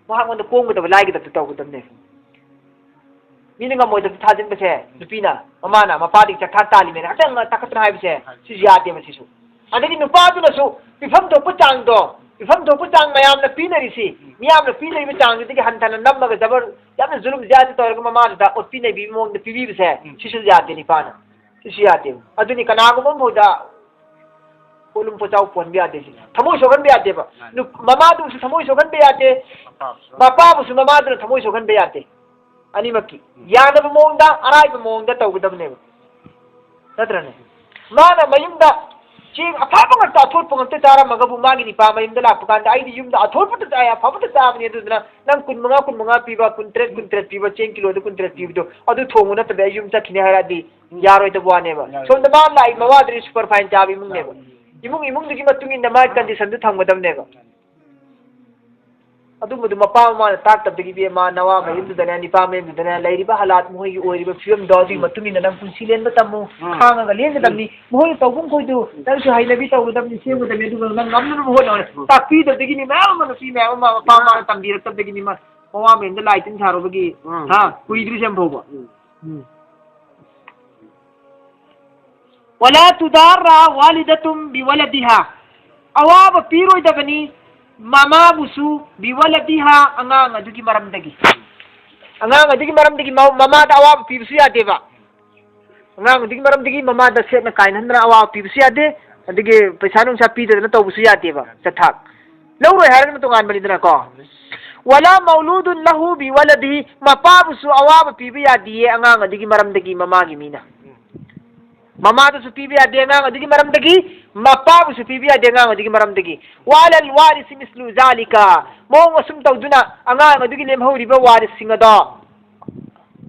ꯃꯍꯥꯛꯉꯣꯟꯗ ꯀꯣꯝꯒꯗꯕ, ꯂꯥꯏꯒꯗꯕꯗꯣ ꯇꯧꯒꯗꯕꯅꯦ꯫ ꯃꯤꯅ ꯉꯝꯃꯣꯏꯗꯕꯗ ꯊꯥꯖꯤꯟꯕꯁꯦ, ꯅꯨꯄꯤꯅ, ꯃꯃꯥꯅ, ꯃꯄꯥꯗꯒꯤ ꯆꯠꯊꯥ ꯇꯥꯜꯂꯤꯃꯦꯅ ꯍꯛꯆꯥꯡ ꯇꯥꯈꯠꯇꯅ ꯍꯥꯏꯕꯁꯦ, ꯁꯤꯁꯨ ꯌꯥꯗꯦꯕ ꯁꯤꯁꯨ꯫ ꯑꯗꯒꯤ ꯅꯨꯄꯥꯗꯨꯅꯁꯨ ꯄꯤꯐꯝ ꯊꯣꯛꯄ ꯆꯥꯡꯗꯣ, ꯄꯤꯐꯝ ꯊꯣꯛꯄ ꯆꯥꯡ ꯃꯌꯥꯝꯅ ꯄꯤꯅꯔꯤꯁꯤ, ꯃꯤꯌꯥꯝꯅ ꯄꯤꯅꯔꯤꯕ ꯆꯥꯡꯗꯨꯗꯒꯤ ꯍꯟꯊꯅ ꯅꯝꯃꯒ ꯖꯕꯔ, ꯌꯥꯝꯅ ꯖꯨꯂꯨꯝ ꯖꯤꯌꯥꯗꯤ ꯇꯧꯔꯒ ꯃꯃꯥꯗꯨꯗ ꯑꯣꯠꯄꯤ ꯅꯩꯕꯤꯕ ꯃꯑꯣꯡꯗ ꯄꯤꯕꯤꯕꯁꯦ, ꯎꯝ, ꯁꯤꯁꯨ ꯌꯥꯗꯦ ꯅꯨꯄꯥꯅ꯫ ꯁꯤꯁꯨ ꯌꯥꯗꯦꯕ꯫ ꯑꯗꯨꯅꯤ ꯀꯅꯥꯒꯨꯝꯕ ꯑꯃ ꯐꯥꯎꯗ ꯄꯣꯠꯂꯨꯝ ꯄꯣꯠꯆꯥꯎ ꯄꯨꯍꯟꯕ ꯌꯥꯗꯦ ꯁꯤ꯫ ꯊꯃꯣꯏ ꯁꯣꯛꯍꯟꯕ ꯌꯥꯗꯦꯕ꯫ ꯃꯥꯅꯤ꯫ ꯅꯨ-, ꯃꯃꯥꯗꯨꯁꯨ ꯊꯃꯣꯏ ꯁꯣꯛꯍꯟꯕ ꯌꯥꯗꯦ, ꯃꯄꯥꯕꯨꯁꯨ꯫ ꯃꯄꯥꯕꯨꯁꯨ ꯃꯃꯥꯗꯨꯅ ꯊꯃꯣꯏ ꯁꯣꯛꯍꯟꯕ ꯌꯥꯗꯦ꯫ ꯑꯅꯤꯃꯛꯀꯤ꯫ ꯎꯝ꯫ ꯌꯥꯅꯕ ꯃꯑꯣꯡꯗ, ꯑꯔꯥꯏꯕ ꯃꯑꯣꯡꯗ ꯇꯧꯒꯗꯕꯅꯦꯕ꯫ ꯅꯠꯇ꯭ꯔꯅꯦ? ꯃꯥꯅ ꯃꯌꯨꯝꯗ ꯆꯦꯡ ꯑꯐꯕ ꯉꯥꯛꯇ, ꯑꯊꯣꯠꯄ ꯉꯥꯛꯇ ꯆꯥꯔꯝꯃꯒꯕꯨ ꯃꯥꯒꯤ ꯅꯤꯄꯥ ꯃꯌꯨꯝꯗ ꯂꯥꯛꯄ ꯀꯥꯟꯗ, "ꯑꯩꯗꯤ ꯌꯨꯝꯗ ꯑꯊꯣꯠꯄꯇ ꯆꯥꯏ, ꯑꯐꯕꯇ ꯆꯥꯕꯅꯤ, ꯑꯗꯨꯗꯨꯅ ꯅꯪ ꯀꯨꯟ ꯃꯉꯥ, ꯀꯨꯟ ꯃꯉꯥ ꯄꯤꯕ, ꯀꯨꯟ ꯇꯔꯦꯠ, ꯀꯨꯟ ꯇꯔꯦꯠ ꯄꯤꯕ ꯆꯦꯡ ꯀꯤꯂꯣꯗ ꯀꯨꯟ ꯇꯔꯦꯠ ꯄꯤꯕꯗꯣ ꯑꯗꯨ ꯊꯣꯡꯉꯨ, ꯅꯠꯇ꯭ꯔꯗꯤ ꯑꯩ ꯌꯨꯝ ꯆꯠꯈꯤꯅꯤ" ꯍꯥꯏꯔꯛꯑꯗꯤ ꯌꯥꯔꯣꯏꯗꯕ ꯋꯥꯅꯦꯕ꯫ ꯌꯥꯔꯣꯏ꯫ ꯁꯣꯝꯗ ꯃꯥ ꯂꯥꯛꯏ ꯃꯋꯥꯗꯨꯗꯤ superfine ꯆꯥꯕ ꯏꯃꯨꯡꯅꯦꯕ꯫ ꯏꯃꯨꯡ, ꯏꯃꯨꯡꯗꯨꯒꯤ ꯃꯇꯨꯡ ꯏꯟꯅ ꯃꯥꯒꯤ conditionꯗꯨ ꯊꯝꯒꯗꯕꯅꯦꯕ꯫ ꯑꯗꯨꯝꯕꯗꯨ ꯃꯄꯥ ꯃꯃꯥꯅ ꯇꯥꯛꯇꯕꯗꯒꯤ, ꯏꯕꯦꯝꯃ, ꯅꯋꯥ ꯃꯌꯨꯝꯗꯨꯗꯅꯦ, ꯅꯤꯄꯥ ꯃꯌꯨꯝꯗꯨꯗꯅꯦ, ꯂꯩꯔꯤꯕ ꯍꯥꯂꯥꯠ, ꯃꯈꯣꯏꯒꯤ ꯑꯣꯏꯔꯤꯕ ꯐꯤꯕꯝꯗꯣ, ꯑꯗꯨꯒꯤ ꯎꯝ꯫ ꯃꯇꯨꯡ ꯏꯟꯅ ꯅꯪ ꯄꯨꯟꯁꯤ ꯂꯦꯟꯕ ꯇꯝꯃꯨ, ꯎꯝ꯫ ꯈꯥꯡꯉꯒ ꯂꯦꯟꯒꯗꯕꯅꯤ꯫ ꯎꯝ꯫ ꯃꯈꯣꯏꯅ ꯇꯧꯕ ꯃꯈꯣꯏꯗꯨ ꯅꯪꯁꯨ ꯍꯩꯅꯕꯤ ꯇꯧꯒꯗꯕꯅꯤ, ꯁꯦꯝꯒꯗꯕꯅꯤ, ꯑꯗꯨꯒ ꯅꯪ ꯉꯝꯅꯅꯕ ꯍꯣꯠꯅꯧ꯫ ꯎꯝ꯫ ꯇꯥꯛꯄꯤꯗꯕꯗꯒꯤꯅꯤ, ꯃꯌꯥꯝ ꯑꯃ ꯅꯨꯄꯤ ꯃꯌꯥꯝ ꯑꯃ ꯃꯄꯥ ꯃꯃꯥꯅ ꯇꯝꯕꯤꯔꯛꯇꯕꯗꯒꯤꯅꯤ, ꯃ-, ꯃꯋꯥ ꯃꯌꯨꯝꯗ ꯂꯥꯏ ꯇꯤꯟ ꯁꯥꯔꯨꯕꯒꯤ, ꯎꯝ꯫ ꯍꯥ, ꯀꯨꯏꯗ꯭ꯔꯤꯁꯦ ꯑꯃ ꯐꯥꯎꯕ꯫ ꯎꯝ꯫ ꯎꯝ꯫ "ꯋꯥꯂꯥ ꯇꯨꯗꯥꯔ ꯋꯥꯂꯤꯗꯥꯇꯨꯝ ꯕꯤꯋꯥꯂꯥꯗꯤꯍꯥ"꯫ ꯑꯋꯥꯕ ꯄꯤꯔꯣꯏꯗꯕꯅꯤ ꯃꯃꯥꯕꯨꯁꯨ, "ꯕꯤꯋꯥꯂꯥꯗꯤꯍꯥ", ꯑꯉꯥꯡ ꯑꯗꯨꯒꯤ ꯃꯔꯝꯗꯒꯤ꯫ ꯑꯉꯥꯡ ꯑꯗꯨꯒꯤ ꯃꯔꯝꯗꯒꯤ ꯃ-, ꯃꯃꯥꯗ ꯑꯋꯥꯕ ꯄꯤꯕꯁꯨ ꯌꯥꯗꯦꯕ꯫ ꯑꯉꯥꯡ ꯑꯗꯨꯒꯤ ꯃꯔꯝꯗꯒꯤ ꯃꯃꯥꯗ ꯁꯦꯠꯅ ꯀꯥꯏꯅꯍꯟꯗꯅ ꯑꯋꯥꯕ ꯄꯤꯕꯁꯨ ꯌꯥꯗꯦ, ꯑꯗꯒꯤ ꯄꯩꯁꯥ ꯅꯨꯡꯁꯥ ꯄꯤꯗꯗꯅ ꯇꯧꯕꯁꯨ ꯌꯥꯗꯦꯕ, ꯆꯠꯊꯥꯛ꯫ ꯂꯧꯔꯣꯏ ꯍꯥꯏꯔꯒꯅ ꯇꯣꯉꯥꯟꯕꯅꯤꯗꯅꯀꯣ꯫ "ꯋꯥꯂꯥ ꯃꯧꯂꯨꯗꯨꯟ ꯂꯍꯨ ꯕꯤꯋꯥꯂꯥꯗꯤꯍꯤ", ꯃꯄꯥꯕꯨꯁꯨ ꯑꯋꯥꯕ ꯄꯤꯕ ꯌꯥꯗꯤꯌꯦ ꯑꯉꯥꯡ ꯑꯗꯨꯒꯤ ꯃꯔꯝꯗꯒꯤ ꯃꯃꯥꯒꯤ ꯃꯤꯅ꯫ ꯃꯃꯥꯗꯁꯨ ꯄꯤꯕ ꯌꯥꯗꯦ ꯑꯉꯥꯡ ꯑꯗꯨꯒꯤ ꯃꯔꯝꯗꯒꯤ, ꯃꯄꯥꯕꯨꯁꯨ ꯄꯤꯕ ꯌꯥꯗꯦ ꯑꯉꯥꯡ ꯑꯗꯨꯒꯤ ꯃꯔꯝꯗꯒꯤ꯫ "ꯋꯥꯂꯜ ꯋꯥꯔꯤꯁꯤ ꯃꯤꯁꯂꯨ ꯖꯥꯂꯤꯀꯥ", ꯃꯑꯣꯡ ꯑꯁꯨꯝ ꯇꯧꯗꯨꯅ ꯑꯉꯥꯡ ꯑꯗꯨꯒꯤ ꯂꯦꯝꯍꯧꯔꯤꯕ ꯋꯥꯔꯤꯁꯁꯤꯡ ꯑꯗꯣ,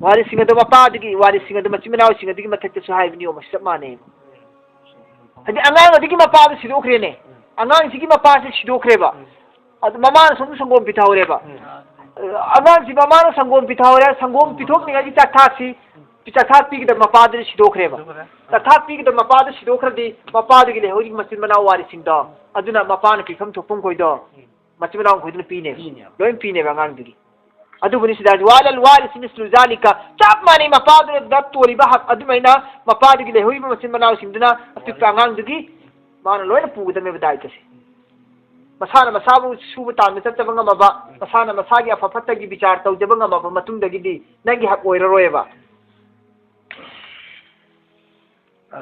ꯋꯥꯔꯤꯁꯁꯤꯡ ꯑꯗꯣ ꯃꯄꯥꯗꯨꯒꯤ, ꯋꯥꯔꯤꯁꯁꯤꯡ ꯑꯗꯣ ꯃꯆꯤꯟ ꯃꯅꯥꯎꯁꯤꯡ ꯑꯗꯨꯒꯤ ꯃꯊꯛꯇꯁꯨ ꯍꯥꯏꯕ ꯅꯤꯌꯣꯝ ꯑꯁꯤ ꯆꯞ ꯃꯥꯟꯅꯩ꯫ ꯍꯥꯏꯗꯤ ꯑꯉꯥꯡ ꯑꯗꯨꯒꯤ ꯃꯄꯥꯗꯨ ꯁꯤꯗꯣꯛꯈ꯭ꯔꯦꯅꯦ, ꯑꯉꯥꯡꯁꯤꯒꯤ ꯃꯄꯥꯁꯤ ꯁꯤꯗꯣꯛꯈ꯭ꯔꯦꯕ, ꯑꯗꯨ ꯃꯃꯥꯅ ꯁꯣꯝꯗ ꯁꯪꯒꯣꯝ ꯄꯤꯊꯛꯍꯧꯔꯦꯕ꯫ ꯎꯝ꯫ ꯑꯉꯥꯡꯁꯤ ꯃꯃꯥꯅ ꯁꯪꯒꯣꯝ ꯄꯤꯊꯛꯍꯧꯔꯦ, ꯁꯪꯒꯣꯝ ꯄꯤꯊꯣꯛꯅꯤꯡꯉꯥꯏꯒꯤ ꯆꯥꯛꯊꯥꯛꯁꯤ, ꯆꯥꯛꯊꯥꯛ ꯄꯤꯒꯗꯕ ꯃꯄꯥꯗꯨꯗꯤ ꯁꯤꯗꯣꯛꯈ꯭ꯔꯦꯕ꯫ ꯁꯤꯗꯣꯛꯈ꯭ꯔꯦ꯫ ꯆꯥꯛꯊꯥꯛ ꯄꯤꯒꯗꯕ ꯃꯄꯥꯗꯨ ꯁꯤꯗꯣꯛꯈ꯭ꯔꯗꯤ ꯃꯄꯥꯗꯨꯒꯤ ꯂꯩꯍꯧꯔꯤꯕ ꯃꯆꯤꯟ ꯃꯅꯥꯎ ꯋꯥꯔꯤꯁꯤꯡꯗꯣ ꯑꯗꯨꯅ ꯃꯄꯥꯅ ꯄꯤꯐꯝ ꯊꯣꯛꯄ ꯃꯈꯣꯏꯗꯣ ꯎꯝ꯫ ꯃꯆꯤꯟ ꯃꯅꯥꯎ ꯃꯈꯣꯏꯗꯨꯅ ꯄꯤꯅꯦꯕ꯫ ꯄꯤꯅꯦꯕ꯫ ꯂꯣꯏ ꯄꯤꯅꯦꯕ ꯑꯉꯥꯡꯗꯨꯒꯤ꯫ ꯑꯗꯨꯕꯨꯅꯤ ꯁꯤꯗ ꯍꯥꯏꯁꯦ, "ꯋꯥꯂꯜ ꯋꯥꯔꯤꯁꯤ ꯃꯤꯁꯂꯨ ꯖꯥꯂꯤꯀ", ꯆꯞ ꯃꯥꯟꯅꯩ ꯃꯄꯥꯗꯨꯗ ꯇꯣꯜꯂꯤꯕ ꯍꯛ ꯑꯗꯨꯃꯥꯏꯅ ꯃꯄꯥꯗꯨꯒꯤ ꯂꯩꯍꯧꯔꯤꯕ ꯃꯆꯤꯟ ꯃꯅꯥꯎꯁꯤꯡꯗꯨꯅ ꯑꯄꯤꯛꯄ ꯑꯉꯥꯡꯗꯨꯒꯤ ꯃꯥꯅ ꯂꯣꯏꯅ ꯄꯨꯒꯗꯕꯅꯦꯕ ꯗꯥꯏꯇꯁꯦ꯫ ꯃꯁꯥꯅ ꯃꯁꯥꯕꯨ ꯁꯨꯕ ꯇꯥꯟꯕ ꯆꯠꯆꯕ ꯉꯝꯃꯕ, ꯃꯁꯥꯅ ꯃꯁꯥꯒꯤ ꯑꯐ ꯐꯠꯇꯒꯤ ꯕꯤꯆꯥꯔ ꯇꯧꯖꯕ ꯉꯝꯃꯕ ꯃꯇꯨꯡꯗꯒꯤꯗꯤ ꯅꯪꯒꯤ ꯍꯛ ꯑꯣꯏꯔꯔꯣꯏꯕ꯫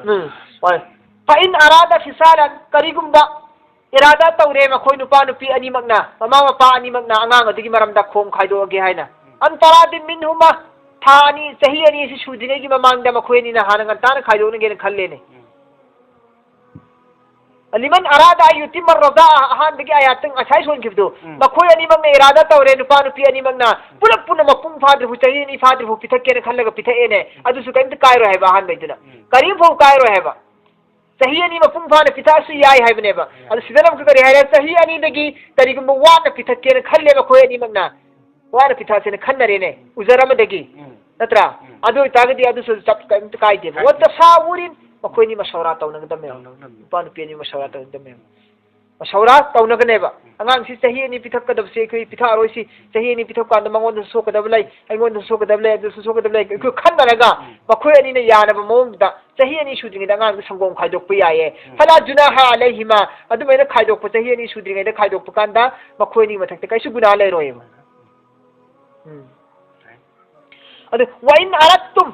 ꯎꯝ, ꯍꯣꯏ꯫ "ꯐꯏꯟ ꯑꯔꯥꯗ ꯐꯤꯁꯥꯂꯟ", ꯀꯔꯤꯒꯨꯝꯕ ꯏꯔꯥꯗꯥ ꯇꯧꯔꯦ ꯃꯈꯣꯏ ꯅꯨꯄꯥ ꯅꯨꯄꯤ ꯑꯅꯤꯃꯛꯅ, ꯃꯃꯥ ꯃꯄꯥ ꯑꯅꯤꯃꯛꯅ ꯑꯉꯥꯡ ꯑꯗꯨꯒꯤ ꯃꯔꯝꯗ ꯈꯣꯡ ꯈꯥꯏꯗꯣꯛꯑꯒꯦ ꯍꯥꯏꯅ꯫ "ꯑꯟ ꯇꯔꯥꯗꯤꯟ ꯃꯤꯟꯍꯨꯃꯥ", ꯊꯥ ꯑꯅꯤ, ꯆꯍꯤ ꯑꯅꯤ ꯑꯁꯤ ꯁꯨꯗ꯭ꯔꯤꯉꯩꯒꯤ ꯃꯃꯥꯡꯗ ꯃꯈꯣꯏ ꯑꯅꯤꯅ ꯍꯥꯟꯅ ꯉꯟꯇꯥꯅ ꯈꯥꯏꯗꯣꯛꯅꯒꯦꯅ ꯈꯜꯂꯦꯅꯦ꯫ ꯂꯤꯃꯟ ꯑꯔꯥꯗ ꯑꯟ ꯌꯨꯇꯤꯝꯃ ꯔꯗꯥꯑ ꯑꯍꯥꯟꯕꯒꯤ ꯑꯥꯌꯥꯠꯇ ꯉꯁꯥꯏ ꯁꯣꯟꯈꯤꯕꯗꯣ, ꯎꯝ꯫ ꯃꯈꯣꯏ ꯑꯅꯤꯃꯛꯅ ꯏꯔꯥꯗꯥ ꯇꯧꯔꯦ, ꯅꯨꯄꯥ ꯅꯨꯄꯤ ꯑꯅꯤꯃꯛꯅ ꯄꯨꯂꯞ ꯄꯨꯟꯅ ꯃꯄꯨꯡ ꯐꯥꯗ꯭ꯔꯤꯐꯥꯎ, ꯆꯍꯤ ꯑꯅꯤ ꯐꯥꯗ꯭ꯔꯤꯐꯥꯎ ꯄꯤꯊꯛꯀꯦꯅ ꯈꯜꯂꯒ ꯄꯤꯊꯛꯑꯦꯅꯦ꯫ ꯑꯗꯨꯁꯨ ꯀꯔꯤꯝꯇ ꯀꯥꯏꯔꯣꯏ ꯍꯥꯏꯕ ꯑꯍꯥꯟꯕꯩꯗꯨꯅ꯫ ꯎꯝ꯫ ꯀꯔꯤꯝꯐꯥꯎ ꯀꯥꯏꯔꯣꯏ ꯍꯥꯏꯕ꯫ ꯆꯍꯤ ꯑꯅꯤ ꯃꯄꯨꯡ ꯐꯥꯅ ꯄꯤꯊꯛꯑꯁꯨ ꯌꯥꯏ ꯍꯥꯏꯕꯅꯦꯕ꯫ ꯌꯥꯏ꯫ ꯑꯗꯨ ꯁꯤꯗꯅ ꯑꯃꯨꯛꯀ ꯀꯔꯤ ꯍꯥꯏꯔꯦ? ꯆꯍꯤ ꯑꯅꯤꯗꯒꯤ ꯀꯔꯤꯒꯨꯝꯕ ꯋꯥꯠꯅ ꯄꯤꯊꯛꯀꯦꯅ ꯈꯜꯂꯦ ꯃꯈꯣꯏ ꯑꯅꯤꯃꯛꯅ꯫ ꯋꯥꯠꯅ ꯄꯤꯊꯛꯁꯦꯅ ꯈꯟꯅꯔꯦꯅꯦ, ꯎꯖꯔ ꯑꯃꯗꯒꯤ꯫ ꯎꯝ꯫ ꯅꯠꯇ꯭ꯔꯥ? ꯎꯝ꯫ ꯑꯗꯨ ꯑꯣꯏꯇꯥꯔꯒꯗꯤ ꯑꯗꯨꯁꯨ ꯆꯞ ꯀꯔꯤꯝꯇ ꯀꯥꯏꯗꯦꯕ꯫ ꯀꯥꯏꯗꯦ꯫ ꯋꯠꯇꯁꯥꯋꯨꯔꯤꯟ, ꯃꯈꯣꯏꯅꯤ ꯃꯁꯧꯔꯥ ꯇꯧꯅꯒꯗꯕꯅꯦꯕ꯫ ꯇꯧꯅꯒꯗꯕꯅꯤ꯫ ꯅꯨꯄꯥ ꯅꯨꯄꯤ ꯑꯅꯤ ꯃꯁꯧꯔꯥ ꯇꯧꯅꯒꯗꯕꯅꯦꯕ꯫ ꯃꯁꯧꯔꯥ ꯇꯧꯅꯒꯅꯦꯕ꯫ ꯎꯝ꯫ ꯑꯉꯥꯡꯁꯤ ꯆꯍꯤ ꯑꯅꯤ ꯄꯤꯊꯛꯀꯗꯕꯁꯦ ꯑꯩꯈꯣꯏ ꯄꯤꯊꯛꯑꯔꯣꯏꯁꯤ, ꯆꯍꯤ ꯑꯅꯤ ꯄꯤꯊꯛꯄ ꯀꯥꯟꯗ ꯃꯉꯣꯟꯗꯁꯨ ꯁꯣꯛꯀꯗꯕ ꯂꯩ, ꯑꯩꯉꯣꯟꯗꯁꯨ ꯁꯣꯛꯀꯗꯕ ꯂꯩ, ꯑꯗꯨꯁꯨ ꯁꯣꯛꯀꯗꯕ ꯂꯩ꯫ ꯑꯩꯈꯣꯏ ꯈꯟꯅꯔꯒ ꯎꯝ꯫ ꯃꯈꯣꯏ ꯑꯅꯤꯅ ꯌꯥꯅꯕ ꯃꯑꯣꯡꯗ ꯆꯍꯤ ꯑꯅꯤ ꯁꯨꯗ꯭ꯔꯤꯉꯩꯗ ꯑꯉꯥꯡꯗ ꯁꯪꯒꯣꯝ ꯈꯥꯏꯗꯣꯛꯄ ꯌꯥꯏꯌꯦ꯫ ꯎꯝ꯫ ꯐꯂꯥ ꯖꯨꯅꯥꯍ ꯑꯂꯩꯍꯤꯃꯥ, ꯑꯗꯨꯃꯥꯏꯅ ꯈꯥꯏꯗꯣꯛꯄ, ꯆꯍꯤ ꯑꯅꯤ ꯁꯨꯗ꯭ꯔꯤꯉꯩꯗ ꯈꯥꯏꯗꯣꯛꯄ ꯀꯥꯟꯗ ꯃꯈꯣꯏ ꯑꯅꯤ ꯃꯊꯛꯇ ꯀꯩꯁꯨ ꯒꯨꯅꯥ ꯂꯩꯔꯣꯏꯕ꯫ ꯎꯝ꯫ ꯑꯗꯨ, "ꯋꯥꯏꯟ ꯑꯔꯠꯇꯨꯝ",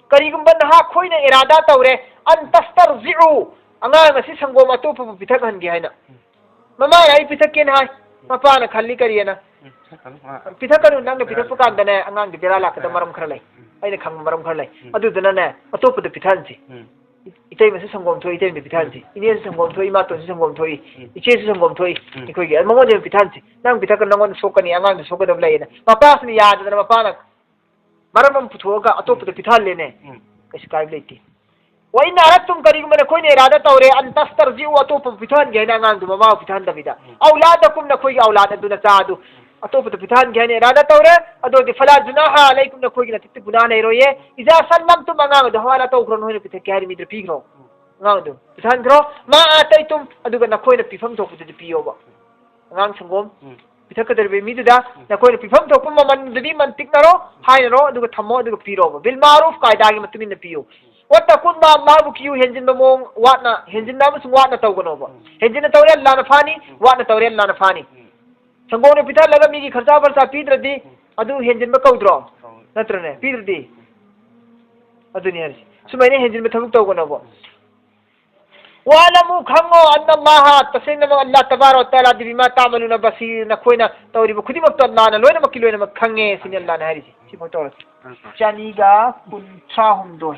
ꯀꯔꯤꯒꯨꯝꯕ ꯅꯍꯥꯛꯈꯣꯏꯅ ꯏꯔꯥꯗꯥ ꯇꯧꯔꯦ, "ꯑꯟ ꯇꯁꯇꯔꯖꯤꯎ", ꯑꯉꯥꯡ ꯑꯁꯤ ꯁꯪꯒꯣꯝ ꯑꯇꯣꯞꯄꯕꯨ ꯄꯤꯊꯛꯍꯟꯒꯦ ꯍꯥꯏꯅ꯫ ꯃꯃꯥꯅ "ꯑꯩ ꯄꯤꯊꯛꯀꯦꯅ" ꯍꯥꯏ, ꯃꯄꯥꯅ ꯈꯜꯂꯤ ꯀꯔꯤꯑꯅ? ꯎꯝ, ꯄꯤꯊꯛꯀꯅꯨ, ꯃꯥ ꯄꯤꯊꯛꯀꯅꯨ, ꯅꯪꯅ ꯄꯤꯊꯛꯄ ꯀꯥꯟꯗꯅꯦ, ꯑꯉꯥꯡꯗꯤ ꯕꯦꯔꯥ ꯂꯥꯛꯀꯗꯕ ꯃꯔꯝ ꯈꯔ ꯂꯩ꯫ ꯎꯝ꯫ ꯑꯩꯅ ꯈꯪꯕ ꯃꯔꯝ ꯈꯔ ꯂꯩ꯫ ꯎꯝ꯫ ꯑꯗꯨꯗꯨꯅꯅꯦ, ꯑꯇꯣꯞꯄꯗ ꯄꯤꯊꯛꯍꯟꯁꯤ꯫ ꯎꯝ꯫ ꯏꯇꯩꯃꯁꯨ ꯁꯪꯒꯣꯝ ꯊꯣꯛꯏ, ꯏꯇꯩꯃꯗ ꯄꯤꯊꯛꯍꯟꯁꯤ꯫ ꯎꯝ꯫ ꯏꯅꯦꯁꯨ ꯁꯪꯒꯣꯝ ꯊꯣꯛꯏ, ꯏꯃꯥꯇꯣꯟꯁꯨ ꯁꯪꯒꯣꯝ ꯊꯣꯛꯏ꯫ ꯎꯝ꯫ ꯏꯆꯦꯁꯨ ꯁꯪꯒꯣꯝ ꯊꯣꯛꯏ꯫ ꯎꯝ꯫ ꯑꯩꯈꯣꯏꯒꯤ ꯃꯉꯣꯟꯗ ꯑꯣꯏꯅ ꯄꯤꯊꯛꯍꯟꯁꯤ꯫ "ꯅꯪ ꯄꯤꯊꯛꯀꯅꯨ, ꯅꯪꯉꯣꯟꯗ ꯁꯣꯛꯀꯅꯤ, ꯑꯉꯥꯡꯗ ꯁꯣꯛꯀꯗꯕ ꯂꯩꯌꯦꯅ", ꯃꯄꯥꯁꯤꯅ ꯌꯥꯗꯗꯅ ꯃꯄꯥꯅ ꯃꯔꯝ ꯑꯃ ꯄꯨꯊꯣꯛꯑꯒ ꯑꯇꯣꯞꯄꯗ ꯄꯤꯊꯛꯍꯜꯂꯦꯅꯦ꯫ ꯎꯝ꯫ ꯀꯩꯁꯨ ꯀꯥꯏꯕ ꯂꯩꯇꯦ꯫ "ꯋꯥꯏꯟ ꯑꯔꯠꯇꯨꯝ", ꯀꯔꯤꯒꯨꯝꯕ ꯅꯈꯣꯏꯅ ꯏꯔꯥꯗꯥ ꯇꯧꯔꯦ, "ꯑꯟ ꯇꯁꯇꯔꯖꯤꯎ", ꯑꯇꯣꯞꯄꯕꯨ ꯄꯤꯊꯛꯍꯟꯒꯦ ꯍꯥꯏꯅ ꯑꯉꯥꯡꯗꯨ ꯃꯃꯥꯕꯨ ꯄꯤꯊꯛꯍꯟꯗꯕꯤꯗ, ꯎꯝ꯫ "ꯑꯧꯂꯥꯗꯀꯨꯝ", ꯅꯈꯣꯏꯒꯤ ꯑꯧꯂꯥꯗ ꯑꯗꯨ, ꯅꯆꯥ ꯑꯗꯨ ꯑꯇꯣꯞꯄꯗ ꯄꯤꯊꯛꯍꯟꯒꯦ ꯍꯥꯏꯅ ꯏꯔꯥꯗꯥ ꯇꯧꯔꯦ, ꯑꯗꯨ ꯑꯣꯏꯔꯗꯤ "ꯐꯂꯥ ꯖꯨꯅꯥꯍ ꯑꯂꯩꯀꯨꯝ", ꯅꯈꯣꯏꯒꯤ ꯅꯊꯛꯇ ꯒꯨꯅꯥ ꯂꯩꯔꯣꯏꯌꯦ꯫ "ꯏꯖꯥ ꯁꯜꯂꯝꯇꯨꯝ", ꯑꯉꯥꯡ ꯑꯗꯨ ꯍꯋꯥꯂꯥ ꯇꯧꯈ꯭ꯔꯣ, ꯅꯈꯣꯏꯅ ꯄꯤꯊꯛꯀꯦ ꯍꯥꯏꯔ ꯃꯤꯗꯨꯗ ꯄꯤꯈ꯭ꯔꯣ꯫ ꯎꯝ꯫ ꯑꯉꯥꯡ ꯑꯗꯨ ꯄꯤꯊꯛꯍꯟꯈ꯭ꯔꯣ꯫ "ꯃꯥ ꯑꯥꯇꯩꯇꯨꯝ", ꯑꯗꯨꯒ ꯅꯈꯣꯏꯅ ꯄꯤꯐꯝ ꯊꯣꯛꯄꯗꯨꯗꯤ ꯄꯤꯌꯣꯕ꯫ ꯎꯝ꯫ ꯑꯉꯥꯡ ꯁꯪꯒꯣꯝ ꯎꯝ꯫ ꯄꯤꯊꯛꯀꯗꯧꯔꯤꯕ ꯃꯤꯗꯨꯗ ꯎꯝ꯫ ꯅꯈꯣꯏꯅ ꯄꯤꯐꯝ ꯊꯣꯛꯄ ꯃꯃꯜꯗꯨꯗꯤ ꯃꯟꯇꯤꯛꯅꯔꯣ, ꯍꯥꯏꯅꯔꯣ, ꯑꯗꯨꯒ ꯊꯝꯃꯣ, ꯑꯗꯨꯒ ꯄꯤꯔꯣꯕ꯫ ꯕꯤꯜ ꯃꯥꯔꯨꯐ ꯀꯥꯏꯗꯥꯒꯤ ꯃꯇꯨꯡ ꯏꯟꯅ ꯄꯤꯌꯨ꯫ ꯋꯠꯇꯀꯨꯜꯂꯥꯍ, ꯑꯜꯂꯥꯍꯕꯨ ꯀꯤꯌꯨ, ꯍꯦꯟꯖꯤꯟꯕ ꯃꯑꯣꯡ ꯋꯥꯠꯅ, ꯍꯦꯟꯖꯤꯟꯕ ꯑꯃꯁꯨꯡ ꯋꯥꯠꯅ ꯇꯧꯒꯅꯣꯕ꯫ ꯎꯝ꯫ ꯍꯦꯟꯖꯤꯟꯅ ꯇꯧꯔꯦ, ꯑꯜꯂꯥꯍꯅ ꯐꯥꯅꯤ, ꯎꯝ꯫ ꯋꯥꯠꯅ ꯇꯧꯔꯦ, ꯑꯜꯂꯥꯍꯅ ꯐꯥꯅꯤ꯫ ꯎꯝ꯫ ꯁꯪꯒꯣꯝꯅ ꯄꯤꯊꯛꯍꯜꯂꯒ ꯃꯤꯒꯤ ꯈꯔꯆꯥ ꯐꯔꯆꯥ ꯄꯤꯗ꯭ꯔꯗꯤ ꯎꯝ꯫ ꯑꯗꯨ ꯍꯦꯟꯖꯤꯟꯕ ꯀꯧꯗ꯭ꯔꯣ? ꯀꯧꯏ꯫ ꯅꯠꯇ꯭ꯔꯅꯦ? ꯄꯤꯗ꯭ꯔꯗꯤ? ꯑꯗꯨꯅꯤ ꯍꯥꯏꯔꯤꯁꯦ꯫ ꯁꯨꯃꯥꯏꯅ ꯍꯦꯟꯖꯤꯟꯕ ꯊꯕꯛ ꯇꯧꯒꯅꯣꯕ꯫ ꯎꯝ꯫ "ꯋꯥꯂꯃꯨ", ꯈꯪꯉꯣ, "ꯑꯟꯅ ꯑꯜꯂꯥꯍ", ꯇꯁꯦꯡꯅꯃꯛ ꯑꯜꯂꯥꯍ ꯇꯕꯥꯔꯛ ꯋ ꯇꯥꯂꯥꯗꯤ, "ꯕꯤꯃꯥ ꯇꯥꯃꯂꯨꯅ ꯕꯁꯤꯔ", ꯅꯈꯣꯏꯅ ꯇꯧꯔꯤꯕ ꯈꯨꯗꯤꯡꯃꯛꯇꯣ ꯑꯜꯂꯥꯍꯅ ꯂꯣꯏꯅꯃꯛꯀꯤ ꯂꯣꯏꯅꯃꯛ ꯈꯪꯉꯦ ꯁꯤꯅꯤ ꯑꯜꯂꯥꯍꯅ ꯍꯥꯏꯔꯤꯁꯦ꯫ ꯁꯤꯐꯥꯎ ꯇꯧꯔꯁꯤ꯫ ꯆꯅꯤꯒ ꯀꯨꯟꯊ꯭ꯔꯥ ꯍꯨꯝꯗꯣꯏ꯫